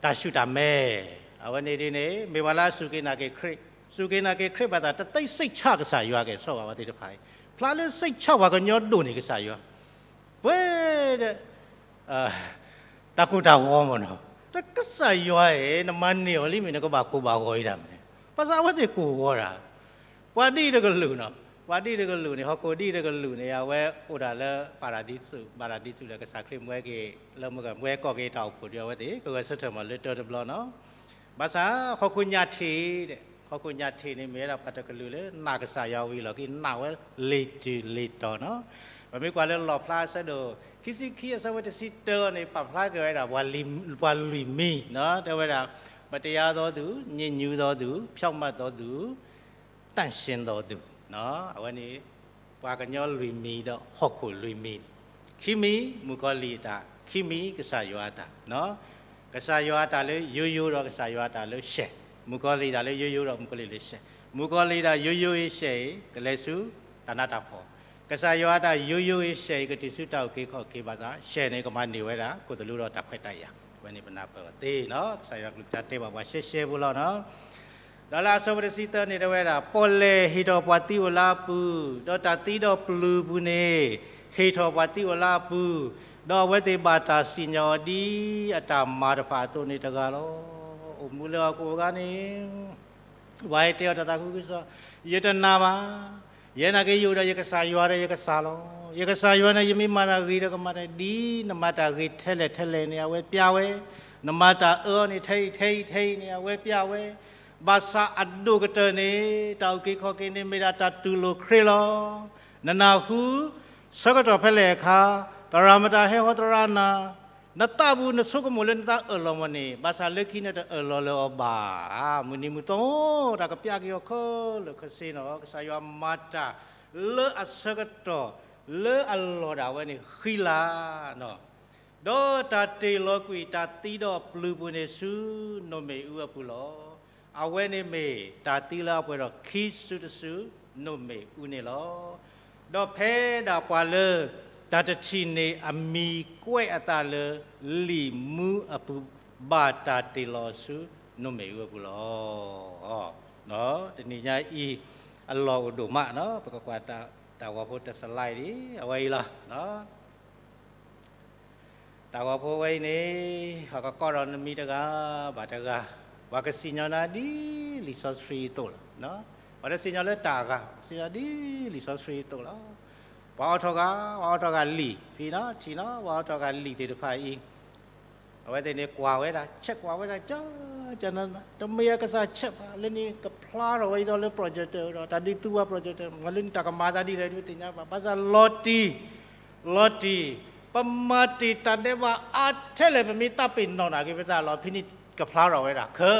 တၢ်ဆူၣ်တၢ်မဲာ်, အဝဲန့ၣ်ဒ်န့ၣ် မ့ၢ်ပှၤလၢအစူၢ်က့ၤနာ်က့ၤခရံာ်, စူၢ်က့ၤနာ်က့ၤခရံာ်ဘၣ်ဆၣ် တသ့စံးဆၣ်ကစၢ်ယွၤက့ၤ ဆိၣ်ဂ့ၤဝဲသ့ၣ်တဖၣ်အံၤ, ဖျါလၢစ့ၣ်ဆီၣ်ပှၤကညီဒိၣ်န့ၢ်ကစၢ်ယွၤ, ပှဲၤဒီး တၢ်ကိၢ်တၢ်ဂီၤမ့ၢ်နီၤ, တကစၢ်ယွၤဧၢ, နမၤန့ၢ်အီၤလံမ့ၢ် နကဘၣ်ကိၢ်ဘၣ်ဂီၤအံၤတၢ်မနုၤလဲၣ်, ဘၣ်ဆၣ်အဝဲသ့ၣ်ကိၢ်ဂီၤတၢ်, ပှၤဒ်တကလုာ်နီၤ, ပှၤဒ်တကလုာ်န့ၣ် ဟီၣ်ခိၣ်ဒ်တကလုာ်န့ၣ် အဝဲအိၣ်တၢ်လၢပၤရဒံစူး, ပၤရဒံစူးဒီးကစၢ်ခရံာ်မၢက့ၤ လၢမၢကမၢကီၢ်က့ၤတၢ်အိၣ်ဖှိၣ်ဒီး အဝဲသ့ၣ်ကဂဲၤဆၢထၢၣ်မးလၢတၢတဘျီနီၤ. ဘၣ်ဆၣ် ဟီၣ်ခိၣ်ညၣ်ထံးဒီး ဟီၣ်ခိၣ်ညၣ်ထံးန့ၣ် မ့ၢ်ဝဲဒၣ်ပှၤတကလုာ်လၢနာ်ကစၢ်ယွၤဝံၤအလီၢ်ခံ နာ်ဝဲလ့ၤတုၤလ့ၤတီၤနီၤ. ပမ့ၢ်ကွၢ်လၢလီၣ်ဖျါအဆၢဒိၣ် ခံဆံခံအဆၢဖိတဆံတၢန့ၣ် ပာ်ဖျါက့ၤဝဲဒၣ် ပှၤလွံၢ်မံၤနီၤ, တဲဝဲဒၣ် မတရားသောသူ, ညစ်ညူးသောသူ, ဖြောင့်မတ်သောသူ, သန့်ရှင်းသောသူ, အဝဲန့ၣ် ပှၤကညီလွံၢ်မံၤဒီးဟီၣ်ခိၣ်လွံၢ်မံၤ, ခံမံၤ မုၣ်ကီၤလံၢ်အတၢ်, ခံမံၤ ကစၢ်ယွၤအတၢ်, ကစၢ်ယွၤအတၢ်လၢယိယိဒီးကစၢ်ယွၤအတၢ်လၢရှဲး, မုၣ်ကီၤလံၢ်တၢ်လၢယိယိဒီးမုၣ်ကီၤလံၢ်လၢရှဲး, မုၣ်ကီၤလံၢ်တၢ်ယိယိအံၤရှဲးအံၤ ကလဲၤဆူတၢ်နးတၢ်ဖှီၣ်, ကစၢ်ယွၤအတၢ်ယိယိအံၤရှဲးအံၤ ကတုၤဆူတၢ်အုၣ်က့ၤခီၣ်က့ၤဘၣ်ဆၣ် ရှဲးန့ၣ် ကမၤန့ၢ်ဝဲဒၣ် ခိၣ်သလုးဒီးတၢ်ခွဲးတၢ်ယာ်, အဝဲန့ၣ်ပနၢ်ပၢၢ်အီၤသ့နီၤ, ကစၢ်ယွၤကလုၢ်ကထါတဲဘၣ်ပှၤရှဲရှဲဖိလီၤနီၤ. ဒီးလၢအဆၢဖိတဆံသၢန့ၣ် တဲဝဲဒၣ် ပီၣ်လဲၣ်ဟ့ၣ်ထီၣ်ပှၤသံအိၣ်လၢအပူၤ, ဒီးတၢ်သံဒီးပျုၤပူၤန့ၣ် ဟ့ၣ်ထီၣ်ပှၤသံအိၣ်လၢအပူၤ, ဒီးအဝဲသ့ၣ်ဘၣ်တၢ်စံၣ်ညီၣ်အီၤဒ်အတၢ်မၤတဖၣ်အသိးန့ၣ်တဂၤလီၤ. အိၣ်မူလၢဟီၣ်ခိၣ်အဂၤန့ၣ် ပှၤဟဲတဲအီၤတၢ်သးခုကစီၣ်, ယတနာ်ဘၣ်, ယနာ်က့ၤယအိၣ်ဒီးယကစၢ်ယွၤဒီးယကစၢ်လီၤ. ယကစၢ်ယွၤန့ၣ် ယမ့ၢ်မၤတၢ်ဂ့ၤဒီးကမၤတၢ်, ဒ်နမၤတၢ်ဂ့ၤထဲလဲၣ်ထဲလဲၣ်န့ၣ် အဝဲပျၢ်ဝဲ, နမၤတၢ်အၢအီၤန့ၣ် ထဲအံၤထဲအံၤထဲအံၤန့ၣ် အဝဲပျၢ်ဝဲ, ဘၣ်ဆၣ်အဒိၣ်ကတၢၢ်န့ၣ် တၢ်အုၣ်က့ၤခီၣ်က့ၤန့ၣ် မ့ၢ်ဒၣ်တၢ်တူၢ်လိာ်ခရံာ်လီၤ. နနၢ်ဟူ ဆၢကတီၢ်ဖဲလဲၣ်အခါ, သရၣ်မတၤဟဲဟီသရၣ်နၤ, နသးပူၤနဆိကမိၣ်လၢနသးအၢၣ်လီၤမးန့ၣ်, ဘၣ်ဆၣ်လၢခံန့ၣ်တအၢၣ်လီၤလၢၤအီၤဘၣ်. မုၢ်နံၤမုၢ်သီ တၢ်ကပျၢ်က့ၤအီၤခဲလၢာ်ခဲဆ့နီၤ, ကစၢ်ယွၤမၤတၢ်လၢအဆၢကတီၢ်လၢအလီၢ်ဒၣ်ဝဲန့ၣ်ဃံလၤနီၤ. ဒီးတၢ်တ့ၢ်လီၤကွံာ်တၢ်သံဒီးပျုၤပူၤန့ၣ်ဆူနိၣ်မ့ၣ်အူအပူၤလီၤ. အဝဲန့ၣ်မ့ၢ်တၢ်သံလၢအပှဲၤဒီးခံစုတစု နိၣ်မ့ၣ်အူန့ၣ်လီၤ. ဒီးဖဲဒၣ်ပှၤလၢ တၢ်တထံၣ်န့ၢ်အမံၤကွဲးအသးလၢလံာ်မူအပူၤ ဘၣ်တၢ်တ့ၢ်လီၤဆူနိၣ်မ့ၣ်အူအပူၤလီၤ. တနံၤညါအံၤ အလီၢ်အိၣ်ဒိၣ်မးနီၤ, ပကကွၢ်တၢ်ဂီၤဖိတစလၢ်ဒံး အဝဲအံၤလီၤ. တၢ်ဂီၤဖိဝဲအံၤန့ၣ် ဟီၣ်ကကီၢ်ဒီးနမံၤတဂၤဘၣ်တဂၤ, ပှၤကစံၣ်ညီၣ်နၤဒ်လံာ်စီဆှံအသိးလီၤ. ပှၤတစံၣ်ညီၣ်လၢတၢ်အဂၤ, စံၣ်ညီၣ်ဒ်လံာ်စီဆှံအသိးလီၤ. ပှၤအိးထီၣ်ဂၤ, ပှၤအိးထီၣ်ဂၤလံာ်, ဖံနီၤ, ထံၣ်နီၤ, ပှၤအိးထီၣ်ဂၤလံာ်သ့ၣ်တဖၣ်အံၤ အဝဲသ့ၣ်န့ၣ်ကွၢ်ဝဲဒၣ်, check ကွၢ်ဝဲဒၣ်, ကၠီ, ကၠီ, တမ့ၢ်အကစၢ် check ဘၣ်, လၢန့ၣ်ကဖျါထီၣ်ဝဲဒ်သိးလၢ projector ဒီး တၢ်ဒုးသူဝဲ projector မ့ၢ်လၢန့ၣ်တၢ်ကမၤသးဒ်လဲၣ် ဒုးသ့ၣ်ညါဘၣ်, ဘၣ်ဆၣ်လီၤတံၢ်, လီၤတံၢ်, ပမၤတ့ၢ်တၢ်ဒဲးဘးအါထဲလဲၣ် ပမ့ၢ်တၢ်ပ့ၤနီၣ်နာ်က့ၤပသးလီၤ, ဖဲန့ၣ်ကဖျါထီၣ်ဝဲဒၣ်ခဲ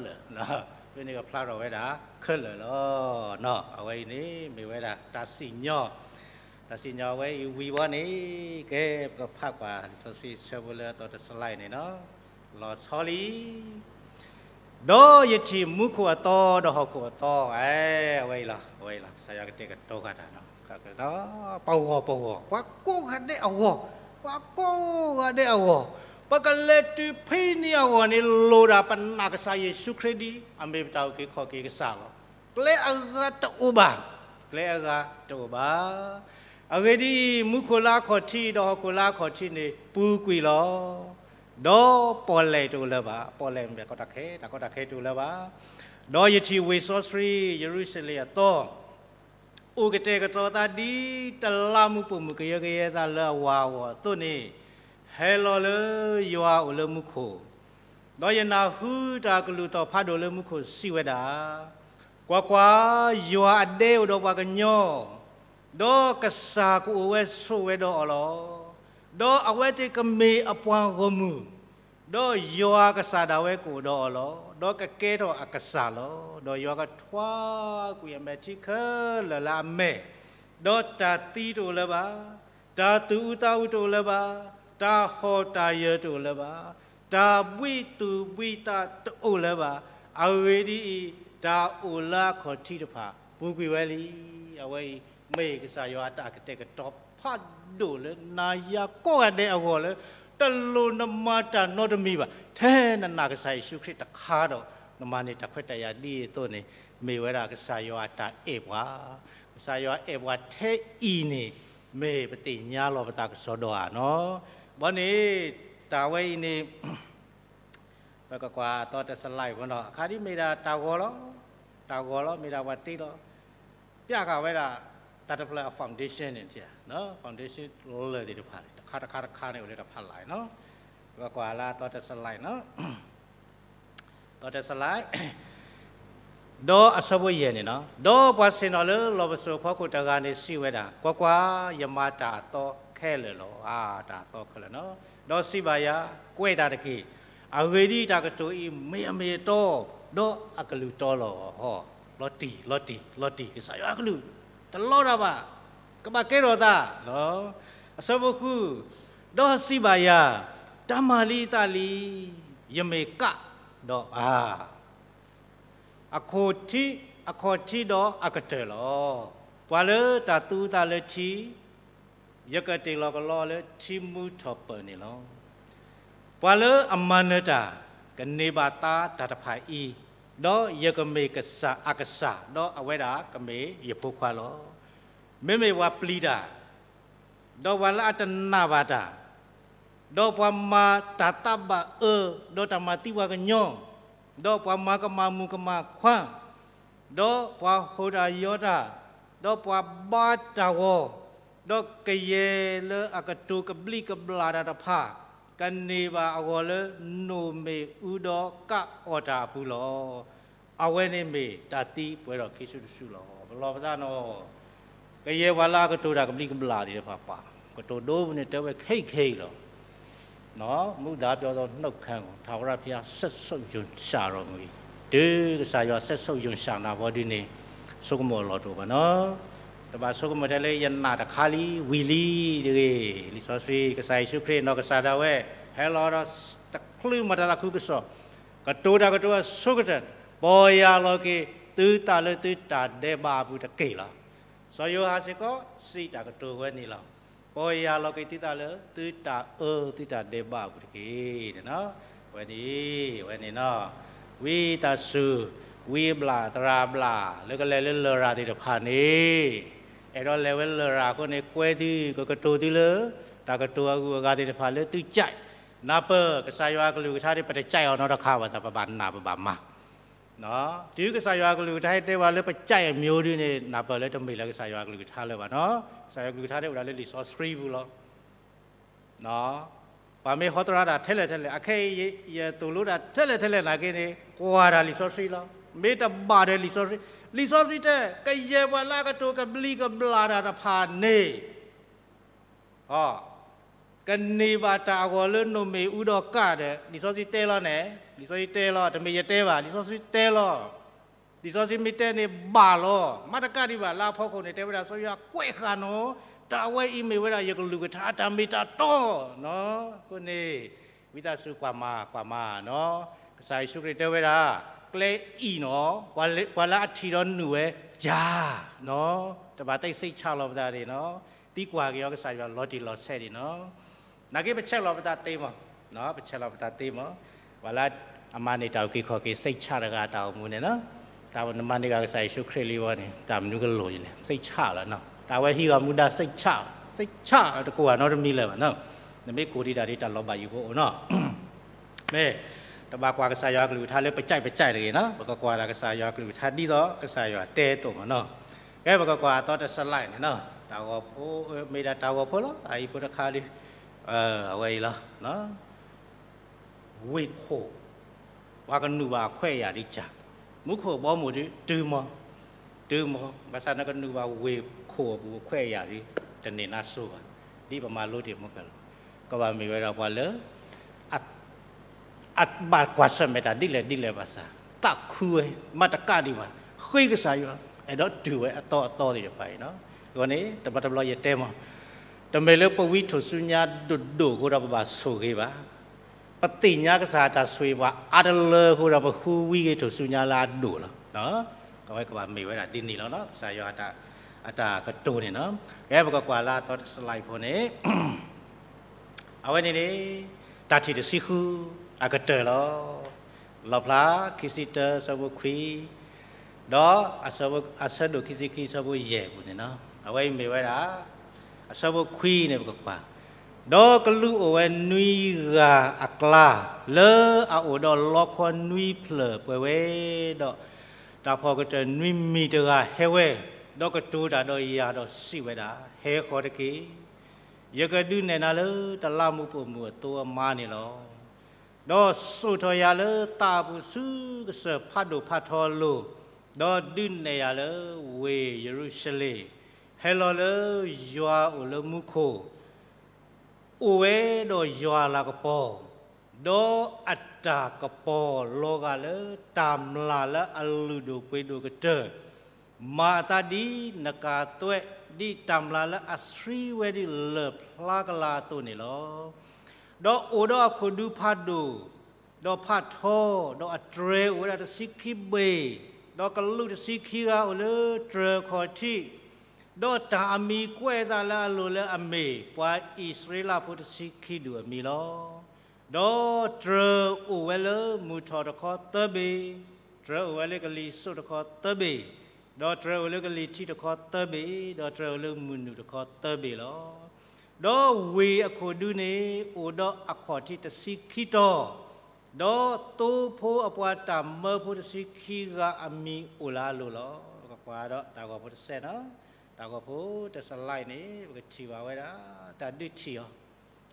လၢာ်, ဖဲန့ၣ်ကဖျါထီၣ်ဝဲဒၣ်ခဲလၢာ်လီၤ. အဝဲအံၤန့ၣ် မ့ၢ်ဝဲဒၣ်တၢ်စံၣ်ညီၣ် တၢ်စံၣ်ညီၣ်ဝဲအံၤဝံၤဝဲန့ၣ် ကဲ ပကဖးကွၢ်လံာ်စီဆှံဆၢဖိလၢအသီတစလၢ်အံၤန့ၣ်နီၤ, လီၤဆီလံ. ဒီးယထံၣ်မူခိၣ်အသီဒီးဟီၣ်ခိၣ်အသီ, အဝဲအံၤလီၤ, အဝဲအံၤလီၤ, ကစၢ်ယွၤကတဲာ်ကတီၤဃာ်တၢ်နီၤ, ပဂီၢ်, ပဂီၢ်, ပှၤကိးဂၤဒဲးအဂီၢ်, ပှၤကိးဂၤဒဲးအဂီၢ်, ပကလဲၤတုၤဖဲန့ၣ်အဂီၢ်န့ၣ် လိၣ်ဒၣ်ပနာ်ကစၢ်ယ့ၣ်ၡူးခရံာ်ဒ်အမ့ၢ်ပတၢ်အုၣ်က့ၤခီၣ်က့ၤကစၢ်လီၤ. ကျဲအဂၤတအိၣ်ဘၣ်, ကျဲအဂၤတအိၣ်ဘၣ်. အဂ့ၢ်ဒ်အံၤ, မူခိၣ်လၢအခီၣ်ထံးဒီးဟီၣ်ခိၣ်လၢအခီၣ်ထံးန့ၣ် ပူၤကွံာ်လီၤ. ဒီးပီၣ်လဲၣ်တအိၣ်လၢၤဘၣ်, ပီၣ်လဲၣ်မ့ၢ်တၢ်ကီတၢ်ခဲ, တၢ်ကီတၢ်ခဲတအိၣ်လၢၤဘၣ်. ဒီးယထံၣ်ဝ့ၢ်စီဆှံယရူၤၡလ့ၣ်အသီ အိၣ်ကတဲာ်ကတီၤသးဒ်တလးမူးပိာ်မုၣ်ကယၢကယဲသးလၢအဝၤအဂီၢ်အသိးန့ၣ်, ဟဲလီၤလၢယွၤအအိၣ်လၢမူခိၣ်, ဒီးယနၢ်ဟူတၢ်ကလုၢ်သီၣ်ဖးဒိၣ်လၢမူခိၣ်စံးဝဲဒၣ်, ကွၢ်ကွၢ်, ယွၤအဒဲအိၣ်ဒီးပှၤကညီ, ဒီးကစၢ်ကအိၣ်ဝဲဆိးဝဲဒီးအီၤလီၤ. ဒီးအဝဲသ့ၣ်ကမ့ၢ်အပှၤဂီၢ်မုၢ်, ဒီးယွၤအကစၢ်ဒၣ်ဝဲကအိၣ်ဒီးအီၤလီၤ. ဒီးကကဲထီၣ်အကစၢ်လီၤ. ဒီးယွၤကထွါကွံာ်အမဲာ်ထံခဲလၢာ်လၢအမဲာ်, ဒီးတၢ်သံတအိၣ်လၢၤဘၣ်, တၢ်သူၣ်အုးသးအုးတအိၣ်လၢၤဘၣ်, တၢ်ဟီၣ်တၢ်ယၢၤတအိၣ်လၢၤဘၣ်, တၢ်ဘှံးသူၣ်ဘှံးသးတအိၣ်လၢၤဘၣ်. အဂ့ၢ်ဒ်အံၤ, တၢ်အိၣ်လၢအခီၣ်ထံးတဖၣ် ပူၤကွံာ်ဝဲလံ. အဝဲအံၤ မ့ၢ်ကစၢ်ယွၤအတၢ်ကတဲာ်ကတီၤဖးဒိၣ်လၢနၤယၤကိးဂၤဒဲးအဂီၢ်လၢ တလိၣ်နမၤတၢ်နီတမံၤဘၣ်. ထဲနနာ်ကစၢ်ယ့ၣ်ၡူးခရံာ်တခါဒီး နမၤန့ၢ်တၢ်ခွဲးတၢ်ယာ်ဒ်အံၤအသိးန့ၣ် မ့ၢ်ဝဲဒၣ်ကစၢ်ယွၤအတၢ်အဲၣ်ပှၤ, က ကစၢ်ယွၤအဲၣ်ပှၤထဲအံၤန့ၣ် မ့ၢ်ပသ့ၣ်ညါလီၤပသးကစီဒီဧါနီၤ. ဘီန့ၣ် တၢ်ဝဲအံၤန့ၣ် ပကကွၢ်အသီတစလၢ်ဖိနီၤ, အခါဒ်မ့ၢ်ဒၣ်တၢ်ဂီၤလီၤ, တၢ်ဂီၤလီၤ မ့ၢ်ဒၣ်ပှၤတ့လီၤ ပျၢ်ဃာ်ဝဲဒၣ် တၢ်တဖျၢၣ်အ foundation န့ၣ် foundation လၢာ်သ့ၣ်တဖၣ်န့ၣ် တခါတခါတခါန့ၣ် အိၣ်လၢတၢ်ဖးလၢ်နီၤ. ပကကွၢ်လၢအသီတစလၢ်နီၤ. သီတစလၢ် ဒီးအဆၢဖိယဲၢ်န့ၣ်နီၤ, ဒီးပှၤဆ့ၣ်နီၤလၢလီၢ်ပစိာ်အဖီခိၣ်တဂၤန့ၣ်စံးဝဲဒၣ်, ကွၢ်ကွၢ်, ယမၤတၢ်အသီခဲလၢာ်လီၤ. အါ, တၢ်အသီခဲလၢာ်နီၤ. ဒီးစံးဘၣ်ယၤ, ကွဲးတၢ်တက့ၢ်. အဂ့ၢ်ဒ်အံၤတၢ်ကတိၤအံၤမ့ၢ်အမ့ၢ်အတီ, ဒီးအကလုၢ်တီလီၤ. လီၤတံၢ်, လီၤတံၢ်, လီၤတံၢ်, ကစၢ်ယွၤအကလုၢ် တလီတၢ်ဘၣ်, ကဘၣ်ကဲထီၣ်သး. အဆၢဖိဃု, ဒီးစံးဘၣ်ယၤ, တၢ်မၤလံအသးလံ, ယမ့ၢ်ကးဒီးအါ အခီၣ်ထံး, အခီၣ်ထံးဒီးအကတၢၢ်လီၤ. ပှၤလၢတၢ်သူအသးလၢထံ, ယကတ့ၢ်လီၤကလီလၢထံမူထီၣ်ပၢၢ်န့ၣ်လီၤ. ပှၤလၢအမၤနၢၤတၢ်, ကန့ၢ်ဘၣ်သါတၢ်တဖၣ်အံၤ, ဒီးယကမ့ၢ်ကစၢ်အကစၢ်, ဒီးအဝဲဒၣ်ကမ့ၢ်ယဖိခွါလီၤ. မ့မ့ၢ်ပှၤပျံၤတၢ် ဒီးပှၤလၢအတနာ်ဘၣ်တၢ်, ဒီးပှၤမၤတၢ်သးဘၣ်အၢ, ဒီးတၢ်မၤသံပှၤကညီ, ဒီးပှၤမၤကမၣ်မုၣ်ကမၣ်ခွါ, ဒီးပှၤဟီၣ်တၢ်ယီတၢ်, ဒီးပှၤဘါတၢ်ဂီၤ, ဒီးကယဲၢ်လၢအကတိၤကဘျံးကဘျၣ်တၢ်တဖၣ်, ကန့ၢ်ဘၣ်အဂီၢ်လၢနိၣ်မ့ၣ်အူဒီးကးအီၣ်တၢ်အပူၤလီၤ. အဝဲန့ၣ်မ့ၢ်တၢ်သံပှဲၤဒီးခံစုတစုလီၤ. ပလီၢ်ပသးနီၤ, ကယဲၢ်ပှၤလၢအကတိၤတၢ်ကဘျံးကဘျၣ်သ့ၣ်တဖၣ်ပာ်, ကတိၤဒိပူၤန့ၣ် တဲဝဲခဲအံၤခဲအံၤလီၤ. မူဒါပြောသောနှုတ်ခမ်းကို ထာဝရဘုရား စက်ဆုပ်ယုံစတော့မူအံၤ, တုၤကစၢ်ယွၤ စက်ဆုပ်ယုံစနၤဘီဒုန့ၣ် ဆိကမိၣ်အလီၢ်တအိၣ်ဘၣ်နီၤ. တဘၣ်ဆိကမိၣ်ထဲလၢယနာ်တခါလံ ဝံၤလံတဂ့ၤ. လံာ်စီဆှံ ကစၢ်ယ့ၣ်ၡူးခရံာ်နီၢ်ကစၢ်ဒၣ်ဝဲ ဟဲလီၤဒီးတချုးမၤတၢ်သးခုကစီၣ်, ကတိၤတၢ်ကတိၤအဆိကတၢၢ်, ပီၢ်ယၢ်လီၤက့ၤသုသးလၢသုတၢ်ဒဲးဘးအပူၤတက့ၢ်လီၤ. စီၤယိၤဟၣ်စ့ၢ်ကီး စံးတၢ်ကတိၤဝဲန့ၣ်လီၤ. ပီၢ်ယၢ်လီၤက့ၤသုသးလၢသုတၢ်အၢသုတၢ်ဒဲးဘးအပူၤတက့ၢ်. ဝဲန့ၣ်, ဝဲန့ၣ်နီၤ, ဝံသးစူၤ, ဝံအဘျၣ်သရၣ်အဘျၣ် လၢကလဲၤလၢလရာ်သ့ၣ်တဖၣ်န့ၣ်, အဲၣ်ဒိးလဲၤဝဲလရာ်အဃိန့ၣ် ကွဲသု ကကတိၤသုလၢ တၢ်ကတိၤအဂုၤအဂၤသ့ၣ်တဖၣ်လၢသုကၠဲး, နၢ်ပၢၢ် ကစၢ်ယွၤအကလုၢ်ကထါန့ၣ် ပတကၠဲးအီၤနီတခါဘၣ်သး ပဘၣ်နာ်ပဘၣ်မၤ တုၤကစၢ်ယွၤအကလုၢ်ကထါဟဲတဲဝဲလၢပကၠဲးအမံၤဒုန့ၣ် နၢ်ပၢၢ်လၢတမ့ၢ်လၢကစၢ်ယွၤအကလုၢ်ကထါလၢၤဘၣ်နီၤ. ကစၢ်ယွၤအကလုၢ်ကထါန့ၣ်အိၣ်ဒၣ်လၢလံာ်စီဆှံပူၤလီၤ. ပှၤမ့ၢ်ဟီသရၣ်တၢ်ထဲလဲၣ်ထဲလဲၣ် အခဲအံၤယသိၣ်လိတၢ်ထဲလဲၣ်ထဲလဲၣ်နာ်က့န့ၣ် ကွၢ်တၢ်လံာ်စီဆှံလီၤ. မ့ၢ်တဘၣ်ဒီးလံာ်စီဆှံ, လံာ်စီဆှံတဲ ကယဲၢ်ပှၤလၢအကတိၤကဘျံးကဘျၣ်တၢ်တဖၣ်န့ၣ် ကန့ၢ်ဘၣ်တၢ်အဂီၢ်လၢနိၣ်မ့ၣ်အူဒီးကးဒီး လံာ်စီဆှံတဲလီၤန့ၣ်, လံာ်စီဆှံတဲလီၤ, တမ့ၢ်ယတဲဘၣ်, လံာ်စီဆှံတဲလီၤ. လံာ်စီဆှံမ့ၢ်တဲန့ၣ်ဘၣ်လီၤ. မ့ၢ်တကးဒံးဘၣ် လၢအဖီခိၣ်န့ၣ် တဲဝဲဒၣ် စီၤယွၤကွဲးဃာ်နီၤ, တၢ်ဝဲအံၤမ့ၢ်ဝဲဒၣ်ယကလုၢ်ကထါအတၢ်မ့ၢ်တၢ်တီ, အဃိန့ၣ် ဝံသးစူၤကွၢ်မၤ ကွၢ်မၤနီၤ. ကစၢ်ယ့ၣ်ၡူးခရံာ်တဲဝဲဒၣ် ကျဲအံၤနီၤ, ပှၤလၢအထံၣ်ဒီးနုာ်ဝဲ ကၢ်နီၤ, တဘၣ်သ့ၣ်စိတ်ချလီၤပသးဒံးနီၤ, သံကွၢ်က့ၤအီၤကစၢ်ယွၤလီၤတံၢ်လီၤဆဲးဒံးနီၤ. နာ်က့ပဆဲးလီၤပသးသ့မး, ပဆဲးလီၤပသးသ့မး, ပှၤလၢအမၤန့ၢ်တၢ်အုၣ်က့ၤခီၣ်က့ၤ စိတ်ချတဂၤအတၢ်အိၣ်မူန့ၣ်နီၤ, တၢ်နမၤန့ၢ်ဂ့ၤကစၢ်ယ့ၣ်ၡူးခရံာ်လံဝဲန့ၣ် တၢ်မနုၤကလိၣ်ယလဲၣ်, စိတ်ချလီၤနီၤ. တၢ်ဝဲဟံးဂီၤမူဒါ စိတ်ချ, စိတ်ချတကိးဂၤနီတမံၤလၢၤဘၣ်နီၤ. နမ့ၢ်ကိးဒံးတၢ်ဒ်တၢ်လီၤဘၣ်ယိၣ်ကအိၣ်နီၤ မ့ၢ်တဘၣ်ကွၢ်ကစၢ်ယွၤအကလုၢ်ကထါလၢပကၠဲးပကၠဲးတဂ့ၤနီၤ, ပကကွၢ်ဒၣ်ကစၢ်ယွၤအကလုၢ်ကထါဒ်သိးကစၢ်ယွၤတဲအသိးမးနီၤ. ကဲပကကွၢ်အသီတစလၢ်န့ၣ်နီၤ, တၢ်ဂီၤဖိ, မ့ၢ်ဒၣ်တၢ်ဂီၤဖိလီၤ, အအံၤဖိတခါဒု, အဝဲအံၤလီၤ. ဝ့ၢ်ခိၣ်, ပှၤကနုာ်ဘၣ်အခွဲးအယာ်ဒ်ကၢ်, မူခိၣ်ဘီမုၢ်ဒု တုၤမီၤ, တုၤမီၤ, ဘၣ်ဆၣ်နကနုာ်ဘၣ်ဝ့ၢ်ခိၣ်အပူၤအခွဲးအယာ်ဒု တန့ၢ်နါစိၤဘၣ်, ဒ်ပမၤလိတ့ၢ်မုၢ်ကလီၤ, ကဘၣ်မ့ၢ်ဝဲဒၣ်ပှၤလၢ အဘၣ်ကွၢ်ဆၢၣ်မဲာ်တၢ်ဒ်လဲၣ်ဒ်လဲၣ်ဘၣ်ဆၣ်, သးခုဝဲ, မ့ၢ်တကးဒံးဘၣ်, ဃ့ကစၢ်ယွၤ, အဲၣ်ဒိးတုၤဝဲအသီအသီသ့ၣ်တဖၣ်အံၤနီၤ. အဃိန့ၣ် တဘျီတဘျီယတဲမး, တမ့ၢ်လၢပဝံထိၣ်ဆူညါဒိၣ်ဒိၣ်အဃိဒီးပဘၣ်ဆိၣ်ဂ့ၤဘၣ်. ပသ့ၣ်ညါကစၢ်တၢ်ဆိၣ်ဂ့ၤပှၤအါတလၢအဃိဒီး ပဃုဝံဂ့ၤထိၣ်ဆူညါလၢအဒိၣ်လီၤ. အဝဲကဘၣ်မ့ၢ်ဝဲဒၣ်ဒ်န့ၣ်လီၤနီၤ, ကစၢ်ယွၤအတၢ်ကတိၤန့ၣ်နီၤ. ကဲပကကွၢ်လၢအသီတစလၢ်ဖိန့ၣ် အဝဲန့ၣ်န့ၣ် တၢ်ထံၣ်တဆံဃု အကတၢၢ်လီၤ. လီၣ်ဖျါ ခံဆံတၢ ဆၢဖိခွံ, ဒီးအဆၢဒိၣ်ခံဆံခံ အဆၢဖိယဲၢ်အပူၤန့ၣ်လီၤ. အဝဲအံၤမ့ၢ်ဝဲဒၣ် အဆၢဖိခွံန့ၣ် ပကကွၢ်, ဒီးကလူးအိၣ်ဝဲနွံဂၤအကျါ, လၢအအိၣ်ဒီးလီခီနွံဖျၢၣ်ပှဲၤဝဲ, ဒီးတၢ်ဖီၣ်ကတၢၢ်နွံမံၤတဂၤဟဲဝဲ, ဒီးကတိၤတၢ်ဒီးယၤဒီးစံးဝဲဒၣ်, ဟဲဃီၤတက့ၢ်, ယကဒုးနဲၣ်နၤလၢတလးမူးပိာ်မုၣ်အသိအမါန့ၣ်လီၤ. ဒီးစိာ်ထီၣ်ယၤလၢသးအပူၤဆူကစၢၢ်ဖးဒိၣ်ဖးထီအလိၤ, ဒီးဒုးနဲၣ်ယၤလၢဝ့ၢ်ယရူၤၡလ့ၣ်, ဟဲလီၤလၢယွၤအိၣ်လၢမူခိၣ်, အိၣ်ဝဲဒီးယွၤအလၤကပီၤ, ဒီးအတၢ်ကပီၤလီၤဂာ်လၢတၢ်မျၢ်လၢအလုၢ်ဒိၣ်ပှ့ၤဒိၣ်ကတၢၢ်, မၤအသးဒ်နကၤသွဲၣ်, ဒ်တၢ်မျၢ်လၢအဆှံဝဲဒ်လၢၢ်ဖျါကလၤအသိးန့ၣ်လီၤ. ဒီးအိၣ်ဒီးအခိၣ်ဒူဖးဒိၣ်, ဒီးဖးထီ, ဒီးအတြဲၤအိၣ်ဝဲဒၣ်တဆံခံဘ့ၣ်, ဒီးကလူးတဆံခံဂၤအိၣ်လၢတြဲၤခီၣ်ထံး, ဒီးတၢ်အမံၤကွဲးအသးလၢအလိၤလၢအမ့ၢ် ပှၤအံၣ်စရ့လးဖိတဆံခံဒူၣ်အမံၤလီၤ. ဒီးတြဲၤအိၣ်ဝဲလၢမုၢ်ထီၣ်တခီသၢဘ့ၣ်, တြဲၤအိၣ်ဝဲလၢကလံၤစိးတခီသၢဘ့ၣ်, ဒီးတြဲၤအိၣ်လၢကလံၤထံးတခီသၢဘ့ၣ်, ဒီးတြဲၤအိၣ်လၢမုၢ်နုာ်တခီသၢဘ့ၣ်လီၤ. ဒီးဝ့ၢ်အခိၣ်ဒူန့ၣ် အိၣ်ဒီးအခီၣ်ထံးတဆံခံတီၤ, ဒီးသိဖိအပှၤတၢ်မၢဖိတဆံခံဂၤအမံၤအိၣ်လၢအလိၤလီၤ. ပကကွၢ်ဒီးတၢ်ဂီၤဖိတစဲးနီၤ, တၢ်ဂီၤဖိတစလါန့ၣ် ပကထံၣ်ဘၣ်ဝဲဒၣ် တၢ်ဒုးထံၣ်အီၤ,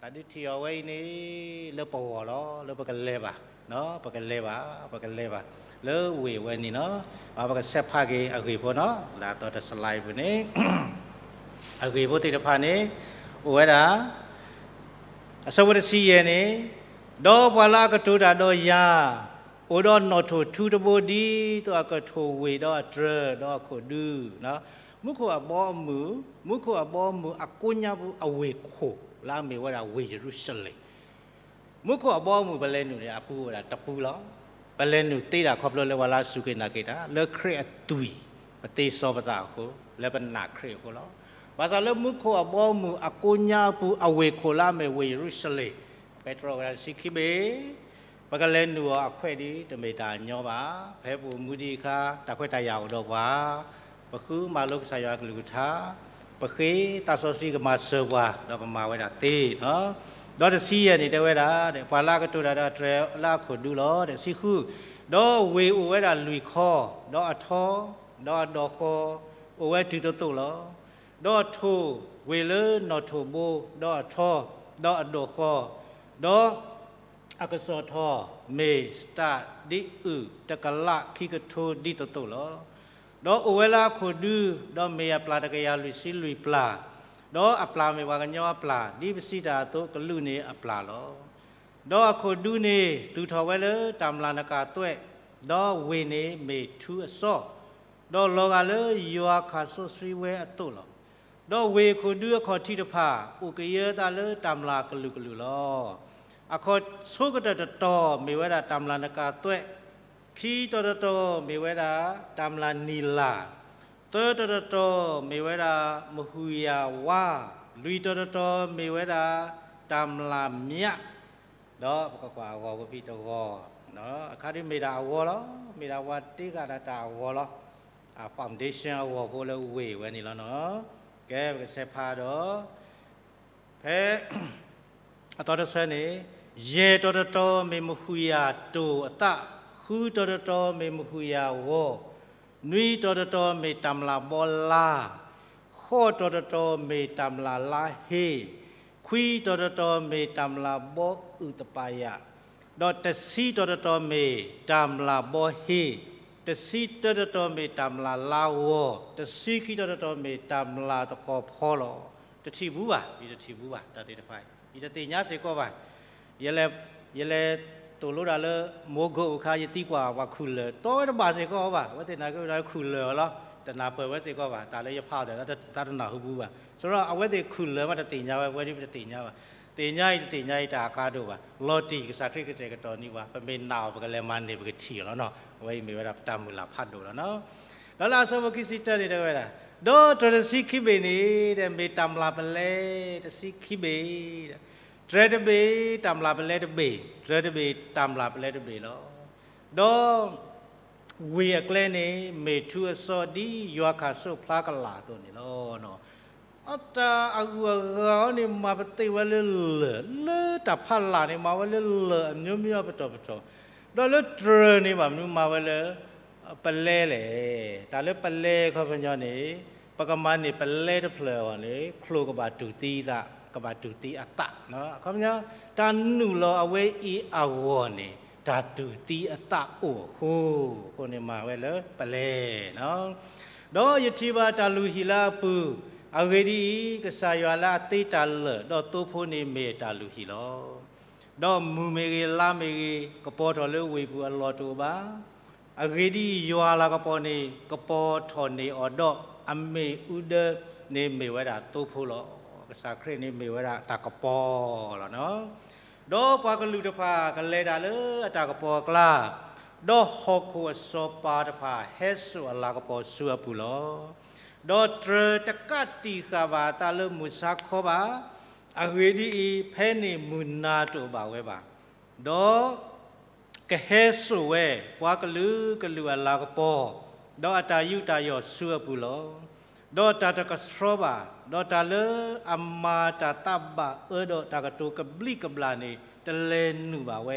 တၢ်ဒုးထံၣ်အီၤဝဲအံၤန့ၣ် လၢပဂီၢ်လီၤ, လၢပကလဲၤဘၣ်, ပကလဲၤဘၣ်, ပကလဲၤဘၣ်, လၢဝ့ၢ်ဝဲန့ၣ်နီၤ, ပကဆဲးဖးက့ၤအဂ့ၢ်ဖိနီၤ, လၢအသီတစလါအံၤပူၤန့ၣ် အဂ့ၢ်ဖိသ့ၣ်တဖၣ်န့ၣ် အိၣ်ဝဲဒၣ် အဆၢဖိတဆံယဲၢ်န့ၣ်, ဒီးပှၤလၢအကတိၤတၢ်ဒီးယၤ, အိၣ်ဒီးနီၣ်ထိၣ်ထူတဘိဒ်သိးအကထိၣ်ဝ့ၢ်ဒီးအတြဲၤဒီးအခိၣ်ဒူ, မူခိၣ်အဘီအမုၢ်, မူခိၣ်အဘီအမုၢ်အကိးညါပူၤအဝ့ၢ်ခိၣ်လၢအမ့ၢ်ဝဲဒၣ်ဝ့ၢ်ယရူၤၡလ့ၣ်, မူခိၣ်အဘီအမုၢ်ပလဲၤနုာ်န့ၣ် အပူၤဝဲဒၣ်တပူၤလီၤ. ပလဲၤနုာ်သ့ဒၣ်ခီဖျိလၢပှၤလၢအစူၢ်က့ၤနာ်က့ၤတၢ် လၢခရံာ်အသွံၣ်, ပသ့စီပသးအဃိ, လၢပနာ်ခရံာ်အဃိလီၤ. ဘၣ်ဆၣ်လၢမူခိၣ်အဘီအမုၢ်အကိးညါအပူၤအဝ့ၢ်ခိၣ်လၢအမ့ၢ်ဝ့ၢ်ယရူၤၡလ့ၣ်, ပဲတြီဝဲဒၣ်တဆံခံဘ့ၣ်, ပကလဲၤနုာ်အီၤအခွဲးဒ်တမ့ၢ်တၢ်ညီဘၣ်. ဖဲပအိၣ်မူဒံးအခါ တၢ်ခွဲးတၢ်ယာ်အိၣ်ဒီးပှၤ, ပဃုမၤလိကစၢ်ယွၤအကလုၢ်ကထါ, ပဃ့သးစီဆှံကမၤစၢၤပှၤ, ဒီးပမၤဝဲဒၣ်သ့နီၤ. ဒီးတဆံယဲၢ်န့ၣ်တဲဝဲဒၣ်, ပှၤလၢအကတိၤတၢ်ဒီးတြဲၤလၢအခိၣ်ဒူလီၤ. တဆံဃု, ဒီးဝ့ၢ်အိၣ်ဝဲဒၣ်လွံၢ်ခီ, ဒီးအထီ, ဒီးအဒီၣ်ဃီ, အိၣ်ဝဲတုၤသိးသိးလီၤ. ဒီးထိၣ်ဝ့ၢ်လၢနီၣ်ထိၣ်ဘိ, ဒီးအထီ, ဒီးအဒီၣ်ဃီ, ဒီး အကစီၣ်ထီၣ်မ့ၢ်စတၢးဒ်အုၣ်တကလး ခံကထိဒ်သိးသိးလီၤ. ဒီးအိၣ်ဝဲလၢအခိၣ်ဒူ, ဒီးမ့ၢ်အပျၢ်တကယၤလွံၢ်ဆံလွံၢ်ပျၢ်, ဒီးအပျၢ်မ့ၢ်ပှၤကညီအပျၢ်, ဒ်ပစံးတၢ်အသိးကလူးန့ၣ်အပျၢ်လီၤ. ဒီးအခိၣ်ဒူန့ၣ် သူၣ်ထီၣ်ဝဲလၢတၢ်မျၢ်နကၤသွဲၣ်, ဒီးဝ့ၢ်န့ၣ်မ့ၢ်ထူအစီ, ဒီးလီၤဂာ်လၢယွၤခးစိဆှံဝဲအသိးလီၤ. ဒီးဝ့ၢ်အခိၣ်ဒူအခီၣ်ထံးတဖၣ် အိၣ်ကယၢသးလၢတၢ်မျၢ်ကလုာ်ကလုာ်လီၤ. အခီၣ်ဆိကတၢၢ်တတီၤမ့ၢ်ဝဲဒၣ်တၢ်မျၢ်နကၤသွဲၣ်, ခံတီၤတတီၤမ့ၢ်ဝဲဒၣ်တၢ်မျၢ်နံၤလၤ, သၢတီၤတတီၤမ့ၢ်ဝဲဒၣ်မဟူယၤဝါ, လွံၢ်တီၤတတီၤမ့ၢ်ဝဲဒၣ်တၢ်မျၢ်မၠး, ဒီးပကကွၢ်အဂီၤဖိဖဲတဂီၤ, အခါဒ်မ့ၢ်ဒၣ်အဂီၤလီၤ, မ့ၢ်ဒၣ်ပှၤတ့ဂၤဒၣ်တၢ်အဂီၤလီၤ. အ foundation အဂီၤဖိလၢဝ့ၢ်ဝဲန့ၣ်လီၤနီၤ. ကဲ ပကဆဲးဖးဒီး ဖဲ အသီတဆၢန့ၣ်, ယဲၢ်တီၤတတီၤမ့ၢ်မဟူယၤတိၢ်အသး, ဃုတီၤတတီၤမ့ၢ်မဟူယၤဂီၤ, နွံတီၤတတီၤမ့ၢ်တၢ်မျၢ်ဘီလါ, ဃိးတီၤတတီၤမ့ၢ်တၢ်မျၢ်လါဟ့, ခွံတီၤတတီၤမ့ၢ်တၢ်မျၢ်ဘီအုၣ်သပၤယၤ, ဒီးတဆံတီၤတတီၤမ့ၢ်တၢ်မျၢ်ဘီဟ့, တဆံတၢတတီၤမ့ၢ်တၢ်မျၢ်လါဂီၤ, တဆံခံတီၤတတီၤမ့ၢ်တၢ်မျၢ်သဖီဖီလီၤ. တထံၣ်ဘူးဘၣ်, ယတထံၣ်ဘူးဘၣ်, တၢ်သ့ၣ်တဖၣ်, ယတသ့ၣ်ညါစ့ၢ်ကီးဘၣ်. ယလဲၤ, ယလဲၤသိၣ်လိဒၣ်လၢ မိၢ်ကိၣ်အခါ ယသံကွၢ်ပှၤခူၣ်လၢာ် တီဝဲတဘၣ်စ့ၢ်ကီးဘၣ်. အဝဲသ့ၣ်နာ်က့ၤဝဲဒၣ်ခူၣ်လၢာ်အီၤလီၤ. တနၢ်ပၢၢ်ဝဲစ့ၢ်ကီးဘၣ်. တၢ်လၢယဖးအီၤဒီး တၢ်တနၢ်ဟူဘူးဘၣ်. ဆိဒီးအဝဲသ့ၣ်ခူၣ်လၢာ်မးတသ့ၣ်ညါဝဲ, ဝဲဒ်ပတသ့ၣ်ညါဘၣ်. သ့ၣ်ညါအံၤတသ့ၣ်ညါအံၤတၢ်အကါဒိၣ်ဘၣ်. လီၤတံၢ်ကစၢ်ခရံာ်ကတဲာ်ကတီၤန့ၢ်ပှၤ, ပမ့ၢ်နာ်အီၤ ပကလဲၤမၤန့ၢ်ပကထံၣ်အီၤလီၤနီၤ. အဝဲအံၤမ့ၢ်ဝဲဒၣ်ပတၢ်မုၢ်လၢ်ဖးဒိၣ်လီၤနီၤ. ဒီးလၢအဆၢဖိခံဆံတၢန့ၣ်တဲဝဲဒၣ်, ဒီးတြဲၤတဆံခံဘ့ၣ်န့ၣ် မ့ၢ်တၢ်မျၢ်ပလဲတဆံခံဘ့ၣ်, တြဲၤတဘ့ၣ် တၢ်မျၢ်ပလဲတဘ့ၣ်, တြဲၤတဘ့ၣ် တၢ်မျၢ်ပလဲတဘ့ၣ်လီၤ. ဒီး ဝ့ၢ်အကျဲန့ၣ် မ့ၢ်ထူအစီဒ်ယွၤခးစိၣ်ဖျါကလာ်အသိးန့ၣ်လီၤ. အတၢ်အဂုၤအဂၤအီၤန့ၣ် မၤပသ့ၣ်ဝဲလၢလၢၢ် လၢတၢ်ဖးလာ်န့ၣ် မၤဝဲလၢလၢၢ်အမျိုးမျိုးအပတီၢ်ပတီၢ်, ဒီးလၢတြၢၤန့ၣ် ဘၣ်မနုၤမၤဝဲလၢ ပလဲလဲၣ်. တၢ်လၢပလဲခီပညီန့ၣ် ပကမၤန့ၢ်ပလဲတဖျၢၣ်အဂီၢ်န့ၣ် ချိၣ်ကဘၣ်တူၢ်သံအသး, ကဘၣ်တူၢ်သံအသး. အခီပညီ တၢ်နုာ်လီၤအဝဲအံၤအဂီၢ်န့ၣ် တၢ်တူၢ်သံအသးအိၣ်အဃိ, အဃိန့ၣ်မၤဝဲလၢပလဲ. ဒီးယထံၣ်ဘၣ်တၢ်လုၢ်ဟံၣ်လၢအပူၤ, အဂ့ၢ်ဒ်အံၤ, ကစၢ်ယွၤလၢအသ့တၢ်လၢာ် ဒီးသိဖိန့ၣ်မ့ၢ်အတၢ်လုၢ်ဟံၣ်လီၤ. ဒီးမုၢ်မ့ၢ်ဂ့ၤ, လါမ့ၢ်ဂ့ၤ, ကပီၤထီၣ်လၢဝ့ၢ်ပူၤအလီၢ်တအိၣ်ဘၣ်. အဂ့ၢ်ဒ်အံၤ, ယွၤအလၤကပီၤန့ၣ် ကပီၤထီၣ်န့ၢ်အီၤဒီး, အမ့ၣ်အူဒၢန့ၣ်မ့ၢ်ဝဲဒၣ်သိဖိလီၤ. ကစၢ်ခရံာ်န့ၣ်မ့ၢ်ဝဲဒၣ်တၢ်ကပီၤလီၤ. ဒီးပှၤကလုာ်တဖၣ်ကလဲၤတၢ်လၢအတၢ်ကပီၤအကျါ, ဒီးဟီၣ်ခိၣ်အစီၤပၤတဖၣ်ဟဲစိာ်အလၤကပီၤဆူအပူၤလီၤ. ဒီးတြၢၤတကးတံာ်ဃာ်ဘၣ်အသးလၢမုၢ်ဆါခီဘၣ်. အဂ့ၢ်ဒ်အံၤ, ဖဲန့ၣ်မုၢ်နၤတအိၣ်ဘၣ်ဝဲဘၣ်. ဒီး ကဟဲစိာ်ဝဲ ပှၤကလုာ်ကလုာ်အလၤကပီၤ, ဒီးအတၢ်ယူးတၢ်ယီၣ်ဆူအပူၤလီၤ. ဒီးတၢ်တကဆှီဘၣ်, ဒီးတၢ်လၢအမၤတၢ်သးဘၣ်အၢဒီးတၢ်ကတိၤကဘျံးကဘျၣ်န့ၣ် တလဲၤနုာ်ဘၣ်ဝဲ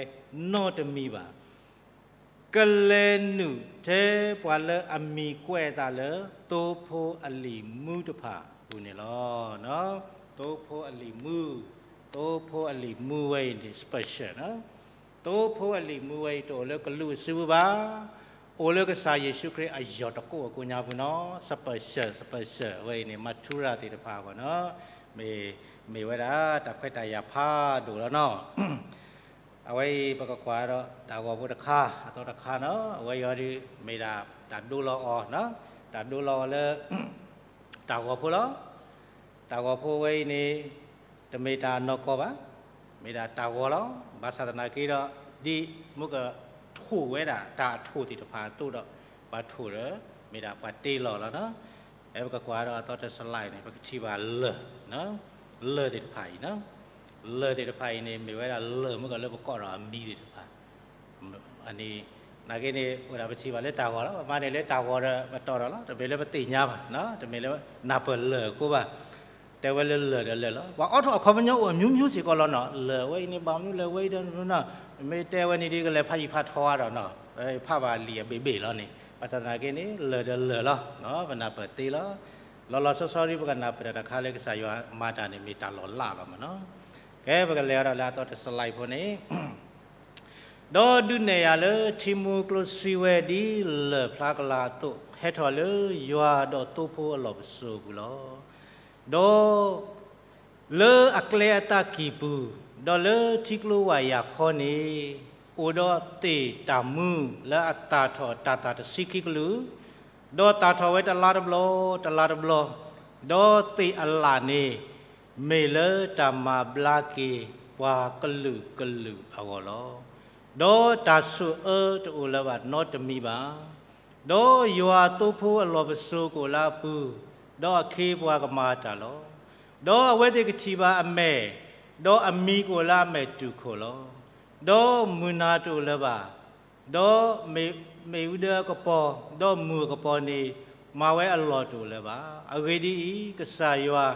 နီတမံၤဘၣ်. ကလဲၤနုာ်ထဲပှၤလၢအမံၤကွဲးအသးလၢ သိဖိအလံာ်မူတဖၣ်အပူၤန့ၣ်လီၤ. သိဖိအလံာ်မူ, သိဖိအလံာ်မူဝဲအံၤန့ၣ် special နီၤ. သိဖိအလံာ်မူဝဲအံၤ တအိၣ်လၢကလူးအစုပူၤဘၣ်, အိၣ်လၢကစၢ်ယ့ၣ်ၡူးခရံာ်အယီၢ်တကိးအကိးညါပူၤနီၤ. special, special ဝဲအံၤန့ၣ် မၤထူရၤသ့ၣ်တဖၣ်အဂီၢ်နီၤ, မ့ၢ်, မ့ၢ်ဝဲဒၣ်တၢ်ခွဲးတၢ်ယာ်ဖးဒိၣ်လီၤနီၤ. အဝဲအံၤပကကွၢ်ဒီးတၢ်ဂီၤဖိတခါ, အသီတခါနီၤ, အဝဲအံၤဒ်မ့ၢ်ဒၣ်တၢ်ဒိလီၤအီၤ, တၢ်ဒိလီၤအီၤလၢ တၢ်ဂီၤဖိလီၤ. တၢ်ဂီၤဖိဝဲအံၤန့ၣ် တမ့ၢ်တၢ်နီၢ်ကီၢ်ဘၣ်, မ့ၢ်ဒၣ်တၢ်ဂီၤလီၤ. ဘၣ်ဆၣ်သနာ်က့ဒီး ဒ်မ့ၢ်ကထိၣ်ဝဲဒၣ်တၢ်အထိၣ်သ့ၣ်တဖၣ်အသိးဒီး ပှၤထိၣ်ဒီး မ့ၢ်ဒၣ်ပှၤတ့လီၤလီၤနီၤ. အဲ ပကကွၢ်ဒီးအသီတစ slide န့ၣ် ပကထံၣ်ဘၣ်လၢၢ်, လၢၢ်သ့ၣ်တဖၣ်အံၤနီၤ. လၢၢ်သ့ၣ်တဖၣ်အံၤန့ၣ် မ့ၢ်ဝဲဒၣ်လၢၢ်မ့ၢ်ကီးလၢပကိးဒီးအမံၤသ့ၣ်တဖၣ် အန့ၣ်, နာ်က့န့ၣ် ဝဲဒၣ်ပထံၣ်ဘၣ်လၢတၢ်ဂီၤလီၤ, ပမၤန့ၢ်လၢတၢ်ဂီၤဒီးပတီၢ်ဒီးလီၤ, တမ့ၢ်လၢပသ့ၣ်ညါဘၣ်, တမ့ၢ်လၢနၢ်ပၢၢ်လၢၢ်အဃိဘၣ်, တဲဝဲလၢလၢၢ်ဒီးလၢၢ်လီၤ. ပှၤအိးထီၣ်အခီပညီအိၣ်အမျိုးမျိုးစ့ၢ်ကီးလီၤနီၤ, လၢၢ်ဝဲအံၤန့ၣ် ဘၣ်မနုၤလၢၢ်ဝဲအံၤဒီး, မ့ၢ်တဲဝဲန့ၣ်ဒ်ကလဲၤဖးယံာ်ဖးထီအါဒီးနီၤ, ဖးဘၣ်လံာ်အဘ့ၣ်ဘ့ၣ်လီၤန့ၣ်, ဘၣ်ဆၣ်သနာ်က့န့ၣ် လၢၢ်ဒီးလၢၢ်လီၤ, ပနၢ်ပၢၢ်သ့လီၤ. လီၤလီၤဆီဆီဒ်ပကနၢ်ပၢၢ်တၢ်တခါလၢကစၢ်ယွၤမၤတၢ်န့ၣ် မ့ၢ်တၢ်လီၤလးလီၤမးနီၤ. ကဲ ပကလဲၤအါထီၣ်လၢအသီတစ slide ဖိန့ၣ် ဒီးဒုးနဲၣ်ယၤလၢထံမူကျိဆှံဝဲဒ်လၢၢ်ဖျါကလာ်အသိး, ဟဲထီၣ်လၢယွၤဒီးသိဖိအလီၢ်ပစိာ်အပူၤလီၤ. ဒီးလၢအကျဲအသးကံၢ်ပူၤ, ဒီးလၢထံကျိဝၢ်ယာ်ခီန့ၣ်, အိၣ်ဒီးသ့ၣ်တၢ်မူလၢအသၣ်ထီၣ်တၤသၣ်တဆံခံကလုာ်, ဒီးသၣ်ထီၣ်ဝဲတလါတဘျီ, တလါတဘျီ, ဒီးသ့ၣ်အလၣ်န့ၣ် မ့ၢ်လၢတၢ်မၤဘျါက့ၤပှၤကလုာ်ကလုာ်အဂီၢ်လီၤ. ဒီးတၢ်ဆိၣ်အၢတအိၣ်လၢၤဘၣ်နီတမံၤဘၣ်. ဒီးယွၤသိဖိအလီၢ်ပစိာ်ကအိၣ်လၢအပူၤ, ဒီးအခ့အပှၤကမၤတၢ်လီၤ. ဒီးအဝဲသ့ၣ်ကထံၣ်ဘၣ်အမဲာ်, ဒီးအမံၤကအိၣ်လၢအမဲာ်တူၢ်ခိၣ်လီၤ. ဒီးမုၢ်နၤတအိၣ်လၢၤဘၣ်. ဒီးမ့ၣ်, မ့ၣ်အူဒၢအကပီၤ, ဒီးမုၢ်အကပီၤန့ၣ် မၤဝဲအလီၢ်တအိၣ်လၢၤဘၣ်. အဂ့ၢ်ဒ်အံၤ, ကစၢ်ယွၤ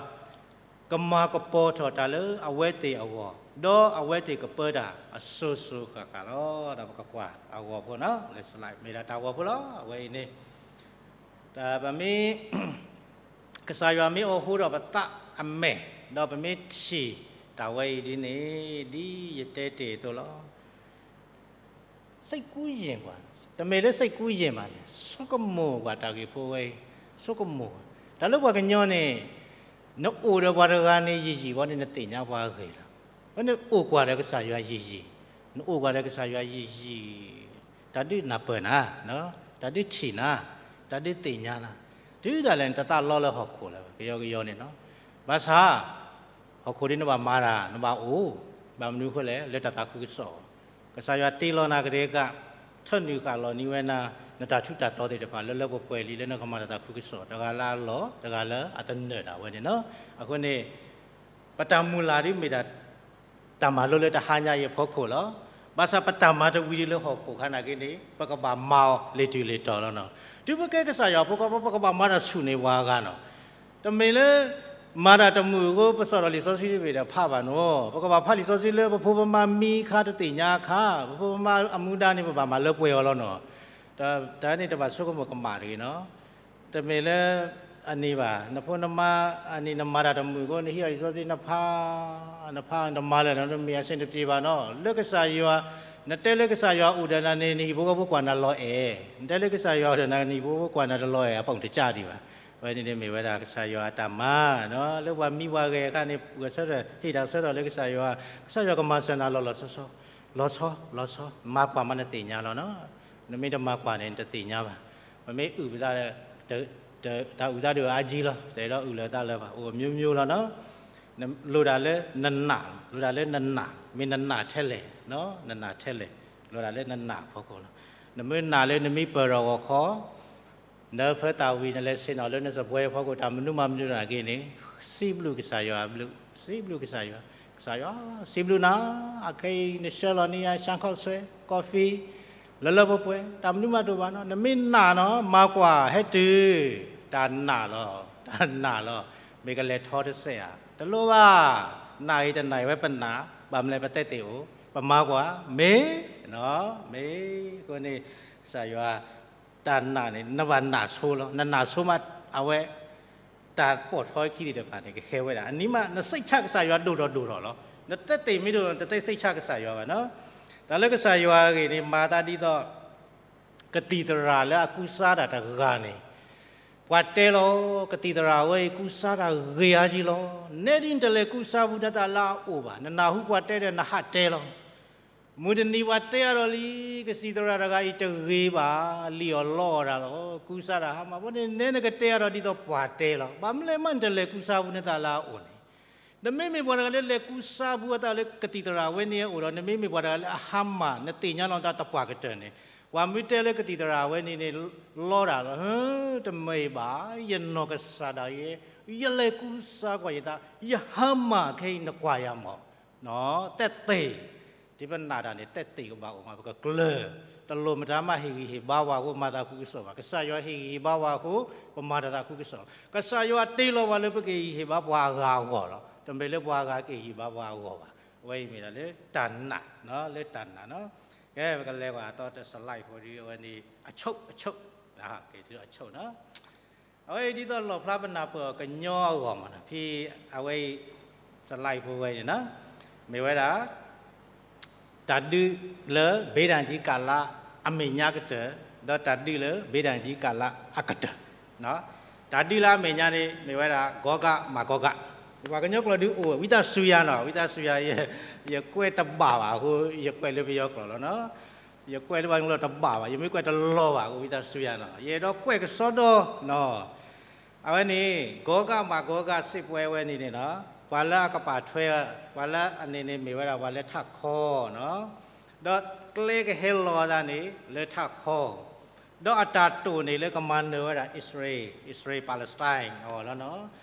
ကမၤကပီၤထီၣ်တၢ်လၢအဝဲသ့ၣ်အဂီၢ်, ဒီးအဝဲသ့ၣ်ကပၢတၢ်အစိၤစိၤဃၣ်ဃၣ်လီၤ. ဒီးပကကွၢ်အဂီၤဖိနီၤ, လၢ slide မ့ၢ်ဒၣ်တၢ်ဂီၤဖိလီၤ. အဝဲအံၤန့ၣ် တၢ်ပမ့ၢ် ကစၢ်ယွၤမ့ၢ်အိးထီၣ်ပသးအမဲာ်, ဒီးပမ့ၢ်ထံၣ်တၢ်ဝဲအံၤဒ်န့ၣ်, ဒ်ယတဲတ့ၢ်အသိးလီၤ. စိတ်ကူးယဉ်ကွၢ်, တမ့ၢ်လၢစိတ်ကူးယဉ်ဘၣ်န့ၣ်, ဆိကမိၣ်ကွၢ်တၢ်ဂ့ၢ်ဖိဝဲအံၤ, ဆိကမိၣ်ကွၢ်. တၢ်လၢပှၤကညီန့ၣ်, နအိၣ်ဒီးပှၤတဂၤန့ၣ်ယံာ်ယံာ်ဘီန့ၣ် နသ့ၣ်ညါပှၤအဂ့ၢ်လီၤ. ဝဲန့ၣ်အိၣ်ကွၢ်ဒီးကစၢ်ယွၤယံာ်ယံာ်, နအိၣ်ကွၢ်ဒီးကစၢ်ယွၤယံာ်ယံာ်, တၢ်ဒုးနၢ်ပၢၢ်နၤ, တၢ်ဒုးထံၣ်နၤ, တၢ်ဒုးသ့ၣ်ညါနၤ, တုၤဒၣ်လဲာ်နတသးလီလၢဟီၣ်ခိၣ်လၢၤဘၣ်, ကယီကယီန့ၣ်နီၤ. ဘၣ်ဆၣ် ဟီၣ်ခိၣ်ဒ်နဘၣ်မၤတၢ် နဘၣ်အိၣ်, ဘၣ်မနုၤအဃိလဲၣ်, လၢတၢ်သးခုကစီၣ်, ကစၢ်ယွၤတ့လီၤနၤကဒဲက, ထၢနုာ်ဃာ်လီၤန့ၢ်ဝဲနၤ, နတၢ်ထူးတၢ်တီၤသ့ၣ်တဖၣ်လၢလၢပှဲၤပှဲၤလံ လၢနကမၤတၢ်သးခုကစီၣ်, တဂၤလၢအလီၢ်, တဂၤလၢအသနၢၣ်ဒၣ်ဝဲန့ၣ်နီၤ. အဃိန့ၣ် ပတၢ်မုၢ်လၢ်ဒ်မ့ၢ်ဒၣ် တၢ်မၤလိလၢတဟါညါအံၤအဖီခိၣ်လီၤ. ဘၣ်ဆၣ်ပတၢ်မၤတဝံၤဒံးလၢဟီၣ်ခိၣ်အခါနာ်က့န့ၣ် ပကဘၣ်မၤအီၤလ့ၤတုၤလ့ၤတီၤလီၤနီၤ. တုၤပကဲကစၢ်ယွၤဖိခွါ ပကဘၣ်မၤတၢ်ဆူၣ်န့ၢ်ပှၤအဂၤနီၤ. တမ့ၢ်လၢ မၤတၢ်တမုာ်အဃိ ပစိာ်ထီၣ်လံာ်စီဆှံတဘ့ၣ်ဒီးဖးဘၣ်နီၤ. ပကဘၣ်ဖးလံာ်စီဆှံလၢပဖိပမါမံအခါတသ့ၣ်ညါအခါ, ပဖိပမါအမူဒါန့ၣ် ပဘၣ်မၤလၢပှဲၤအီၤလီၤနီၤ. တၢ်န့ၣ် တဘၣ်ဆိကမိၣ်ကမၣ်တဂ့ၤနီၤ. တမ့ၢ်လၢ အန့ၣ်ဘၣ်, နဖိနမါ အန့ၣ် နမၤတၢ်တမုာ်အဃိ နဟံးအီၤလံာ်စီဆှံ နဖး နဖး နမၤလၢာ်နီၤ တမ့ၢ်အဆင်တပြေဘၣ်နီၤ. လၢကစၢ်ယွၤ, နတဲလၢကစၢ်ယွၤအိၣ်ဒီးနၤန့ၣ် နဟံၣ်ဖိဃီဖိကွၢ်နၤလီၤအဲၣ်, နတဲလၢကစၢ်ယွၤအိၣ်ဒီးနၤ နဟံၣ်ဖိဃီဖိကွၢ်နၤတလီၤအဲၣ် အပူၤတကးဒံးဘၣ်. အဝဲန့ၣ်န့ၣ်မ့ၢ်ဝဲဒၣ်ကစၢ်ယွၤအတၢ်မၤနီၤ, လၢပှၤမံပှၤဂဲၤအခါန့ၣ် ဂဲၤဆၢထၢၣ် ဟ့ၣ်တၢ်ဆၢထၢၣ်လၢကစၢ်ယွၤ, ကစၢ်ယွၤကမၤစၢၤနၤလီၤလီၤဆီဆီ, လီၤဆီ လီၤဆီ, မၤကွၢ်မးနသ့ၣ်ညါလီၤနီၤ. နမ့ၢ်တမၤကွၢ်န့ၣ် နတသ့ၣ်ညါဘၣ်. ပမ့ၢ်အုၣ်ပသးဒီး တၢ်အုၣ်သးဒုးအါကံလီၤ, တအဲၣ်ဒိးအုၣ်လၢၤသးလၢၤဘၣ်, အိၣ်အမျိုးမျိုးလီၤနီၤ. လိၣ်တၢ်လၢနနာ်, လိၣ်တၢ်လၢနနာ်, မ့ၢ်နနာ်ထဲလဲၣ်, နနာ်ထဲလဲၣ်, လိၣ်တၢ်လၢနနာ်အဖီခိၣ်လီၤ. နမ့ၢ်နာ်လၢနမ့ၢ်ပၢၢ်ထီၣ်ဂီၤခီ နဖၢသးဝံၤ နလဲၤဆ့ၣ်နီၤလၢနစပွဲအဖီခိၣ် တၢ်မနုၤမးမနုၤနာ်က့န့ၣ်, စံးဘျုးကစၢ်ယွၤအဘျုး, စံးဘျုးကစၢ်ယွၤ, ကစၢ်ယွၤ စံးဘျုးနၤ, အခဲအံၤနဆှၢလီၤန့ၢ်ယၤ ရှမ်းခေါက်ဆွဲ, coffee, လၢလၢပှဲၤပှဲၤ, တၢ်မနုၤမးတအိၣ်ဘၣ်နီၤ. နမ့ၢ်နာ်နီၤ မၤကွၢ်ဟဲတုၤ, တၢ်နာ်လီၤ, တၢ်နာ်လီၤ. မ့ၢ်ကလဲၤထီတစဲးဧါ, တလိၣ်ဘၣ်. နာ်အံၤတနာ်အံၤဝဲပနာ်, ဘၣ်မနုၤလဲၣ် ပသဲးသ့ၣ်အိၣ်, ပမၤကွၢ်, မ့ၢ်, မ့ၢ်, အဃိန့ၣ် ကစၢ်ယွၤ တၢ်နာ်န့ၣ် နဘၣ်နာ်ဆိလီၤ. နနာ်ဆိမး အဝဲ တၢ်ပိာ်ထွဲခံသ့ၣ်တဖၣ်န့ၣ် ကဟဲဝဲဒၣ်. အနံၤမး နစိတ်ချကစၢ်ယွၤဒိၣ်ထီၣ်ဒိၣ်ထီၣ်လီၤ. နသဲးသ့ၣ်မ့ၢ်ဒိၣ် နတသဲးစိတ်ချကစၢ်ယွၤဘၣ်နီၤ. တၢ်လၢကစၢ်ယွၤအဂ့ၢ်န့ၣ် မၤသးဒ်သိး ကသံၣ်သရၣ်လၢအကူစါတၢ်တဂၤန့ၣ် ပှၤတဲလီၤ, ကသံၣ်သရၣ်ဝဲအံၤကူစါတၢ်ဂ့ၤအါကံလီၤ. နဲဒ်နတလဲၤကူစါဘူးနသးလၢအအိၣ်ဘၣ်. နနၢ်ဟူပှၤတဲဒီးနဟးတဲလီၤ. မုၢ်တနံၤပှၤတဲအါထီၣ်လံ, ကသံၣ်သရၣ်တဂၤအံၤတဂ့ၤဘၣ်, လံၣ်အီၣ်လီအီၣ်တၢ်လီၤ, ကူစါတၢ်ဟါမၢ်. အဃိန့ၣ် နဲနကတဲအါထီၣ်ဒ်သိးပှၤတဲလီၤ. ဘၣ်မနုၤလဲၣ်မး နတလဲၤကူစါဘူးနသးလၢအအိၣ်န့ၣ်. နမ့မ့ၢ်ပှၤတဂၤလၢလဲၤကူစါဘူးအသးလၢကသံၣ်သရၣ်ဝဲန့ၣ်အအိၣ်ဒီး နမ့မ့ၢ်ပှၤတဂၤလၢအဟါမၢ် နသ့ၣ်ညါလီၤနသးသပှၢ်ကတၢၢ်န့ၣ်, ပှၤမ့ၢ်တဲလၢကသံၣ်သရၣ်ဝဲန့ၣ်န့ၣ် လီတၢ်လီၤ, တမ့ၢ်ဘၣ်, ယနီၢ်ကစၢ်ဒၣ်ယဲ, ယလဲၤကူစါကွၢ်ယသး, ယဟါမၢ်ခဲအံၤနကွၢ်ယၤမၢ်. သဲးသ့ၣ်, ဒ်ပနာ်တၢ်န့ၣ် သဲးသ့ၣ်ကဘၣ်အိၣ်မး ပကကျၢၤ, တလိၣ်မတၤမးဟ့ၣ်ဂံၢ်ဟ့ၣ်ဘါပှၤအဃိ မၤသးခုကစီၣ်ဘၣ်. ကစၢ်ယွၤဟ့ၣ်ဂံၢ်ဟ့ၣ်ဘါပှၤအဃိ ပမၤတၢ်သးခုကစီၣ်လီၤ. ကစၢ်ယွၤတ့လီၤပှၤလၢပကဟ့ၣ်ဂံၢ်ဟ့ၣ်ဘါပှၤအဂၤအဂီၢ်လီၤ. တမ့ၢ်လၢပှၤအဂၤကဟ့ၣ်ဂံၢ်ဟ့ၣ်ဘါပှၤအဂီၢ်ဘၣ်. အဝဲအံၤမ့ၢ်ဒၣ်လၢတၢ်နာ်, လၢတၢ်နာ်နီၤ. ကဲ ပကလဲၤကွၢ်အသီတစလၢ်ဖိဒ်အဝဲန့ၣ် အဆိက, အဆိက, က့ၤတုၤအဆိကနီၤ. အဝဲအံၤဒ်သိးလီၣ်ဖျါပနၢ်ပၢၢ်အီၤကညီအဂီၢ်မးနီၤ, ဖဲအဝဲအံၤ စလၢ်ဖိဝဲန့ၣ်နီၤ, မ့ၢ်ဝဲဒၣ် တၢ်ဒုးလၢ ဘ့ဒၣ်ကံကၣ်လါ အမဲာ်ညါကတၢၢ်, ဒီးတၢ်ဒုးလၢ ဘ့ဒၣ်ကံကၣ်လါအကတၢၢ်. တၢ်ဒုးလၢအမဲာ်ညါန့ၣ် မ့ၢ်ဝဲဒၣ် ကီကးမၤကီကး. ပှၤကညီကျိာ်ဒုးအိၣ် ဝံသးစူၤယၤနီၤ, ဝံသးစူၤယၤ, ယကွဲးတဘၣ်ဘၣ်အဃိ ယကွဲးလၢပယီၤကျိာ်လီၤနီၤ. ယကွဲးလၢပှၤကညီကျိာ်တဘၣ်ဘၣ်, ယမ့ၢ်ကွဲးတလီၤဘၣ်အဃိ ဝံသးစူၤယၤနီၤ. ယအဲၣ်ဒိးကွဲးကစီဒီနီၤ. အဝဲန့ၣ် ကီကးမၤကီကး စစ်ပွဲ ဝဲန့ၣ်န့ၣ်နီၤ, ပှၤလၢအကပာ်ထွဲ, ပှၤလၢအန့ၣ်န့ၣ်မ့ၢ်ဝဲဒၣ်ပှၤလၢထးခီနီၤ, ဒီးကျဲကဟဲလီၤအသးန့ၣ် လၢထးခီ, ဒီးအတၢ်တိာ်န့ၣ်လၢကမၤနၢၤဝဲဒၣ် အံၣ်စရ့လး, အံၣ်စရ့လး Palestine အဂီၢ်လီၤနီၤ.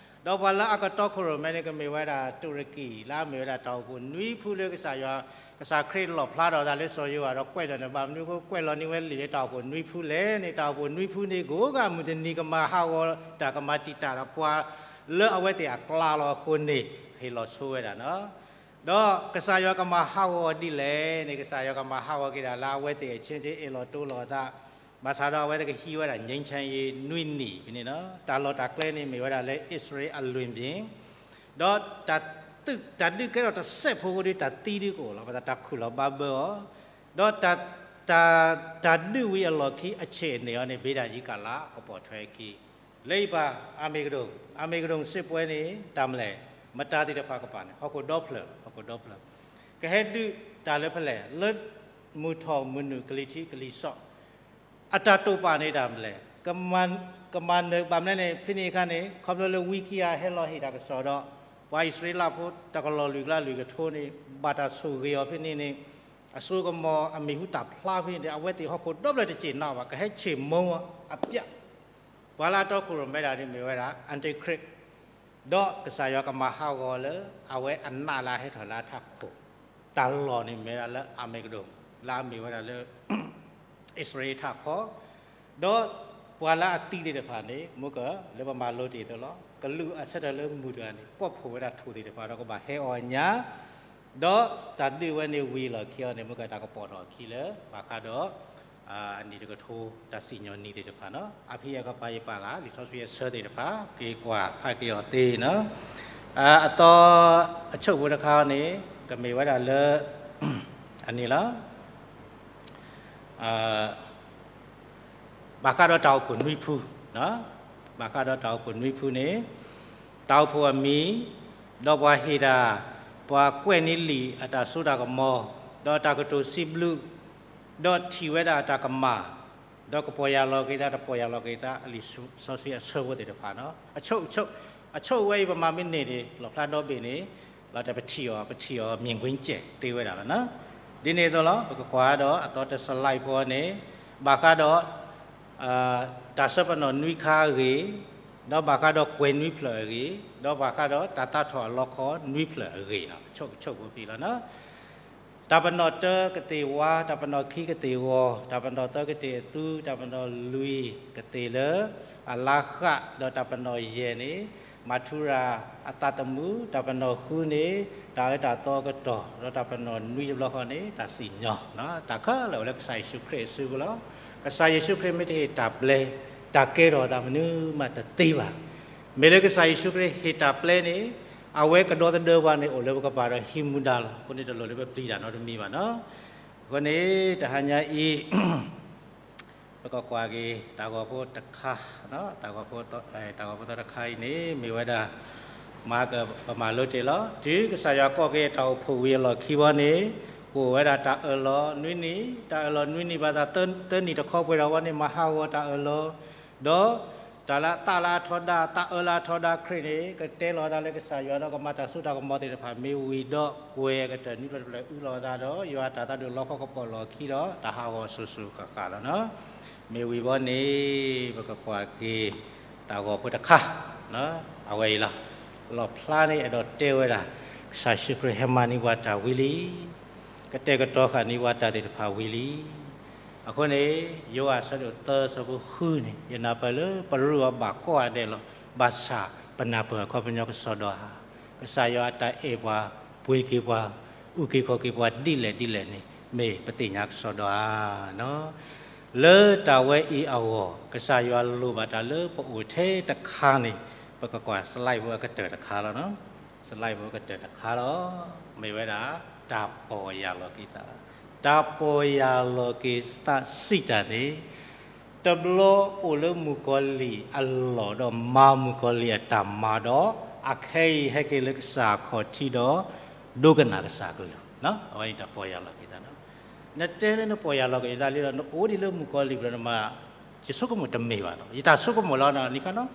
ဒီးပှၤလၢအကတီခိၣ်ရိၣ်မဲန့ၣ် ကမ့ၢ်ဝဲဒၣ် တူရကံ လၢအမ့ၢ်ဝဲဒၣ်တၢ်အိၣ်ဖှိၣ်နွံဖုလၢကစၢ်ယွၤ, ကစၢ်ခရံာ်လီၣ်ဖျါထီၣ်အသးလၢစီၤယိၤဟၣ်ဒီးကွဲးလီၤန့ၣ် ဘၣ်မနုၤအဃိ ကွဲးလီၤန့ၢ်ဝဲလံာ်လၢတၢ်အိၣ်ဖှိၣ်နွံဖုလဲၣ်န့ၣ်, တၢ်အိၣ်ဖှိၣ်နွံဖုန့ၣ် ကအိၣ်ကမုၢ်တနံၤ ကမၤဟးဂီၤတၢ် ကမၤတံာ်တာ်ဒီးပှၤလၢအဝဲသ့ၣ်အကျါလီၤအဃိန့ၣ် ဟ့ၣ်လီၤဆိဝဲဒၣ်နီၤ. ဒီးကစၢ်ယွၤကမၤဟးဂီၤဒ်လဲၣ်န့ၣ် ကစၢ်ယွၤကမၤဟးဂီၤက့ၤဒၣ်လၢအဝဲသ့ၣ်အဆ့ဆ့ အဲၣ်လီၤတိလီၤအသး, ဘၣ်ဆၣ်ဒီးအဝဲသ့ၣ်ကဟံးဝဲဒၣ် ငြိမ်းချမ်းရေး နွံနံၣ်ဖဲန့ၣ်နီၤ. တၢ်လီၢ်တၢ်ကျဲန့ၣ်မ့ၢ်ဝဲဒၣ်လၢ အံၣ်စရ့လးအလွံၢ်ဘ့ၣ်, ဒီးတၢ်ဒုးကဲထီၣ်တစဲးဖိအဃိဒီး တၢ်သံဒုးကအိၣ်လီၤ, ဘၣ်ဆၣ်တၢ်ခူၣ်လီၤဘျၢဘၢအီၤ, ဒီးတၢ်, တၢ်ဒုးဝံၤအလီၢ်ခံအဆ့ၣ်န့ၢ်အီၤန့ၣ် ဘ့ဒၣ်ယံကလး ကပိာ်ထွဲအခံ လၢအံၤပှၤ Armageddon, Armageddon စစ်ပွဲန့ၣ် တၢ်မနုၤလဲၣ်, မတၤသ့ၣ်တဖၣ်ကပၤန့ၣ် ဟီၣ်ခိၣ်ဒီဖျၢၣ်, ဟီၣ်ခိၣ်ဒီဖျၢၣ် ကဟဲဒုးတၢ်လၢဖဲလဲၣ်, လၢမုၢ်ထီၣ်မုၢ်နုာ်ကလံၤထံးကလံၤစီး, အတၢ်တိာ်ပာ်န့ၣ်တၢ်မနုၤလဲၣ်, ကမၤနၢၤဘၣ်မနုၤလဲၣ်န့ၣ် ဖဲန့ၣ်အခါန့ၣ် ခီဖျိလၢဝံခံဂၤဟဲလီၤဟ့ၣ်တၢ်ကစီၣ်ဒီး ပှၤအံၣ်စရ့လးဖိတကလီၢ်လွံၢ်ကျါလွံၢ်ကထိန့ၣ် ဘၣ်တၢ်ဆိၣ်ဂ့ၤအီၤဖဲန့ၣ်န့ၣ်, အစိကမီၤအမံၤဟူသၣ်ဖျါဖဲန့ၣ်ဒီး အဝဲသ့ၣ်ဟီၣ်ခိၣ်ဒီဖျၢၣ်တစ့ၢ်နီၤဘၣ် ကဟဲဆ့ၣ်မီၤအပျၢ်, ပှၤလၢအတီခိၣ်ရိၣ်မဲဒၣ်န့ၣ်မ့ၢ်ဝဲဒၣ် Antichrist, ဒီးကစၢ်ယွၤကမၤဟးဂီၤလၢအဝဲအနးလၢအဟဲထီၣ်လၢအထးခိၣ်, တၢ်လီၢ်န့ၣ်မ့ၢ်ဝဲဒၣ်လၢ Armageddon လၢအမ့ၢ်ဝဲဒၣ်လၢ အံၣ်စရ့လးထးခိၣ်, ဒီးပှၤလၢအသံသ့ၣ်တဖၣ်န့ၣ် မ့ၢ်ကလၢပမၤလိတ့ၢ်အသိးလီၤ. ကလူးအဆၢထၢၣ်လၢမုၢ်တဂၤန့ၣ် ကိးဖှိၣ်ဝဲဒၣ်ထိၣ်သ့ၣ်တဖၣ်ဒီးကဘၣ်ဟဲအီၣ်အညၣ်, ဒီးတၢ်ဒုးဝဲန့ၣ်ဝံၤလီၢ်ခံအီၤန့ၣ် မ့ၢ်ကတၢ်ကပီၤထီၣ်အခံလၢ ဘၣ်ဃးဒီး အနံၣ်တကထိ တၢ်စံၣ်ညီၣ်နံၣ်သ့ၣ်တဖၣ်နီၤ. အဖံအကပၤယပာ်ဂၤ လံာ်စီဆှံအဆၢသ့ၣ်တဖၣ် က့ၤကွၢ်ဖးက့ၤအီၤသ့နီၤ. အသီအဆိၣ်ဖိတခါန့ၣ် ကမ့ၢ်ဝဲဒၣ်လၢ အန့ၣ်လီၤ. ဘၣ်ဃးဒီးတၢ်အိၣ်ဖှိၣ်နွံဖု, ဘၣ်ဃးဒီးတၢ်အိၣ်ဖှိၣ်နွံဖုန့ၣ်, တၢ်အိၣ်ဖှိၣ်အမံၤ, ဒီးပှၤဟ့ၣ်တၢ်, ပှၤကွဲးန့ၢ်လံာ်အတၢ်စိတၢ်ကမီၤ, ဒီးတၢ်ကတိၤစံးဘျုး, ဒီးထံၣ်ဝဲဒၣ်အတၢ်ကမၣ်, ဒီးကပီၢ်ယၢ်လီၤက့ၤသး တပီၢ်ယၢ်လီၤက့ၤသး လံာ်စီဆှံအဆၢဖိသ့ၣ်တဖၣ်နီၤ. အဆိ, အဆိဝဲအံၤ ပမၤမ့ၢ်န့ၢ်န့ၣ် လီၣ်ဖျါဒီဘ့ၣ်န့ၣ် လီၤတဲာ်ပထံၣ်အီၤ, ပထံၣ်အီၤ မြင်ကွင်းကျင် သ့ဝဲဒၣ်လီၤနီၤ. ဒ်န့ၣ်အသိးလီၤ ပကကွၢ်ဒီးအသီတစလၢ်ဖိန့ၣ် ဘၣ်ဃးဒီး တၢ်ဆၢပနီၣ်နွံခါအဂ့ၢ်, ဒီးဘၣ်ဃးဒီးကွဲၤနွံဖျၢၣ်အဂ့ၢ်, ဒီးဘၣ်ဃးဒီးတၢ်သးထီၣ်အလီခီနွံဖျၢၣ်အဂ့ၢ်နီၤ. ဆိကမိၣ်ဖိဖံလီၤနီၤ. တၢ်ပနီၣ်တၢကသ့ၣ်ဝါ, တၢ်ပနီၣ်ခံကသ့ၣ်ဂီၤ, တၢ်ပနီၣ်သၢကသ့ၣ်အသူ, တၢ်ပနီၣ်လွံၢ်ကသ့ၣ်လၢအလါဃး, ဒီးတၢ်ပနီၣ်ယဲၢ်န့ၣ် မၤထူရၤအသးသမူ, တၢ်ပနီၣ်ဃုန့ၣ် တၢ်အၢတၢ်သီအကတီၢ်, ဒီးတၢ်ပနီၣ်နွံတဘျီဃီန့ၣ် တၢ်စံၣ်ညီၣ်, တၢ်ခဲလၢာ်အိၣ်လၢကစၢ်ယ့ၣ်ၡူးခရံာ်အစုပူၤလီၤ. ကစၢ်ယ့ၣ်ၡူးခရံာ်မ့ၢ်တဟ့ၣ်တၢ်ပျဲ, တၢ်ကဲထီၣ်အသးမနုၤမးတသ့ဘၣ်. မ့ၢ်လၢကစၢ်ယ့ၣ်ၡူးခရံာ်ဟ့ၣ်တၢ်ပျဲန့ၣ် အဝဲကဒီသဒၢပှၤန့ၣ် အိၣ်လၢပကပၤဒီးဟံးမူဒါလီၤ. အဃိန့ၣ် တလိၣ်လၢပပျံၤတၢ်နီတမံၤဘၣ်နီၤ. အဃိန့ၣ် တဟါညါအံၤ ပကကွၢ်က့ၤ တၢ်ဂီၤဖိတခါ, တၢ်ဂီၤဖိသီတခါအံၤန့ၣ် မ့ၢ်ဝဲဒၣ် မၤကပမၤလိတ့ၢ်လီၤ. တုၤကစၢ်ယွၤကိးက့ၤတၢ်အိၣ်ဖှိၣ်ဝံၤအလီၢ်ခံဘီန့ၣ် ကအိၣ်ဝဲဒၣ်တၢ်အၢၣ်လီၤနွံနံၣ်, တၢ်အၢၣ်လီၤနွံနံၣ်ဘၣ်သး သၢနံၣ်တခီပှဲၤထီၣ်ဝဲန့ၣ် မၤဟးဂီၤတၢ်အၢၣ်လီၤ, ဒီး တၢ်လၢသးလၢအထီဒါ, သးအၢလၢအထီဒါခရံာ်န့ၣ် ကတဲလီၤအသးလၢကစၢ်ယွၤဒီးကမၤတၢ်စိတၢ်ကမီၤသ့ၣ်တဖၣ် မ့ၢ်ဝံၤဒီး ကွဲၤအကတၢၢ်နွံဖျၢၣ်တဖျၢၣ်အုလီၤအသးဒီး ယွၤအတၢ်သးဒိၣ်လီခီကပီၤလီၢ်ခံဒီး တၢ်ဟးဂီၤစိၤစိၤဃၣ်ဃၣ်လီၤနီၤ. မ့ၢ်ဝံၤဘီန့ၣ် ပကကွၢ်က့ၤ တၢ်ဂီၤဖိတခါ အဝဲအံၤလီၤ. လီၣ်ဖျါန့ၣ် အဲၣ်ဒိးတဲဝဲဒၣ် ကစၢ်ယ့ၣ်ၡူးခရံာ်ဟဲမၤန့ၢ်ပှၤတၢ်ဝံၤလံ, ကတဲာ်ကတီၤဃာ်န့ၢ်ပှၤတၢ်သ့ၣ်တဖၣ်ဝံၤလံ. အဃိန့ၣ် ယိၤဟၣ်အဆၢဒိၣ်သၢအဆၢဖိဃုန့ၣ် ယနၢ်ပၢၢ်လၢပရူးအီၤဘၣ်ကိးဂၤဒဲးလီၤ. ဘၣ်ဆၣ်ပနၢ်ပၢၢ်အခီပညီကစီဒီဧါ, ကစၢ်ယွၤအတၢ်အဲၣ်ပှၤ, ပှ့ၤက့ၤပှၤ, အုၣ်က့ၤခီၣ်က့ၤပှၤဒ်လဲၣ်ဒ်လဲၣ်န့ၣ် မ့ၢ်ပသ့ၣ်ညါကစီဒီဧါနီၤ. လၢတၢ်ဝဲအံၤအဂီၢ် ကစၢ်ယွၤလိၣ်ဘၣ်တၢ်လၢပအိၣ်ထဲတခါန့ၣ် ပကကွၢ် slide ဖိအကတၢၢ်တခါလီၤနီၤ. slide ဖိအကတၢၢ်တခါလီၤ. မ့ၢ်ဝဲဒၣ် တၢ်ပီၢ်ယၢ်လီၤက့ၤသး, တၢ်ပီၢ်ယၢ်လီၤက့ၤသးစံးတၢ်န့ၣ် တဘျီအိၣ်လၢမုၣ်ကီၤလံၢ်အလီၢ်ဒီးမၤမုၣ်ကီၤလံၢ်အတၢ်မၤဒီး အခဲအံၤဟဲက့ၤလၢကစၢ်အခီၣ်ထံးဒီး ဒိကနၣ်ကစၢ်အကလုၢ်, အဝဲအံၤတၢ်ပီၢ်ယၢ်လီၤက့ၤသး. နတဲလၢနပီၢ်ယၢ်လီၤက့ၤသးလံဒီး နအိၣ်ဒံးလၢမုၣ်ကီၤလံၢ်ဘျီနမၤ ယဆိကမိၣ်တမ့ၢ်ဘၣ်နီၤ, ယတၢ်ဆိကမိၣ်လီၤနီၤ, နခါနီၤ,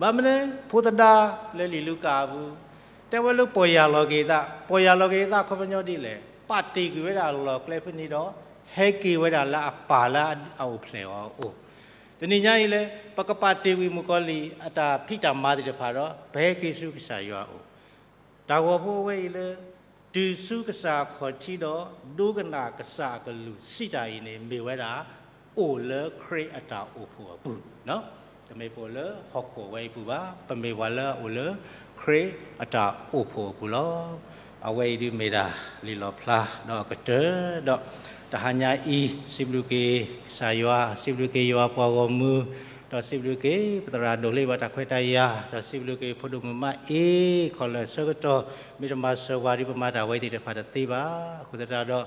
ဘၣ်မနုၤ ဖိသဒါလၢလံာ်လူၤကၣ်အပူၤ တဲဝဲလၢပီၢ်ယၢ်လီၤက့ၤသး, ပီၢ်ယၢ်လီၤက့ၤသးအခီပညီဒ်လဲၣ်, ပာ်တ့ၢ်ကွံာ်ဝဲဒၣ်လီၢ်ကျဲဖဲန့ၣ်ဒီး ဟဲက့ၤဝဲဒၣ်လၢအပၢ်လၢအအိၣ်ဖျဲၣ်အီၤအအိၣ်, တနံၤညါအံၤလဲၣ် ပကပာ်တ့ၢ်ကွံာ်မုၣ်ကီၤလံၢ်အတၢ်ဖံးတၢ်မၤသ့ၣ်တဖၣ်ဒီး ပဟဲက့ၤဆူကစၢ်ယွၤအအိၣ်, တၢ်ဂီၤဖိအဝဲအံၤလၢ တုၤဆူကစၢ်အခီၣ်ထံးဒီး ဒိကနၣ်ကစၢ်အကလုၢ်စံးတၢ်အံၤန့ၣ် မ့ၢ်ဝဲဒၣ် အိၣ်လၢခရံာ်အတၢ်အိၣ်ဖှိၣ်အပူၤ, တမ့ၢ်ပအိၣ်လၢဟီၣ်ခိၣ်ဝဲအံၤအပူၤဘၣ်, ပမ့ၢ်ပှၤလၢအအိၣ်လၢခရံာ်အတၢ်အိၣ်ဖှိၣ်အပူၤလီၤ. အဝဲအံၤဒုးမ့ၢ်ဒၣ်လံာ်လီၣ်ဖျါဒီးအကတၢၢ်ဒီး တဟါညါအံၤ စံးဘျုးက့ၤကစၢ်ယွၤ, စံးဘျုးက့ၤယွၤပှၤဂီၢ်မုၢ်, ဒီးစံးဘျုးက့ၤပသရၣ်ဒိၣ်လၢဘၣ်တၢ်ခွဲးတၢ်ယာ်, ဒီးစံးဘျုးက့ၤဖိဒိၣ်မုၣ်မးအ့ ခီၣ်လၢာ်ဆၢကတီၢ် မ့ၢ်တမၤစၢၤပှၤဒီး ပမၤတၢ်ဝဲသ့ၣ်တဖၣ်တသ့ဘၣ်. အဃိသတးဒီး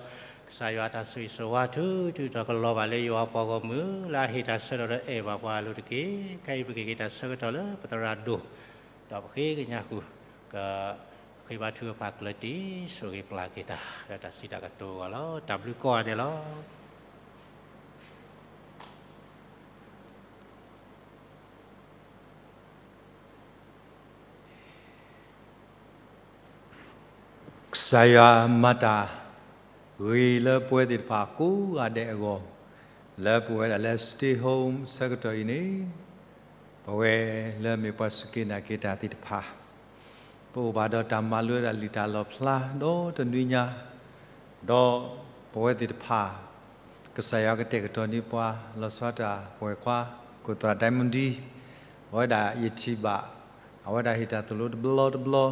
ကစၢ်ယွၤအတၢ်ဆိၣ်ဂ့ၤဆိၣ်ဝါထုကဖၣ်ကလီၤဘၣ်လၢယွၤပှၤဂီၢ်မုၢ် လၢအဟ့ၣ်တၢ်ဆၢကတီၢ်ဒီးအဲၣ်ဘၣ်ပှၤအလိၤတက့ၢ်. ခဲအံၤပက့ၤက့ၤတၢ်ဆၢကတီၢ်လၢပသရၣ်ဒိၣ်, ဒီးပဃ့ကညးဃုာ် ကဃ့ဘါထုကဖၣ်ကျၢၤတံၢ် ဆိၣ်ဂ့ၤပျၢ်က့ၤတၢ် ဒီးတၢ်စံးတၢ်ကတိၤအဂီၢ်လီၤ. တၢ်ဘျုးကိးဂၤဒဲးလီၤ. ကစၢ်ယွၤမၤတၢ်ဂ့ၤလၢပဝဲသ့ၣ်တဖၣ်ကိးဂၤဒဲးအဂီၢ်, လၢပဝဲဒၣ်လၢ stay home အဆၢကတီၢ်အံၤန့ၣ်, ပဝဲလၢမ့ၢ်ပှၤစူၢ်က့ၤနာ်က့ၤတၢ်သ့ၣ်တဖၣ် ပအိၣ်ဘၣ်ဒီးတၢ်မၤလိဝဲဒၣ်လံာ်တၢ်လီၣ်ဖျါဒီးတနွံညါ, ဒီး ပဝဲသ့ၣ်တဖၣ် ကစၢ်ယွၤကတဲာ်ကတီၤန့ၢ်ပှၤ လီၤဆီဒၣ်တၢ် ပဝဲၢ်ခွါ ကိၣ်သရၣ်ဒဲမုၣ်ဒံ အဝဲဒၣ်ယထံၣ်ဘၣ် အဝဲဒၣ်ဟ့ၣ်တၢ်သိၣ်လိတဘျီတဘျီ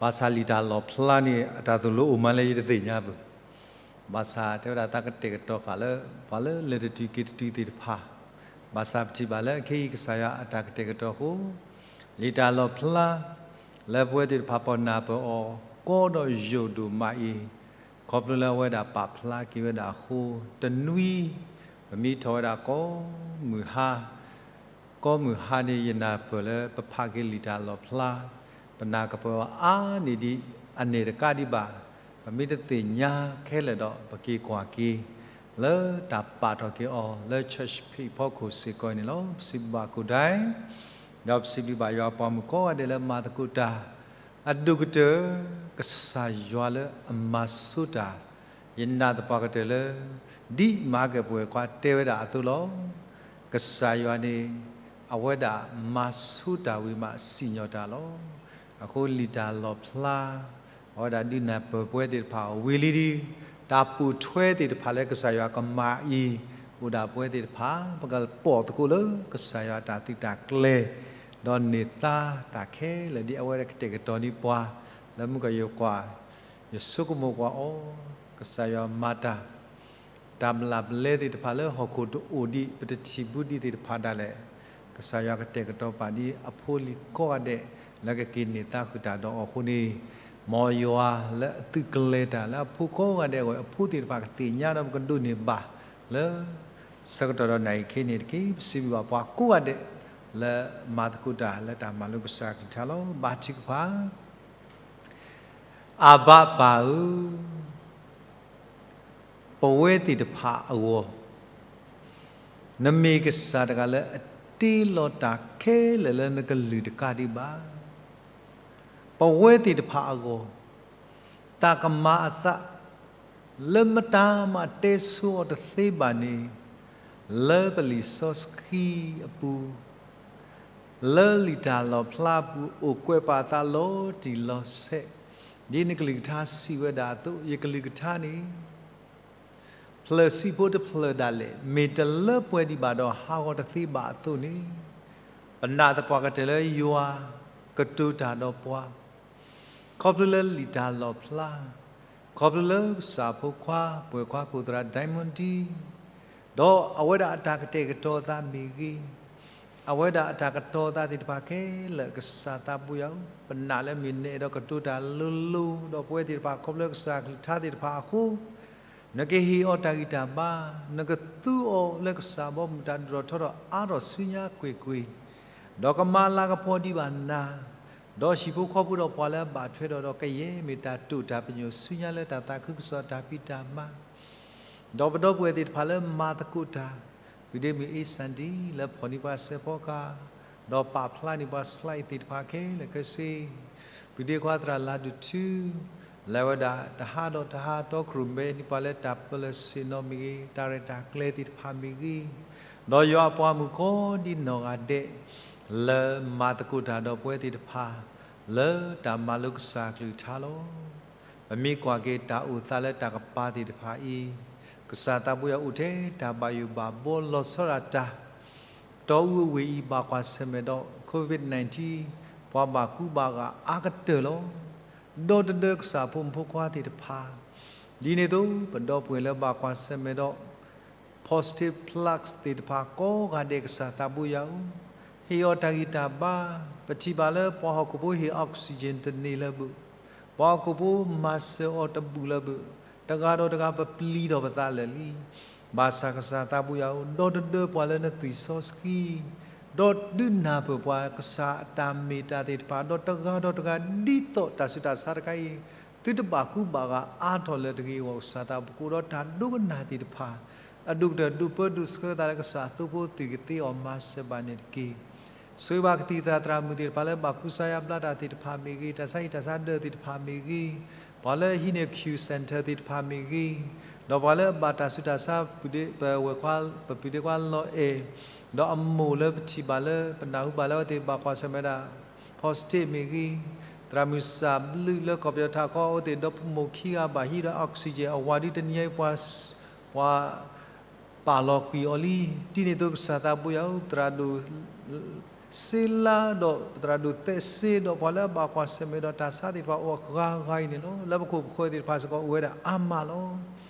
ဘၣ်ဆၣ်လံာ်တၢ်လီၣ်ဖျါန့ၣ် အတၢ်သိၣ်လိအိၣ်မးလၢယတသ့ၣ်ညါဘၣ်. ဘၣ်ဆၣ်တဲဝဲဒၣ်သးကတဲာ်ကတီၤဃာ်လၢ ပှၤလၢလဲၤတတုၤက့ၤတတုၤသ့ၣ်တဖၣ် ဘၣ်ဆၣ်ပထံၣ်ဘၣ်လၢခဲအံၤကစၢ်ယွၤအတၢ်ကတဲာ်ကတီၤအဃိ လံာ်တၢ်လီၣ်ဖျါ လၢပဝဲသ့ၣ်တဖၣ်ပနၢ်ပၢၢ်အီၤ ကီဒီးယိာ်ဒိၣ်မးအံၤ ခီဖျိလၢအဝဲဒၣ်ပာ်ဖျါက့ၤဝဲဒၣ်အဃိ တနွံ ပမ့ၢ်ထီၣ်ဝဲဒၣ်ကိးမုၢ်ဟါ ကိးမုၢ်ဟါန့ၣ် ယနၢ်ပၢၢ်လၢပဖးက့ၤလံာ်တၢ်လီၣ်ဖျါ ပနၢ်ကပၢၢ်အီၤအါန့ၢ်ဒံး အန့ၣ်တကးဒံးဘၣ် ပမ့ၢ်တသ့ၣ်ညါခဲလၢာ်ဒီး ပက့ၤကွၢ်က့ၤ လၢတၢ်ပာ်ထီၣ်က့ၤအီၤ လၢ church page ဖီခိၣ်စ့ၢ်ကီးန့ၣ်လီၤ. ပစံးဘျုးဘၣ်ကိၣ်ဒဲ ဒီးပစံးဘျုးဘၣ်ယွၤအပှၤမုၣ်ကိးဂၤဒဲးလၢမၤသကိးတၢ် အဒိၣ်ကတၢၢ် ကစၢ်ယွၤလၢအမၤဆိတၢ် ယနာ်သပှၢ်ကတၢၢ်လၢ ဒ်မၤကဲၣ်ပဝဲၢ်ခွါတဲဝဲဒၣ်အသိးလီၤ. ကစၢ်ယွၤန့ၣ် အဝဲဒၣ်မၤဆိတၢ်ဝံၤမးစံၣ်ညီၣ်တၢ်လီၤ. အဃိလံာ်တၢ်လီၣ်ဖျါ အဝဲဒၣ်ဒုးနၢ်ပၢၢ်ပဝဲသ့ၣ်တဖၣ်အဝံၤလံဒံး တၢ်ပိာ်ထွဲသ့ၣ်တဖၣ်လၢကစၢ်ယွၤကမၤအံၤ အိၣ်ဒၣ်ပဝဲသ့ၣ်တဖၣ် ပကပိာ်သကိးလၢကစၢ်ယွၤတၢ်သုးတၢ်ကျဲၤ ဒီးန့ၢ်သါတၢ်ခဲလၢာ်ဒ်အဝဲကတဲာ်ကတီၤန့ၢ်ပှၤ လၢမုၢ်ကယိၤကွၢ် ယဆိကမိၣ်ကွၢ်အီၤ ကစၢ်ယွၤမၤတၢ် တၢ်ဘျၣ်ဘျဲသ့ၣ်တဖၣ်လၢဟီၣ်ခိၣ်တအိၣ်ဒံး ပတထံၣ်ဘူးဒံးသ့ၣ်တဖၣ်ဒၣ်လဲာ် ကစၢ်ယွၤကတဲာ်ကတီၤပာ်ဒ်အဖိလံၤကိးဂၤဒဲး လၢကက့ၤန့ၢ်သါဃုာ်တၢ်ဒီးအီၤအဃိန့ၣ် မ်ယွၤလၢအသုးကျဲၤတၢ်လၢအဖိကိးဂၤဒဲးအဂီၢ် အဖိသ့ၣ်တဖၣ်ကသ့ၣ်ညါဒီးပကဒိးန့ၢ်ဘၣ်လၢ ဆၢကတီၢ်ဒီးနၤအံၤခဲအံၤန့ၣ်တက့ၢ်. ပစံးဘျုးဘၣ်ပှၤကိးဂၤဒဲး လၢမၤသကိးတၢ်လၢတၢ်မၤလိကစၢ်အကလုၢ်ကထါလီၤ. ဘါထုကဖၣ် အဘၣ်ပၢ်ဧၢ, ပဝဲသ့ၣ်တဖၣ်အဂီၢ်, နမ့ၢ်ကစၢ်တဂၤလၢအတ့လီၤတၢ်ခဲလၢာ်လၢနကလုၢ်တကးဒံးဘၣ်. ပဝဲသ့ၣ်တဖၣ်အဂီၢ်, တၢ်ကမၤအသး လၢမတၤမးတဲဆိအီၤတသ့ဘၣ်န့ၣ်, လၢပလံာ်စီဆှံအပူၤ လၢလံာ်တၢ်လီၣ်ဖျါအပူၤ အိၣ်ကွဲးပာ်အသးလီၤတံၢ်လီၤဆဲး, ဒ်နကလုၢ်ကထါစံးဝဲဒၣ်အသိး, ယကလုၢ်ကထါန့ၣ် ဖျၢၣ်ဆံးဖိတဖျၢၣ်ဒၣ်လဲာ် မ့ၢ်တလၢပှဲၤဒံးဘၣ်ဒီးဟးဂီၤတသ့ဘၣ်အသိးန့ၣ်, ပနာ်သပှၢ်ကတၢၢ်လၢယွၤကတိၤတၢ်ဒီးပှၤ ခီဖျိလၢလံာ်တၢ်လီၣ်ဖျါ, ခီဖျိလၢကစၢ်ဖိခွါ ပဝဲၢ်ခွါကိးသရၣ် Diamond D ဒီးအဝဲဒၣ်အတၢ်ကတဲာ်ကတီၤအသးမ့ၢ်ဂ့ၤ, အဝဲဒၣ်အတၢ်ကတီၤအသးသ့ၣ်တဖၣ်ခဲလၢာ် ကစၢ်သးဘိယွၤဧၢ, ပနာ်လၢမ့ၢ်နအဲၣ်ဒိးကတိၤတၢ်လိၤလိၤ ဒီးပဝဲသ့ၣ်တဖၣ်ခီဖျိကစၢ်ကလုၢ်ကထါသ့ၣ်တဖၣ်အဃိ နကဟ့ၣ်အီၤတၢ်ဂံၢ်တၢ်ဘါ, နကသူအီၤလၢကစၢ်ဘီမုၢ်တၢ်ဒိၣ်ထီၣ်ထီထီၣ်အါထီၣ်ဆူညါကွ့ၢ်ကွ့ၢ်, ဒီးကမၤလၤကပီၤဒံးဘၣ်နၤ, ဒီးဟံၣ်ဖိဃီဖိဒီးပှၤလၢအဘၣ်ထွဲဒီး ဒီးကယဲၢ်မ့ၢ်တၢ်တိာ်တၢ်ပညိၣ်ဆူညါလၢတၢ်သးခုကစီၣ်တၢ်ဖံးတၢ်မၤ ဒီးပဒီပုၢ်ဝဲၢ်သ့ၣ်တဖၣ်လၢမၤသကိးတၢ်, ပုၢ်ဒ့မုၣ်အ့စၣ်ဒံ လၢဖီၣ်န့ၢ်ပှၤစဲးဖီကဟၣ်, ဒီးပာ်ဖျါန့ၢ်ပှၤ slide သ့ၣ်တဖၣ်ခဲလၢာ်ခဲဆ့, ပုၢ်ဒ့ခွါသရၣ်လါဒုးထူ, လၢဝဲဒၣ်တဟါဒီးတဟါတီခိၣ်ရိၣ်မဲ ဒ်ပှၤလၢတၢ်ပၢလၢဆ့ၣ်နီၤမ့ၢ်ဂ့ၤ, တၢ်ရဲၣ်တၢ်ကျဲၤသ့ၣ်တဖၣ်မ့ၢ်ဂ့ၤ, ဒီးယွၤအပှၤမုၣ်ကိးဒ်နီၢ်ဂၤဒဲး လၢမၤသကိးတၢ်ဒီးပဝဲသ့ၣ်တဖၣ် လၢတၢ်မၤလိကစၢ်ကလုၢ်ကထါလီၤ. ပမ့ၢ်ကွၢ်က့ၤတၢ်အိၣ်သးလၢတၢ်ကပၤသ့ၣ်တဖၣ်အံၤ, ကစၢ်သးဘိယွၤအိၣ်ထဲတၢ်ဘၣ်ယိၣ်ဘၣ်ဘီလီၤဆီဒၣ်တၢ်, တီအူအဝ့ၢ်အံၤဘၣ်ကွၢ်ဆၢၣ်မဲာ်ဒီး COVID nineteen ပှၤဘၣ်ကူဘၣ်ဂာ်အါကတၢၢ်လီၤ. ဒီတဒၢကစၢ်ဖိမုၣ်ဖိခွါသ့ၣ်တဖၣ်, ဒ်န့ၣ်အသိး ပဒီပုၢ်ဝဲၢ်လၢဘၣ်ကွၢ်ဆၢၣ်မဲာ်ဒီး positive flux သ့ၣ်တဖၣ်ကိးဂၤဒဲးကစၢ်သးဘိယွၤဧၢ, ဟ့ၣ်အီၤတၢ်ဂံၢ်တၢ်ဘါ, ပထံၣ်ဘၣ်လၢပှၤဟီၣ်ခိၣ်ဖိဟ့ၣ် oxygen တန့ၢ်လၢၤဘၣ်, ပှၤဟီၣ်ခိၣ်ဖိမၤစၢၤအီၤတဘူၣ်လၢၤဘၣ်, တဂၤဒီးတဂၤပပျံၤထီၣ်ပသးလၢာ်လံ. ဘၣ်ဆၣ်ကစၢ်သးဘိယွၤဧၢ, ဒီတဒၢပှၤလၢနသွံၣ်စီဆှံ ဒီးဒုးနၢ်ပၢၢ်ပှၤကစၢ်အတၢ်မ့ၢ်တၢ်သ့ၣ်တဖၣ်, ဒီးတဂၤဒီးတဂၤဒ်သိးတၢ်ဆူးတၢ်ဆါတခါအံၤ သုတဘၣ်ကူဘၣ်ဂာ်အါထီၣ်လၢၤတဂ့ၤအဂီၢ် ကစၢ်သးဘိယွၤ ပကိးဒီးတၢ်ဒိကနၣ်သ့ၣ်တဖၣ် အဒိၣ်ကတၢၢ်ဒိၣ်ပၢဒိၣ်ဆှၢသးလၢကစၢ်အသိဖိသွံၣ်ကသ့အီၤမၤစၢၤဘၣ်န့ၣ်တက့ၢ်. ဆိၣ်ဂ့ၤဘၣ်ကသံၣ်သရၣ်သရၣ်မုၣ်သ့ၣ်တဖၣ်လၢဘၣ်ကူစါယါဘျါတၢ်သ့ၣ်တဖၣ်မ့ၢ်ဂ့ၤ, တၢ်ဆါဟံၣ်တၢ်ဆါဒၢးသ့ၣ်တဖၣ်မ့ၢ်ဂ့ၤ, ပှၤလၢဟံးန့ၢ် Q Center သ့ၣ်တဖၣ်မ့ၢ်ဂ့ၤ, ဒီးပှၤလၢအဘၣ်တၢ်ဆူးတၢ်ဆါ ပဝဲၢ်ခွါ ပပုၢ်ဒ့ခွါလီၤအဲၣ် ဒီးအမိၢ်လၢပထံၣ်ဘၣ်လၢ ပနၢ်ဟူဘၣ်လၢအဝဲသ့ၣ်ဘၣ်ကွၢ်ဆၢၣ်မဲာ်ဒၣ် positive မ့ၢ်ဂ့ၤ, သရၣ်မုၣ်စၢ်ဘျုးလၢကီၢ်ပယီၤထးခီအိၣ်သ့ၣ် ဒီဖိမိၢ်ခံဂၤဘၣ်ဟံးဒီး oxygen အဝၤဒုတနံၤအံၤ ပှၤ ပှၤ ပာ်လီၤကွံာ်အီၤလံ. ဒ်န့ၣ်အသိးကစၢ်သးဘိယွၤဧၢ, သရၣ်ဒိၣ် စ့လါဒီးသရၣ်ဒိၣ်သဲးစ့ဒီး ပှၤလၢအဘၣ်ကွၢ်ဆၢၣ်မဲာ်ဒီးတၢ်ဆါသ့ၣ်တဖၣ်အိၣ်အဂၤဂၤအံၤန့ၣ်လီၤ. လၢပခိၣ်ပဃၢၤသ့ၣ်တဖၣ်စ့ၢ်ကီးအိၣ်ဝဲဒၣ်အါမးလီၤ.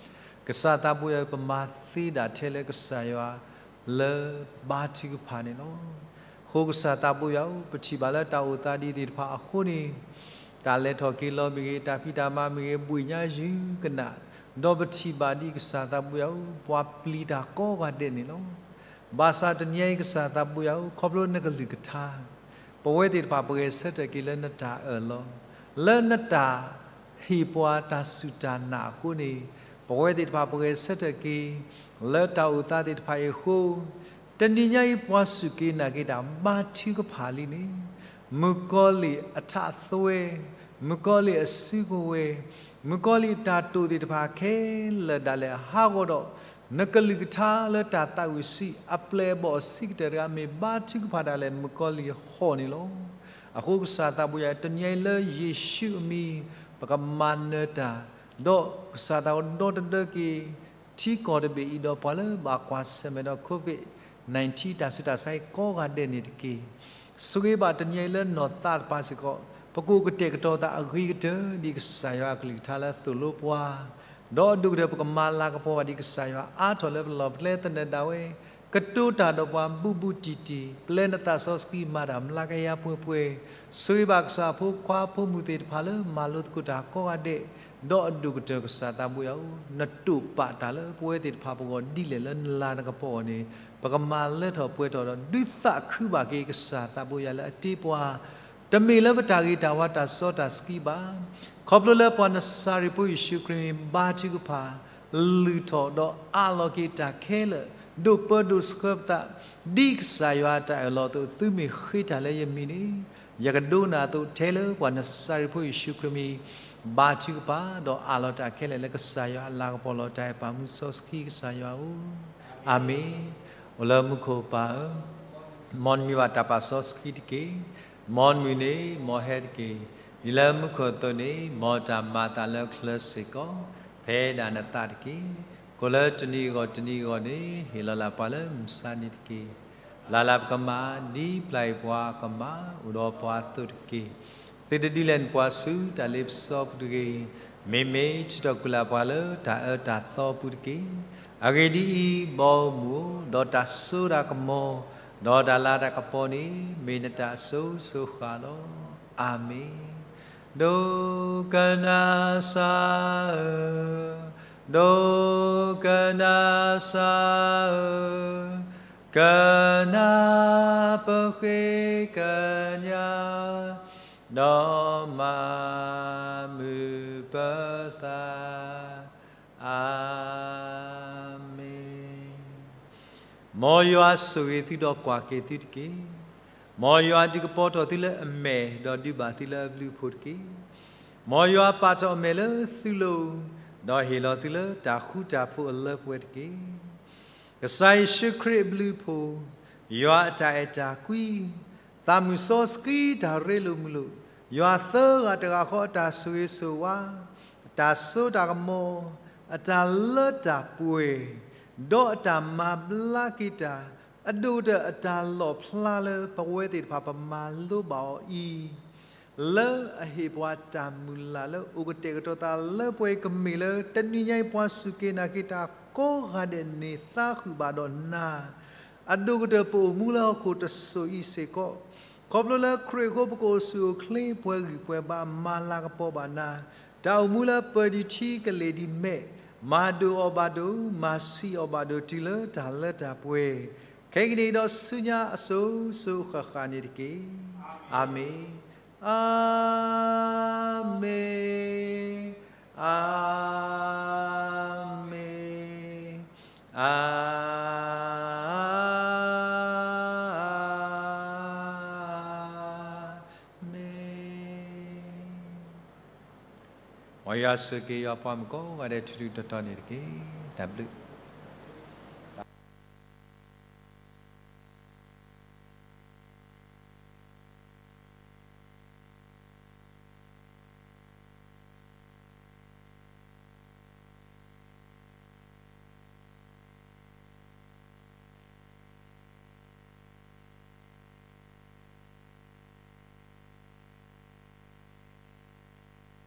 ကစၢ်သးဘိယွၤဧၢ, ပမၤသ့ဒၣ်ထဲလၢကစၢ်ယွၤလၢဘါထုကဖၣ်န့ၣ်လီၤ. အဃိကစၢ်သးဘိယွၤဧၢ, ပထံၣ်ဘၣ်လၢတၢ်အိၣ်သးဒ်သ့ၣ်တဖၣ်အဃိန့ၣ် တၢ်လဲၤထီၣ်က့ၤလီၤမ့ၢ်ဂ့ၤ, တၢ်ဖံးတၢ်မၤမ့ၢ်ဂ့ၤ, ဘှ့ၣ်ညါယုၤကနၣ်, ဒီးပထံၣ်ဘၣ်ဒ်ကစၢ်သးဘိယွၤဧၢ, ပှၤပျံၤတၢ်ကိးဂၤဒဲးန့ၣ်လီၤ. ဘၣ်ဆၣ်တနံၤအံၤကစၢ်သးဘိယွၤဧၢ, ခီဖျိနကလုၢ်ကထါ ပဝဲသ့ၣ်တဖၣ်ပဂဲၤဆၢထၢၣ်က့ၤလၢနတၢ်အၢၣ်လီၤ, လၢနတၢ်ဟ့ၣ်ပှၤတၢ်စူၢ်တၢ်နာ်အဃိန့ၣ်, ပဝဲသ့ၣ်တဖၣ်ပဂဲၤဆၢထၢၣ်က့ၤ လၢတၢ်အိၣ်သးသ့ၣ်တဖၣ်အံၤအဃိ, တနံၤညါအံၤပှၤစူၢ်က့ၤနာ်က့ၤတၢ်ဘါထုကဖၣ်လံန့ၣ်, မုၣ်ကီၤလံၢ်အထးအသွဲ, မုၣ်ကီၤလံၢ်အစုကဝဲၤ, မုၣ်ကီၤလံၢ်အတၢ်တိာ်သ့ၣ်တဖၣ်ခဲလၢာ်ဒၣ်လဲာ်ဟးဂီၤဒီး နကလုၢ်ကထါလၢတၢ်သးဝံၣ်ဆံးအပျဲၢ်အဘီၣ်အဆံးကတၢၢ်တဂၤမ့ၢ်ဘါထုကဖၣ်ဒၣ်လဲာ် မုၣ်ကီၤလံၢ်ဟီၣ်န့ၣ်လီၤ. အဃိကစၢ်သးဘိယွၤ တနံၤအံၤလၢယ့ၣ်ၡူးအမံၤ ပကမၤနၢၤတၢ်, ဒီးကစၢ်သးကဒီတဒၢက့ၤ ထံကီၢ်တဘ့ၣ်အံၤဒီးပှၤလၢဘၣ်ကွၢ်ဆၢၣ်မဲာ်ဒီး COVID nineteen တၢ်ဆူးတၢ်ဆါအံၤကိးဂၤဒဲးန့ၣ်တက့ၢ်. ဆိၣ်ဂ့ၤဘၣ်တနံၤအံၤလၢနီၢ်သးတဖၣ်စ့ၢ်ကီး, ပကအိၣ်ကတဲာ်ကတီၤသးအဂ့ၤကတၢၢ် ဒ်ကစၢ်ယွၤအကလုၢ်ကထါလၢသိၣ်လိပှၤ, ဒီးအဒိၣ်ကတၢၢ်ပကမၤလၤကပီၤဘၣ်ဒ်ကစၢ်ယွၤအါထီၣ်လၢပလီၢ်ပကျဲသနၢၣ်ဒၣ်ဝဲ, ကတိၤတၢ်ဒီးပှၤဘူးဘူးတံၢ်တံၢ်, ပျဲနသးစီဆှံမၤတၢ်မျးကယၤပှဲၤပှဲၤ, ဆိၣ်ဂ့ၤဘၣ်ကစၢ်အဖိခွါဖိမုၣ်သ့ၣ်တဖၣ်လၢမၤလိသကိးတၢ်ကိးဂၤဒဲး, ဒီးအဒိၣ်ကတၢၢ်ကစၢ်သးဘိယွၤဧၢ, နတိာ်ပာ်တၢ်လၢပဝဲသ့ၣ်တဖၣ်ပဂီၢ်ဒ်လဲၣ်လၢနလၤနကပီၤအဂီၢ်န့ၣ်, ပကမၤလၢထီၣ်ပှဲၤထီၣ်ဒီး ဒုးသးခုဘၣ်က့ၤကစၢ်သးဘိယွၤလၢအတ့ပှၤ, တမ့ၢ်လၢပတၢ်ဂ့ၤတၢ်ဝါတၢ်စီတၢ်ဆှံဘၣ်, ခီဖျိလၢပှၤနစၤရ့းဖိယ့ၣ်ၡူးခရံာ်မံၤဘါထုကဖၣ် လုၢ်ထီၣ်ဒီးအးလီၤက့ၤတၢ်ခဲလၢာ်, ဒိးပၢဒိးဆှၢပသး, ဒ်ကစၢ်ယွၤအတၢ်အၢၣ်လီၤအသိး သုမ့ၢ်ဃ့တၢ်လၢယမံၤန့ၣ်, ယကဒိကနၣ်အသိးထဲလၢပှၤနစၤရ့းဖိယ့ၣ်ၡူးခရံာ်မံၤ ဘါထုကဖၣ်, ဒီးအးလီၤတၢ်ခဲလၢာ်လၢကစၢ်ယွၤအလၤကပီၤလီၤတၢ်အဲၣ်ပာ်မူစီဆှံကစၢ်ယွၤဧၢ, အၤမ့ၣ်. အိၣ်လၢမူခိၣ်ပၢ်ဧၢ, မ်နမံၤဘၣ်တၢ်ပာ်စီဆှံတက့ၢ်. မ်နမုၢ်န့ၣ် မ်ဟဲတက့ၢ်. ဒ်လၢမူခိၣ်အသိးန့ၣ် မ်တၢ်မၤအသးလၢချၢစ့ၢ်ကီး, ဖဲဒၣ်နသးတက့ၢ်. ကိၣ်လၢတနံၤအဂီၢ်တနံၤအဂီၢ်န့ၣ် ဟ့ၣ်လီၤလၢပှၤလၢမုၢ်ဆါနံၤတက့ၢ်. လၢ်လၢ်ပကမၢ် ဒ်ပျၢ်အံၤပှၤကမၢ်, အိၣ်ဒီးပှၤအသိးတက့ၢ်. သုတဒုးလဲၤနုာ်ပှၤဆူတၢ်လ့ပစီပူၤတဂ့ၤ. မ့မ့ၢ်ထုးထီၣ်ကွံာ်လၢပှၤလၢတၢ်အၢတၢ်သီပူၤတက့ၢ်. အဂ့ၢ်ဒ်အံၤ, ဘီမုၢ်ဧၢ, ဒီးတၢ်စိတၢ်ကမီၤ, ဒီးတၢ်လၤတၢ်ကပီၤန့ၣ် မ့ၢ်နတၢ်အစိၤစိၤဃၣ်ဃၣ်လီၤ. အၤမ့ၣ်. ဒိကနၣ်စၢ်ဧၢ, ဒိကနၣ်စၢ်ဧၢ, ကနၣ်ပဃ့ကညး, ဒီးမၤမုာ်ပသး, အၤမ့ၣ်. မ်ယွၤဆိၣ်ဂ့ၤသုဒီးကွၢ်က့ၤသုတက့ၢ်. မ်ယွၤဒုးကပီၤထီၣ်သုလၢအမဲာ် ဒီးဒုးဘၣ်သုလၢအဘျုးအဖှိၣ်တက့ၢ်. မ်ယွၤပာ်ထီၣ်အမဲာ်လၢသုလိၤ, ဒီးဟ့ၣ်လီၤသုလၢတၢ်ဃူတၢ်ဖိးအလၢပှဲၤတက့ၢ်. ကစၢ်ယ့ၣ်ၡူးခရံာ်အဘျုးအဖှိၣ်, ယွၤအတၢ်အဲၣ်တၢ်ကွံ, သးမုၢ်စီဆှံတၢ်ရ့လိာ်မုာ်လိာ်, ယွၤသၢဂၤတဂၤဃီအတၢ်ဆိၣ်ဂ့ၤဆိၣ်ဝါ, အတၢ်စိတၢ်ကမီၤ, အတၢ်လၢတၢ်ပှဲၤ, ဒီးအတၢ်မၤဘျါက့ၤတၢ်, အဒိၣ်ကတၢၢ်အတၢ်လီၣ်ဖျါလၢပဝဲသ့ၣ်တဖၣ်ပမၤလိဘၣ်အီၤအံၤ လၢအဟ့ၣ်ပှၤတၢ်မုၢ်လၢ်လၢအိၣ်ကတဲာ်ကတီၤသးလၢပှဲၤကမ့ၢ်လၢ တနံၤညါအံၤပှၤစူၢ်က့ၤနာ်က့ၤတၢ်ကိးဂၤဒဲးန့ၣ်သးဃုာ်ဘၣ်ဒီးနၤ, အဒိၣ်ကတၢၢ်ပအိၣ်မူလၢဟီၣ်ခိၣ်တစိၤအံၤစ့ၢ်ကီး, ခီဖျိလၢခရံာ်အဃိပကအိၣ်ဆူၣ်အိၣ်ချ့ပှဲၤဂံၢ်ပှဲၤဘါမၤလၤကပီၤဘၣ်နၤ, တၢ်အိၣ်မူလၢပၢၤဒံးထံကလ့ၤဒံးမဲာ်, မၤဒိၣ်အီၤဘၣ်ဒိၣ်, မၤဆံးအီၤဘၣ်ဒိၣ်တုၤလၢတၢ်လၢတၢ်ပှဲၤ ခဲကနံၣ်အံၤဒီးဆူညါအစိၤစိၤဃၣ်ဃၣ်န့ၣ်တက့ၢ်. အၤမ့ၣ်, အၤမ့ၣ်, အၤမ့ၣ်, အၤမ့ၣ်. မ်ယွၤဆိၣ်ဂ့ၤယွၤပှၤမုၣ်ကိးဂၤဒဲးထူထူတီတီန့ၣ်တက့ၢ်. တၢ်ဘျုး